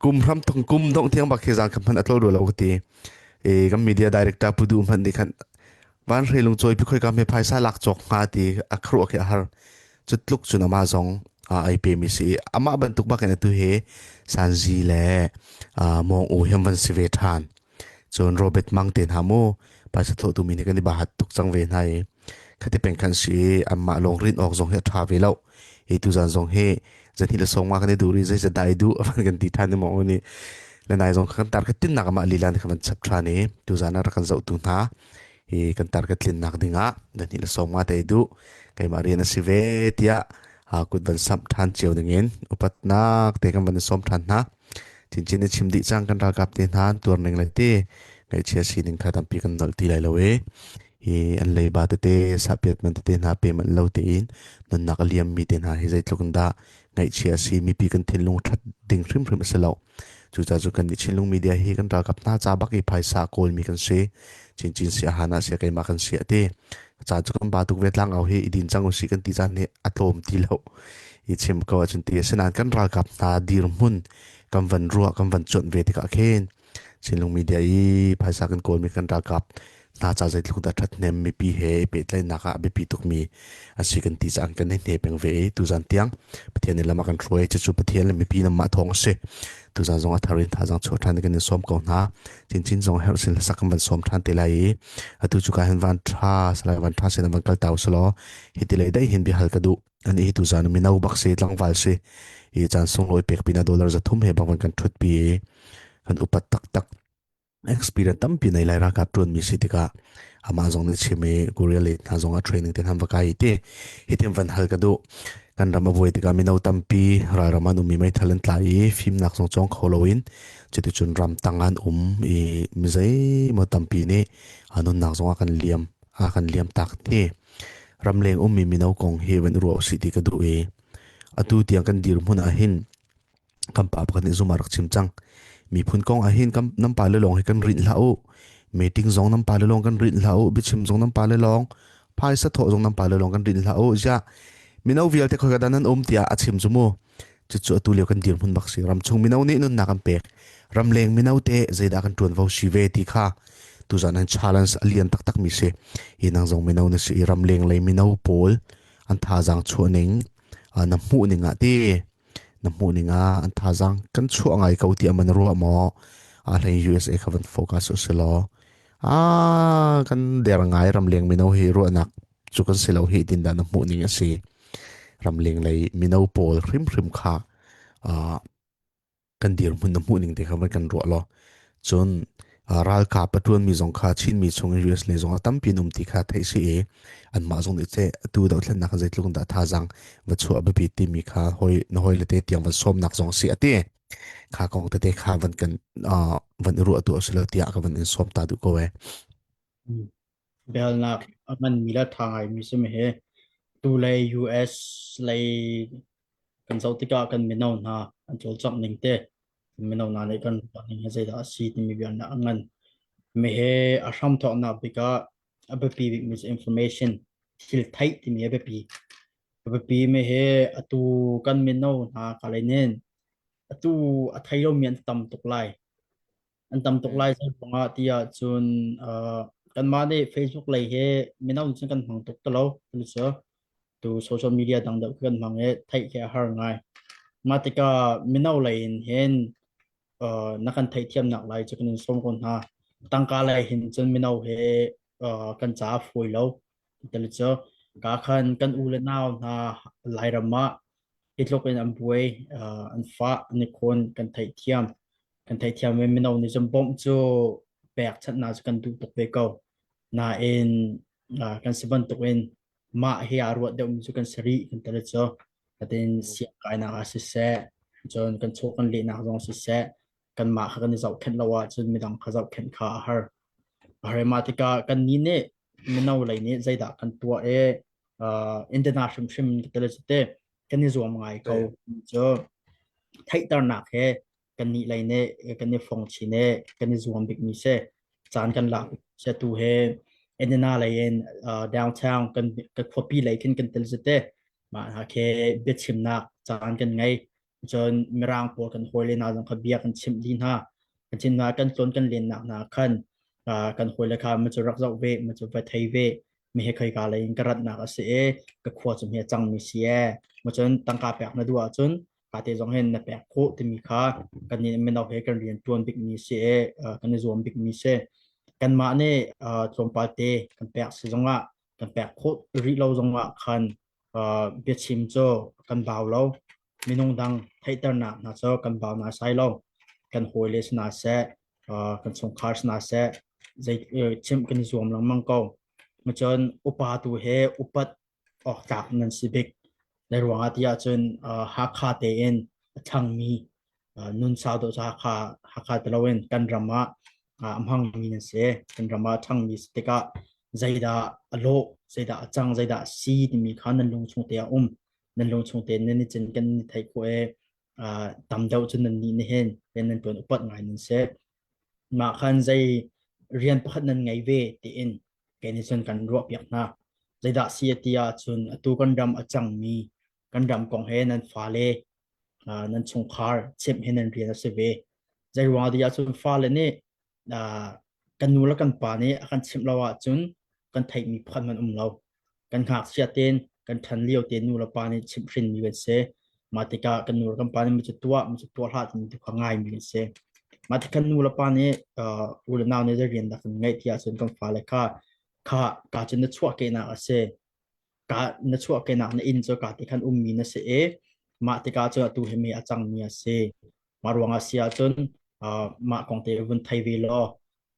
Kum hram thong kum dongh tiang bak khi zan khat hmanh a tlol rua lo ka ti. E, kan media director Pu Duh hmanh nih khan vanhri lungcawipi khoi ka me phaisa lak cawk hnga ti a khuaruah khi a har. Cu tluk cun amah zong ai pe mi si. Amah bantuk bak in atu hi Sanzi le Mong U hi an van si ve ṭhan. Cun Robert Mang te hna mu phaisa thawhtu mi nih kan i bahat tuk cang ve hna i khati peng khan si i anmah lawng rin awk zong hi a ṭha ve lo. Hi tuzan zong hi zan hi le sawng ma kan i duh ri zei dah i duh a van kan ti ṭhan i maw nih le nai zong kan tar ka tinnak amah lila nih khan van chap ṭhan i tuzan ah rak kan zohtu hna hi kan tar ka tlinnak dingah zan hi le sawng ma te i duh keimah rian a si ve tiah kut van samh ṭhan cio dingin upatnak te kan van i sawm ṭhan hna. Cincin na chim dih cang kan ralkap te hna an tuar ning le ti ngaihchia sining kha tampi kan nolh ti lai lo i hi an leiba tete sahpiat man tete hna pe manh lo tein nunnak a liam mi te hna hi zeitluk in dah ngaihchia si mipi kan thinlung that ding hrimhrim a si lo cucaah cu kan nih Chinlung media hi kan ralkap hna ca bak i phaisa kawlmi kan si chinchin si a hana sia keimah kan si ati ca cu kan ba tuk ve tlang au hi i din cang usih kan ti caan hi a tlawm ti lo i chim ko ahcun ti asinain kan ralkap hna dirhmun kan van ruah kan van cuanh ve tikah khin Chinlung media i phaisa kan kawlmi kan ralkap hna ca zeitluk dah ṭhathnem mipi he i pehtlaihnak ah a biapi tukmi a si kan ti caah kan i hne peng ve i tuzan tiang Pathian nih lam a kan hruai cucu Pathian le mipi namah thawng a si tuzan zong a thar in thazaang chuah ṭhan kan in sawm ko hna chinchin zong herh sin hlasak kan van sawm ṭhan te lai i atu cu ka hin van ṭha salai van ṭha sin van kal tau selaw hi ti lei dai hin biahal ka duh ani hi tuzan mino bak si tlangval si i caan sunglawi pek pina dollar 300 he bak van kan ṭhut pi i kan upat taktak experience tampi nei lai ralkap ṭuan mi si tikah amah zong nih chim i Korea le hna zong ah training te hna va kai ti hitin van hal ka duh kan ram a buai tikah mino tampi ralram an ummi meithal an tlai i fimnak zong cawng kho loin cuticun ram tang an um i mizei maw tampi nih nunnak zong a kan liam a kan liam tak ti ramleng ummi mino kong hi van ruah usih ti ka duh i atu tiang kan dirhmun ah hin kan pa pakhat nih zum a rak chim cang miphun kong ah hin kan nan pa le lawng hi kan rinh hlah u meeting zong nan pa le lawng kan rinh hlah u biachim zong nan pa le lawng phaisa thawh zong nan pa le lawng kan rinh hlah u ziah mino vialte khoi ka dan nan um tiah a chim cu mu cucu atu lio kan dirhmun bak si ramchung mino nih nunnak an pek ramleng mino te zeidah kan ṭuanvo si ve ti kha tuzan an challenge a lian taktak mi si hi nang zong mino na si i ramleng lei mino pawl an thazaang chuah ning na hmuh ning ah ti na hmuh ning ah an thazaang kan chuah ngai ko ti aman ruah maw a hlei USA kha van focus u law a kan der ngai ramleng mino hi ruahnak cu kan si lo hi tin dah na hmuh ning a si ramleng lei mino pawl hrimhrim kha kan dirhmun na hmuh ning te kha van kan ruah law cun ralkap a ṭuanmi zong kha Chinmi chung in US lei zong ah tampi an um ti kha theih si i anmah zong nih teh atu dohthlennak zeitluk in dah thazaang va chuah biapi timi kha hoi na hoi le te tiang van sawmnak zong si ati kha kong tete kha van kan van i ruah tu a si lo tiah ka van in sawm ta duh ko e. Biahalnak a nganmi le a ṭha ngaimi si mi hi tulei US lei kan zoh tikah kan mino hna an cawlcangh ning te mino hna nih kan ruah ning hi zeidah a si timi biahalnak a ngan. Mi hi a hramthawknak bik ah a biapi bikmi cu information thil theih timi a biapi. A biapi mi hi atu kan mino hna ka lei nin atu a thei lomi an tam tuk lai. An tam tuk lai zei ruangah ti ahcun uh, kanmah nih Facebook lei hi mino nih cun kan hmang tuk ti lo tu tu social media dang deuh khi kan hmang i theih khi a har ngai. Mah tikah mino lei in hin uh, na kan theihthiamnak lai cu kan in sawm ko hna. Tangka lei hin cun mino he uh, kan ca a fawi lo. Tali cu ka khan kan u le nau hna Lairam ah. Hi tluk in an buai, an fah, an i khawn kan theihthiam. Kan theihthiam i mino nih cun bawmh cu pekchanhnak cu kan duh tuk ve ko. Nain kan si bantuk in mah hi aa ruat deuhmi cu kan si rih kan ti le cu. Natin siangkainak ah siseh, cun kan chaw kan lehnak zong siseh, kanmah kha kan i zohkhenh lo ahcun midang kha zohkhenh kha a har. A har mah tikah kannih nih mino lei nih zeidah kan tuah i internet hrimhrim ka ti te kan i zuam ngai ko cu theihternak he kannih lei nih kan i fong chin i kan i zuam bikmi si caan kan lak se tu he Indiana lei in downtown kan ka khuapi lei khin kan tel te mah hna khi biachimnak caan kan ngei cun mirang pawl kan hawile hna zong kha bia kan chimh dih hna kan chim hna kan tlawn kan lennak hna khan kan hawile kha ma cu rak zoh ve ma cu va thei ve mi he khoika lei in ka ratnak a si i ka khua cu hi a cangmi si e ma cun tangka pek na duh ahcun ka te zong hin na pek khawh timi kha kan nih mino he kan rian tuan bikmi si i kan i zuam bikmi si kanmah nih tlawmpal te kan pek si zongah kan pek khawh rih lo zongah khan biachim cu kan bau lo minung dang theihternak hna cu kan bau hna sai lo kan hawile si hna seh kan chungkhar si hna seh zei chimh kan i zuam lengmang ko cun upa tu he upat awk tlak nan si bik le ruangah ti ahcun Hakha tein a ṭhangmi nun sau dawh cu Hakha Hakha ti loin kan ram ah a hmangmi nan si kan ram ah a ṭhangmi si tikah zeidah a lawh zeidah a cang zeidah a si timi kha nan lung chung te ah um nan lung chung te nan i cin kan i theih khawh i tam deuh cu nan nih nihin rian nan ṭuan upat ngai nan si mah khan zei rian pakhat nan ngei ve tiin kei nih cun kan ruahpiak hna zeidah si a ti ahcun atu kan ram a cangmi kan ram kong he nan fale nan chungkhar chimh hi nan rian a si ve zei ruang ah ti ahcun fale nih kan nu le kan pa nih a kan chimh lo ahcun kan theihmi pakhat hmanh um lo. Kan ngakchia tein kan ṭhan lio tein nu le pa nih chimhhrinmi kan si. Mah tikah kan nu le kan pa nih mi cu tuah, mi cu tuah hlah timi tu kha ngaimi kan si. Mah tik kan nu le pa nih u le nau nih zei rian dah kan ngeih ti ahcun kan fale kha kha ka cu na chuahkehnak a si. Ka na chuahkehnak na inn cu ka ti khan ummi na si i mah tikah cun atu hi mi a cangmi a si. Mah ruangah si ahcun mah kong te vun thei ve law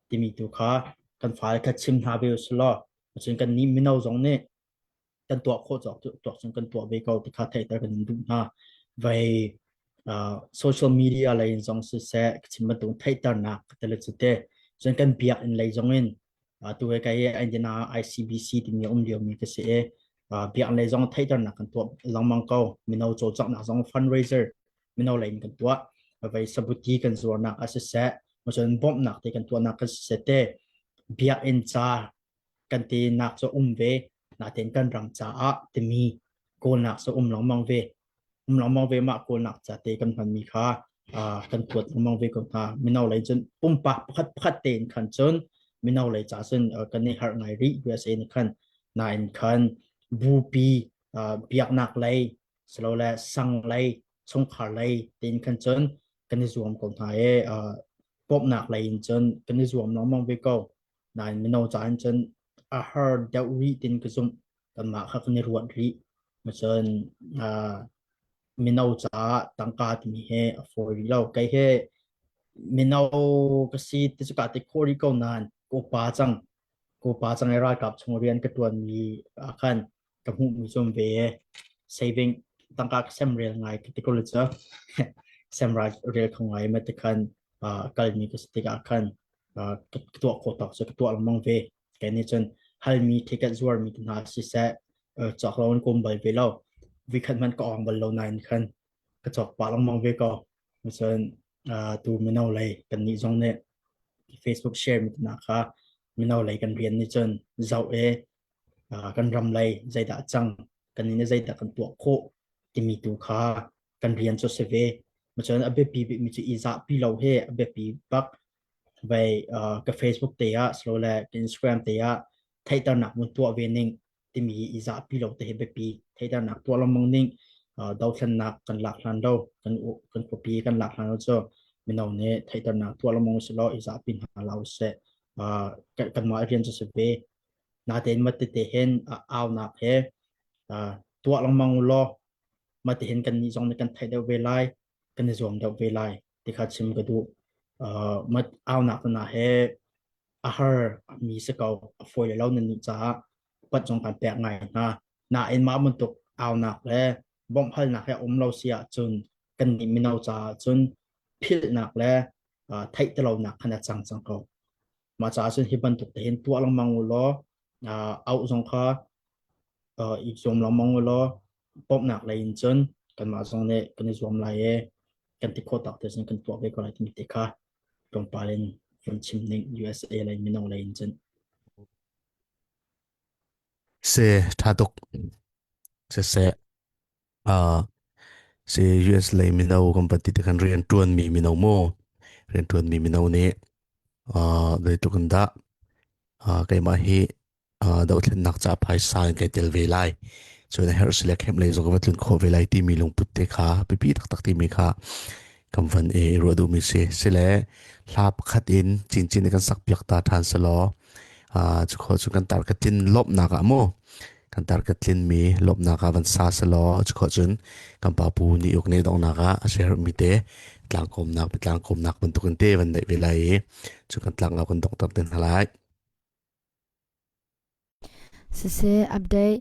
timi tu kha kan fale kha chim hna ve usih law cun kan nih mino zong nih kan tuah khawh cawk tuak cun kan tuah ve ko ti kha theihter kan in duh hna. Vei social media lei in zong siseh chim bantuk theihternak tele cu te cun kan biakinn lei zong in tu he kai Indiana ICBC timi a um liomi ka si i biakinn lei zong theihternak kan tuah lengmang ko mino cawlcanghnak zong fundraiser mino lei in kan tuah vei sabuti kan zuarnak ah siseh cun bawmhnak te kan tuahnak kan siseh te biakinn ca kan ti nak cu um ve natein kan ram caah timi kawlnak cu um lengmang ve um lengmang ve mah kawlnak ca te kan hmanmi kha kan kuat lengmang ve ko hna mino lei cun pumpak pakhat pakhat tein khan cun mino lei ca cun kan i harh ngai rih USA nih khan nain khan bupi biaknak lei silole sang lei chungkhar lei tein khan cun kan i zuam ko hna i bawmhnak lei in cun kan i zuam lengmang ve ko nain mino ca in cun a har deuh rih tin ka zumh kanmah kha kan i ruat rih cun mino caah tangka timi he a fawi rih lo kei he mino ka si ti cu ka ti khawh rih ko nain ka upa cang ka upa cang i ralkap chung rian ka ṭuanmi ah khan ka hmuhmi cu um ve saving tangka ka sem rel ngai ka ti ko le cu sem rel kho ngai ma ti khan kalmi ka si tikah khan ka tuah khawh tawk cu ka tuah lengmang ve kei nih cun halmi ticket zuarmi te hna siseh cawk lo in ka um bal ve lo vikhat hmanh ka ong bal lo nain khan ka cawk pah lengmang ve ko cun tu mino lei kan nih zong nih Facebook share mi te hna kha mino lei kan rian nih cun zoh i kan ram lei zeidah cang kan nih zeidah kan tuah khawh timi tu kha kan rian cu si ve cun a biapi bikmi cu i zahpi lo hi a biapi bak vai ka Facebook te ah silole ka Instagram te ah theihternak mun tuah ve ning timi i zahpi lo te hi biapi theihternak tuah lengmang ning dothlennak kan lak hlan lo kan kan khuapi kan lak hlan lo cu mino nih theihternak tuah lengmang usih law i zahpi hna la usih kanmah rian cu si ve natein mat tete hin aunak he tuah lengmang u law. Mah tihin kan nih zong nih kan theih deuh ve lai, kan i zuam deuh ve lai ti kha chim ka duh. Mah aunak na he a har mi si ko, a fawi lo nan nih caah upat zong kan pek ngai hna. Nain mah bantuk aunak le bawmhhalnak he um lo si ahcun kan nih mino caah cun philhnak le theih ti lonak khan a cang cang ko. Mah caah cun hi bantuk te hin tuah lengmang u law auh zong kha i zuam lengmang u law bawmhnak lei in cun kanmah zong nih kan i zuam lai i kan ti khawh tak te cun kan tuah ve ko lai timi te kha tlawmpal in vun chim ning USA lei mino lei in cun. Se tha tuk. Siseh si US lei mino kan van ti te khan rian ṭuan mi mino mu rian ṭuan mi mino nih zeitluk in dah keimah hi dohthlennak ca phaisa in kai tel ve lai cun a herh si le kemh lei zong ka va tlun khawh ve lai timi lungput te kha biapi taktak timi kha kan van i ruah duhmi si sile hla pakhat in cincin kan sak piak ta ṭhan selaw cu kho cu kan tar ka tlin lawmhnak ah mu kan tar ka tlin mi lawmhnak ah van sa selaw cu kho cun kan pa pu ni uk ne donghnak ah a share mi te tlangkawmnak tlangkawmnak bantukin te van neih ve lai i cu kan tlang kan doktor te hna lai. Siseh update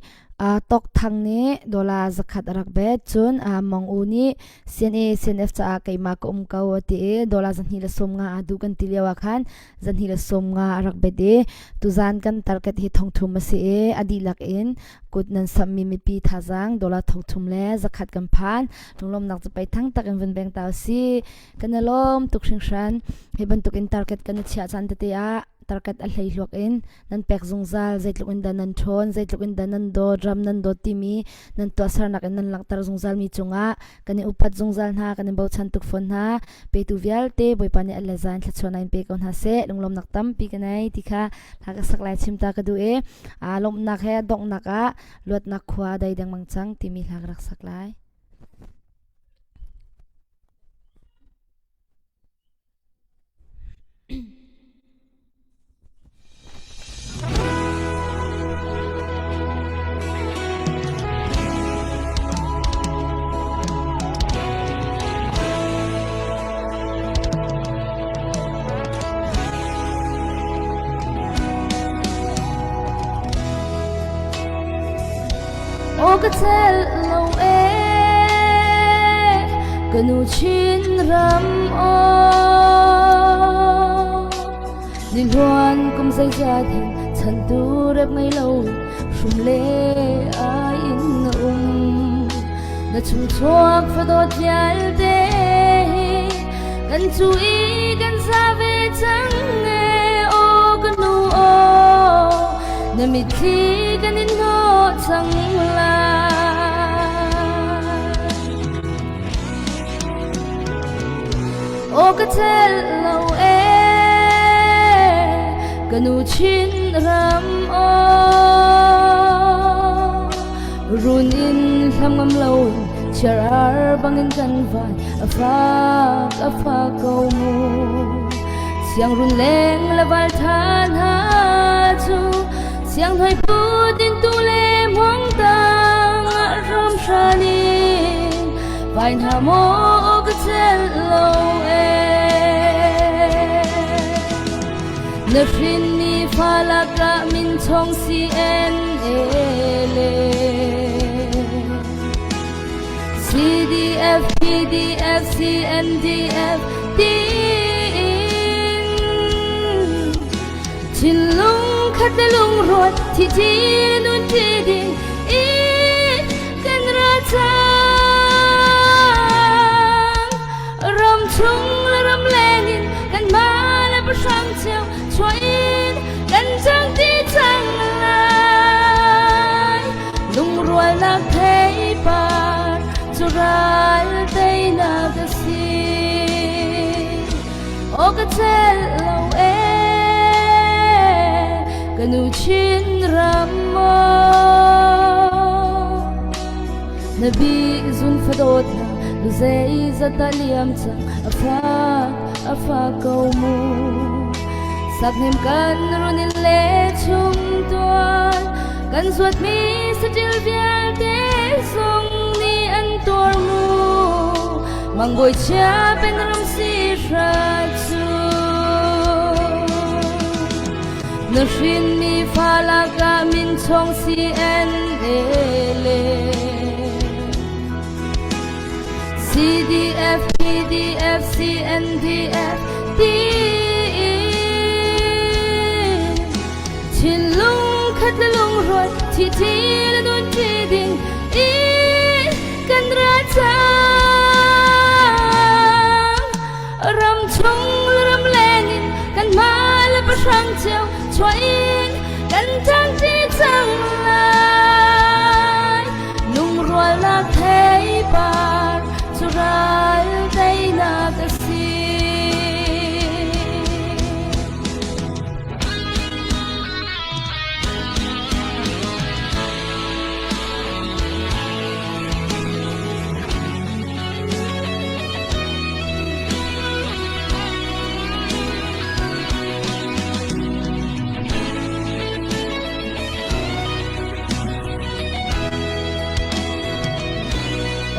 Tawk Thang nih dollar zakhat a rak bet. Cun Mong U nih CNA CNF caah keimah ka um ko a ti i dollar 250 aa duh kan ti lio ah khan 250 a rak bet i tuzan kan target hi thongthum a si i a dihlak in kut nan samhmi mipi thazaang dollar thongthum le zakhat kan phan. Lunglawmnak cu pei thang tak in vun beng ta usih. Kan i lawm tuk hringhran. Hi bantuk in target kan i chiah caan tete ah target a hleihluak in nan pek zungzal zeitluk in dah nan ṭhawn zeitluk in dah nan dawt ram nan dawt timi nan tuahsernak in nan langhter zungzal mi cungah kan i upat zungzal hna kan i bochan tuk fawn hna petu vialte Bawipa nih a le zan thluachuah in pe ko hna seh lunglawmnak tampi ka nei ti kha hla ka sak lai chim ta ka duh i aa lawmhnak he donghnak ah luatnak khua dai dengmang cang timi hla ka rak sak lai. Aw ka celh lo ee ka nu Chin ram aw ni hluan kum zeizat hin chan tu rep ngei lo hrum le ai in na um na chung chuak fadawt vialte hi kan cu i kan za ve cang e aw ka nu aw na mitthli kan in hnawh cang lai. Aw ka celh lo ee ka nu Chin ram aw run in hlam ngam lo in chiar ar bangin kan vai a fak a fak ko mu siang run leng le val than ha chu siang hoi pu din tu le mong tang ram hranin vai na mo ka cel lo e na hrin mi falak ah min chong CNA le CDF, PDF, CNDF tiin thinlung khat le lungrual thi thi nun thi ding i kan ra cang ram chung le ram leng in kan mah le pahrang cio chuah in kan cang ti cang lai Lungrualnak theipar cu ral teinak a si. Aw ka celh lo ee, ka nu Chin ram maw. Na bi zun fadawt na zeizat dah liam cang a fak a fak ko mu. Sakhnem kan run in le chung tuan kan zuatmi saṭil vialte zong nih an tuar. Mangbawi chia pen ram si hra cu. Na hrin mi fa lakah min chong CNA le CDF, PDF, CNDF, tiin thinlung khat le lungrual thi thi le nun thi ding in kan ra cang. Ram chung le ram leng in kan mah le pahrang cio chuah in kan ṭang ti cang lai. Lungrualnak theipar cu ral teinak a si.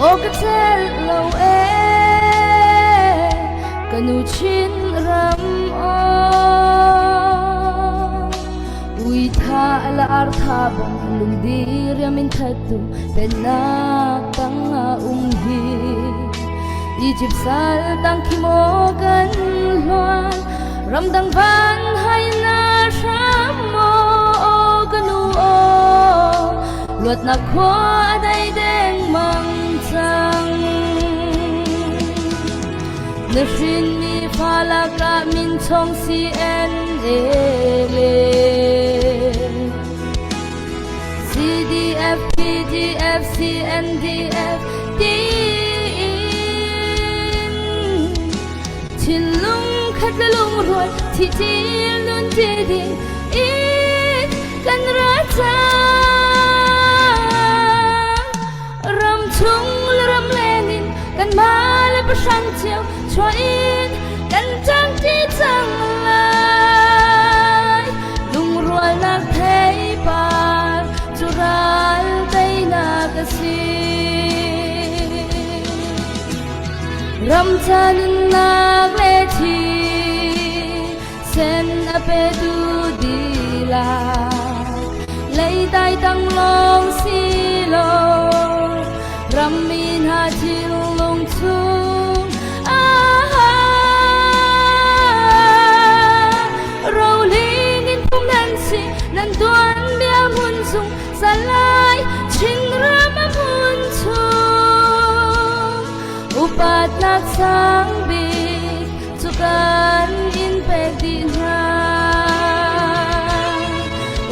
Aw ka cel lo ee ka nu Chin ram aw ui tha la ar tha bang lungdi riam in thattu pennak tang ah um hi Egypt sal tang khi maw kan hluan ramdang van hai na hram maw ka nu aw luatnak khua a dai dengmang cang. Na hrinmi fa lakah min chong CNA le CDF, PDF, CNDF tiin thinlung khat le lungrual thi til nun ti ding in kan ra cang. Ram chung le ram leng in kan mah le pahrang cio chuah in kan ṭang ti cang lai. Lungrualnak theipar cu ral teinak a si. Ram ca nunnak le thi sen a petu dihlak leitai tang lawng si lo rammi hna thinlung chung ah roling in phung nan si nan tuan bia hmun sung salai Chinram a hmun chung upatnak sang bik cu kan in pek dih hna.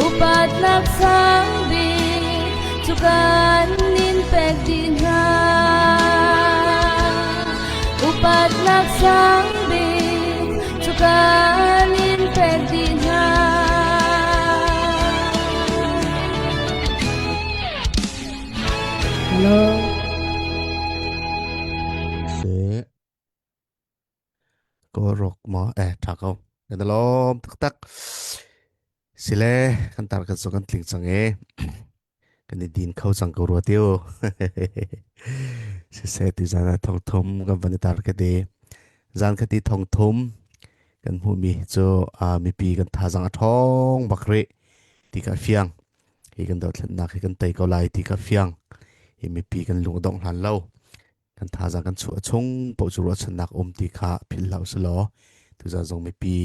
Upatnak sang bik cu kan in pek dih hna. Upatnak sang bik cu kan in pek dih hna. Hello. Seh. Kawlrawk maw eh ṭha ko. Kan i lawm taktak. Sile kan tar kan zong kan tling cang e. Kan i din kho cang ko rua tiu. Siseh ti zan ah thong thum kan van i tar ka ti. Zan khati thong thum kan hmuhmi cu uh, mipi kan thazang a ṭhawng bak rih ti ka fiang. Hi kan dothlennak hi kan tei ko lai ti ka fiang. Hi mipi kan lung a dongh hlan lo. Kan thazaang kan chuah chung paoh cu ruahchannak um ti kha philh hlah usih law tuzaan zong mipi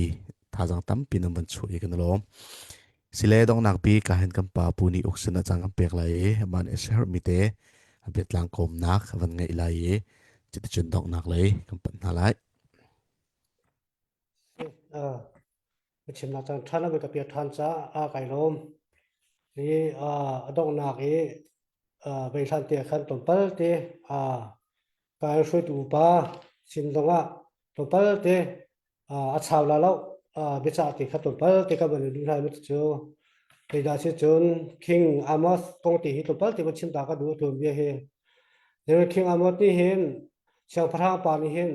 thazaang tampi nan van chuah i kan i lawm. Sile donghnak bik ah hin kan pa Pu nih uk sin ah caan kan pek lai i amah nih a siaherhmi te a biatlang kawmnak a van ngeih lai i cuticun donghnak lei kan panh hna lai. Chimnak caan ṭhan a ka pek ṭhan caah a kai lawm. Hi a donghnak i veihlan te khan tlawmpal te kai hruaitu upa sin zongah tlawmpal te a chau la lo biacah te kha tlawmpal te ka van duh hna mu cu zeidah si cun King Amos kong te hi tlawmpal te van chim ta ka duh tuan bia hi King Amos nih hin siangpahrang pa nih hin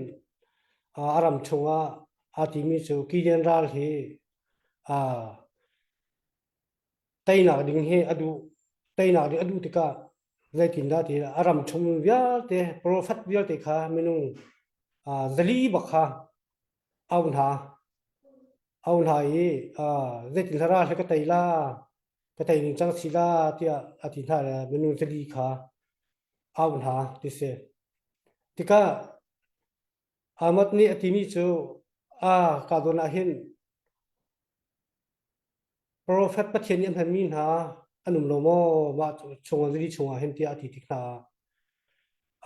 a ram chungah aa timi cu Gideon ral hi teinak ding hi a duh teinak ding a duh tikah. Zeitindah ti a ram chung vialte profet vialte kha minung zali bak kha au hna au hna i zeitin hla ral hi ka tei la ka tei ning cang si la tiah a ti hna le minung zali kha au hna ti si. Tikah Ahmad nih a timi cu a ka zawn ah hin Profet Pathian nih a hmanmi hna an um lo maw mah chung zali chungah hin tiah a ti tik hna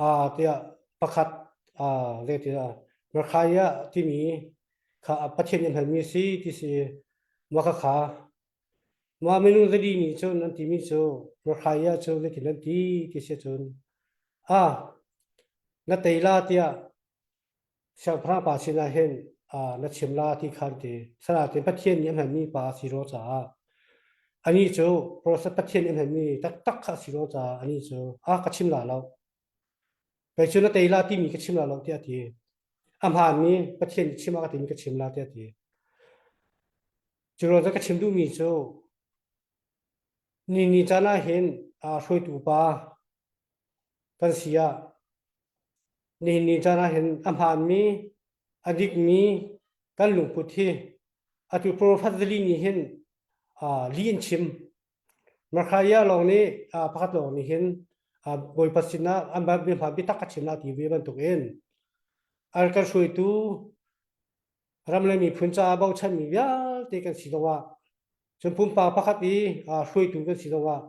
ah tiah pakhat zeitiah Micaiah timi kha Pathian nih a hmanmi si ti si mah khakha mah minung zali nih cun an timi cu Micaiah cu zeitin an ti ti si cun a na tei la tiah siangpahrang pa sinah hin na chim la ti kha an ti. Sanatin Pathian nih a hmanmi pa a si rua caah anih cu profet Pathian nih a hmanmi taktak kha a si rua caah anih cu a ka chim la lo. Kei cu na tei la timi ka chim la lo tiah a ti. A hmaanmi Pathian nih chim a ka timi ka chim la tiah a ti. Cu ruang ka chim duhmi cu ni ni caan ah hin hruaitu pa kan si ah Nihin ni caan ah hin a hmaanmi, a dikmi kan lungput hi atu Profet Zali nih hin lih in chim. Micaiah lawng nih pakhat lawng nih hin Bawipa sinah an biahma biatak ka chim la ti ve bantukin an kan hruaitu ram le miphun caah bochanmi vialte kan si zongah cun pumpak pakhat i hruaitu kan si zongah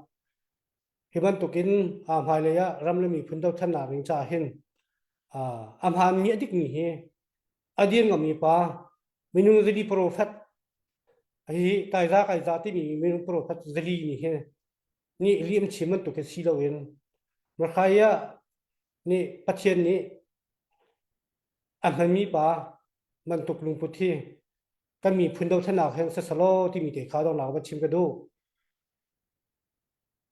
Hi bantukin hmailei ah ram le miphun dothlennak ding caah hin a hmaanmi a dikmi hi a dir ngammi pa minung zali profet hi kaiza kaiza timi minung profet zali nih hi nih liam chim bantuk hi si loin Micaiah nih Pathian nih a hmanmi pa bantuk lungput hi kan miphun dothlennak hin sasalaw timi te kha dongnak va chim ka duh.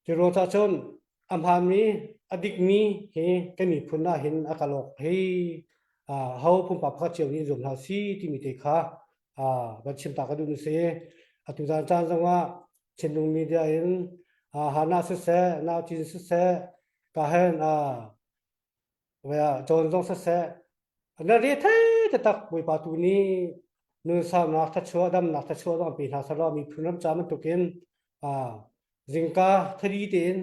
Cu ruang cah cun a hmaanmi, a dikmi hi kan miphun ah hin a kal awk hi ho pumpak pakhat cio nih zuam hna si timi te kha van chim ta ka duh si. Atu zan caan zongah Chinlung media in Hana siseh, Nau Cin siseh, ka hen cawn zong siseh na re thei taktak Bawipa tu nih nun saunak thlachuah damnak thlachuah zong pe hna selaw miphun ram ca bantukin zingka thari tein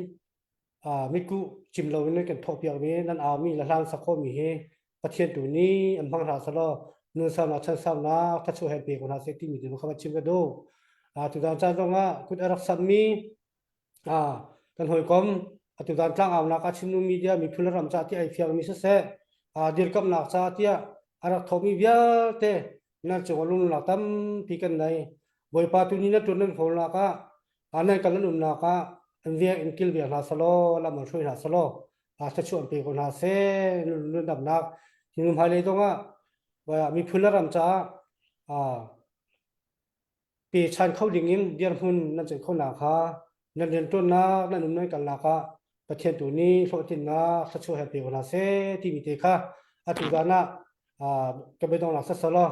mitkuh cim loin nan kan thawhpiak mi nan aumi le hlan sak khawhmi hi Pathian tu nih an hmang hna selaw nun saunak chan saunak thlachuah he pe ko hna seh timi tu kha chim ka duh. Tutan caan zongah kut a rak sammi kan hawikom atu zan tlangaunak ah Chinnu media miphun ram ca ti ai fiangmi siseh dirkamnak ca tiah a rak thomi vialte nan cung lungnak tampi kan nei Bawipa tu ni na ṭuan nan hawlnak ah nan kal nan umnak ah an veng in kil ve hna selaw lam an hruai hna selaw thluachuah an pe ko hna seh nundamnak hi hmailei zongah miphun le ram caah pechan kho dingin dirhmun nan cen khonak kha nan rianṭuannak nan um nan kalnak ah Pathian tu nih hlawhtlinnak thluachuah he pe ko hna seh timi te kha atu zan ah ka biadonghnak sasalaw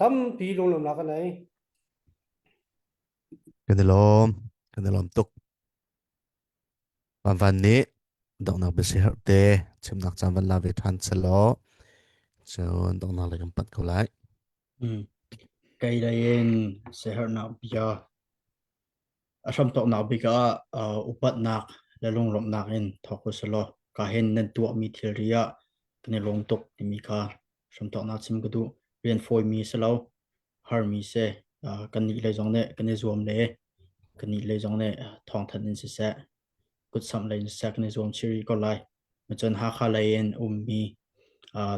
tampi lunglawmnak ka nei. Kan i lawm. Kan i lawm tuk. Van Van nih donghnak biasiherh te chimnak caan van la ve ṭhan selaw cun donghnak lei kan panh ko lai. Kei lei in siaherhnak bia a hramthawknak bik ah upatnak le lunglawmhnak in thawk u selaw ka hin nan tuahmi thilri ah kan i lawm tuk timi kha hramthawknak chim ka duh. Rian fawimi si lo, harmi si. Kannih lei zong nih kan i zuam le kannih lei zong nih thawngthanh in siseh, kutsamh lei in siseh kan i zuam chih rih ko lai. Cun Hakha lei in ummi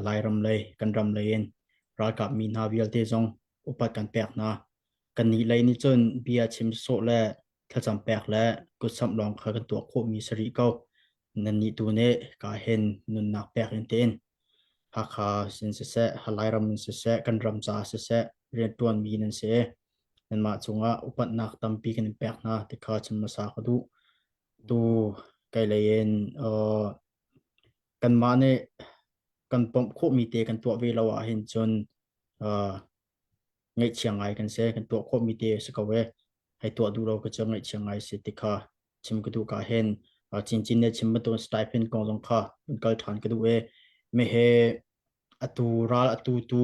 Lairam lei, kan ram lei in ralkap mi hna vialte zong upat kan pek hna. Kannih lei nih cun bia chim sawh le thlacam pek le kutsamh lawng kha kan tuah khawhmi si rih ko. Nannih tu nih ka hin nunnak pek in tein Hakha sin siseh, Lairam in siseh, kan ram caah siseh, rianṭuanmi nan si. Nanmah cungah upatnak tampi kan in pek hna ti kha chim hmasa ka duh. Tu kei lei in uh, kanmah nih kan bawmh khawhmi te kan tuah ve lo ahhin cun uh, ngaihchia ngai kan si. Kan tuah khawhmi te a si ko e. Hei tuah duh lo ka cu ngaihchia ngai si ti kha chim ka duh ka hin. Chinchin nih chim bantuk stipend kong zong kha kan kal ṭhan ka duh i mehe atu ral atu tu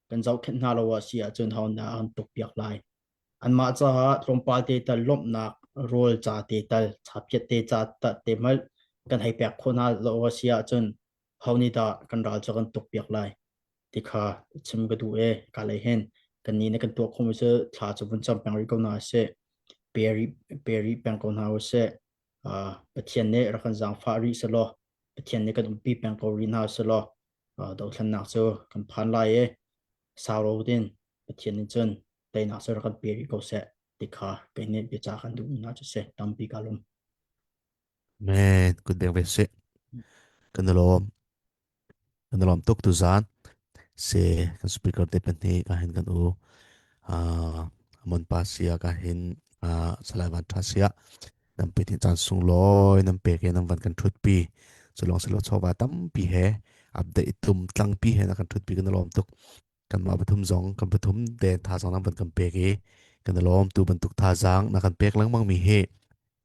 kan zohkhenh hna lo ah si ahcun ho dah an tuk piak lai. Anmah caah tlawmpal te tal lawmhnak rawl ca te tal chapchiat te ca te hmanh kan hei pek khawh hna lo a si ahcun ho nih dah kan ral cu kan tuk piak lai ti kha chim ka duh e ka lei hin kan nih na kan tuah khawhmi cu thla cu vun cam peng rih ko hna sih pe rih pe rih peng ko hna usih uh, Pathian nih rak kan zaangfah rih selaw Pathian nih kan umpi peng ko rih hna selaw uh, dothlennak cu kan phan lai i sau lo din Pathian nih cun teinak cu rak kan pe rih ko seh ti kha kei nih biaca kan duh hna cu si tampi ka lum Men kun beng ve sih. Kan lawm. Kan lawm tuk tu zan. Se kan speaker te pahnih ka hin kan u uh, Amon pa sia ka hin uh, Salai Van Tha sia nam pe tin chan sung loi nam pe ke nam van kan thut pi cholong selo chowa tampi he update tum tlang pi he na kan thut pi kan lawm tuk kanmah pathum zong kan pathum den thazaang nan van kan pek i kan i lawm tu bantuk thazaang na kan pek lengmang mi hi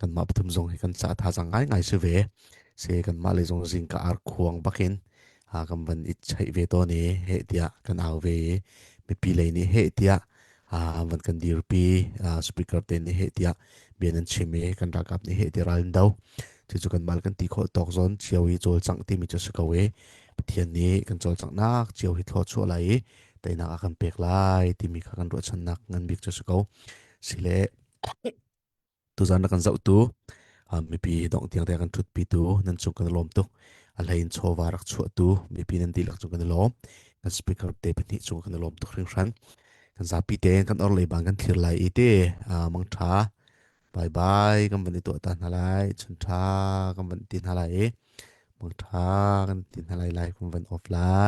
kanmah pathum zong hi kan ca thazaang ngaingai si ve se kanmah le zong zing ka ar khuang bakin a kan van i chaih ve tawn i heh tiah kan au ve i mipi lei nih heh tiah a van kan dirpi speaker te nih heh tiah bia nan chim i kan ralkap nih heh tiah ral in do cucu kan mal kan ti khawh tawk zawn cio i cawlcangh timi cu si ko i Pathian nih kan cawlcanghnak cio hi thlua chuah lai i teinak a kan pek lai timi kha kan ruahchannak ngan bik cu si ko. Sile tuzan na kan zohtu mipi dongh tiang te kan ṭhutpi tu nan cung kan i lawm tuk. A hlei in chawva rak chuahtu mipi nan dihlak cung kan i lawm. Kan speaker te pahnih cung kan i lawm tuk hringhran. Kan zapi tein kan orhlei bang kan thlir lai i te mangṭha bye bye kan van i tuah ta hna lai chun ṭha kan van ti hna lai i mangṭha kan ti hna lai lai kan van off lai.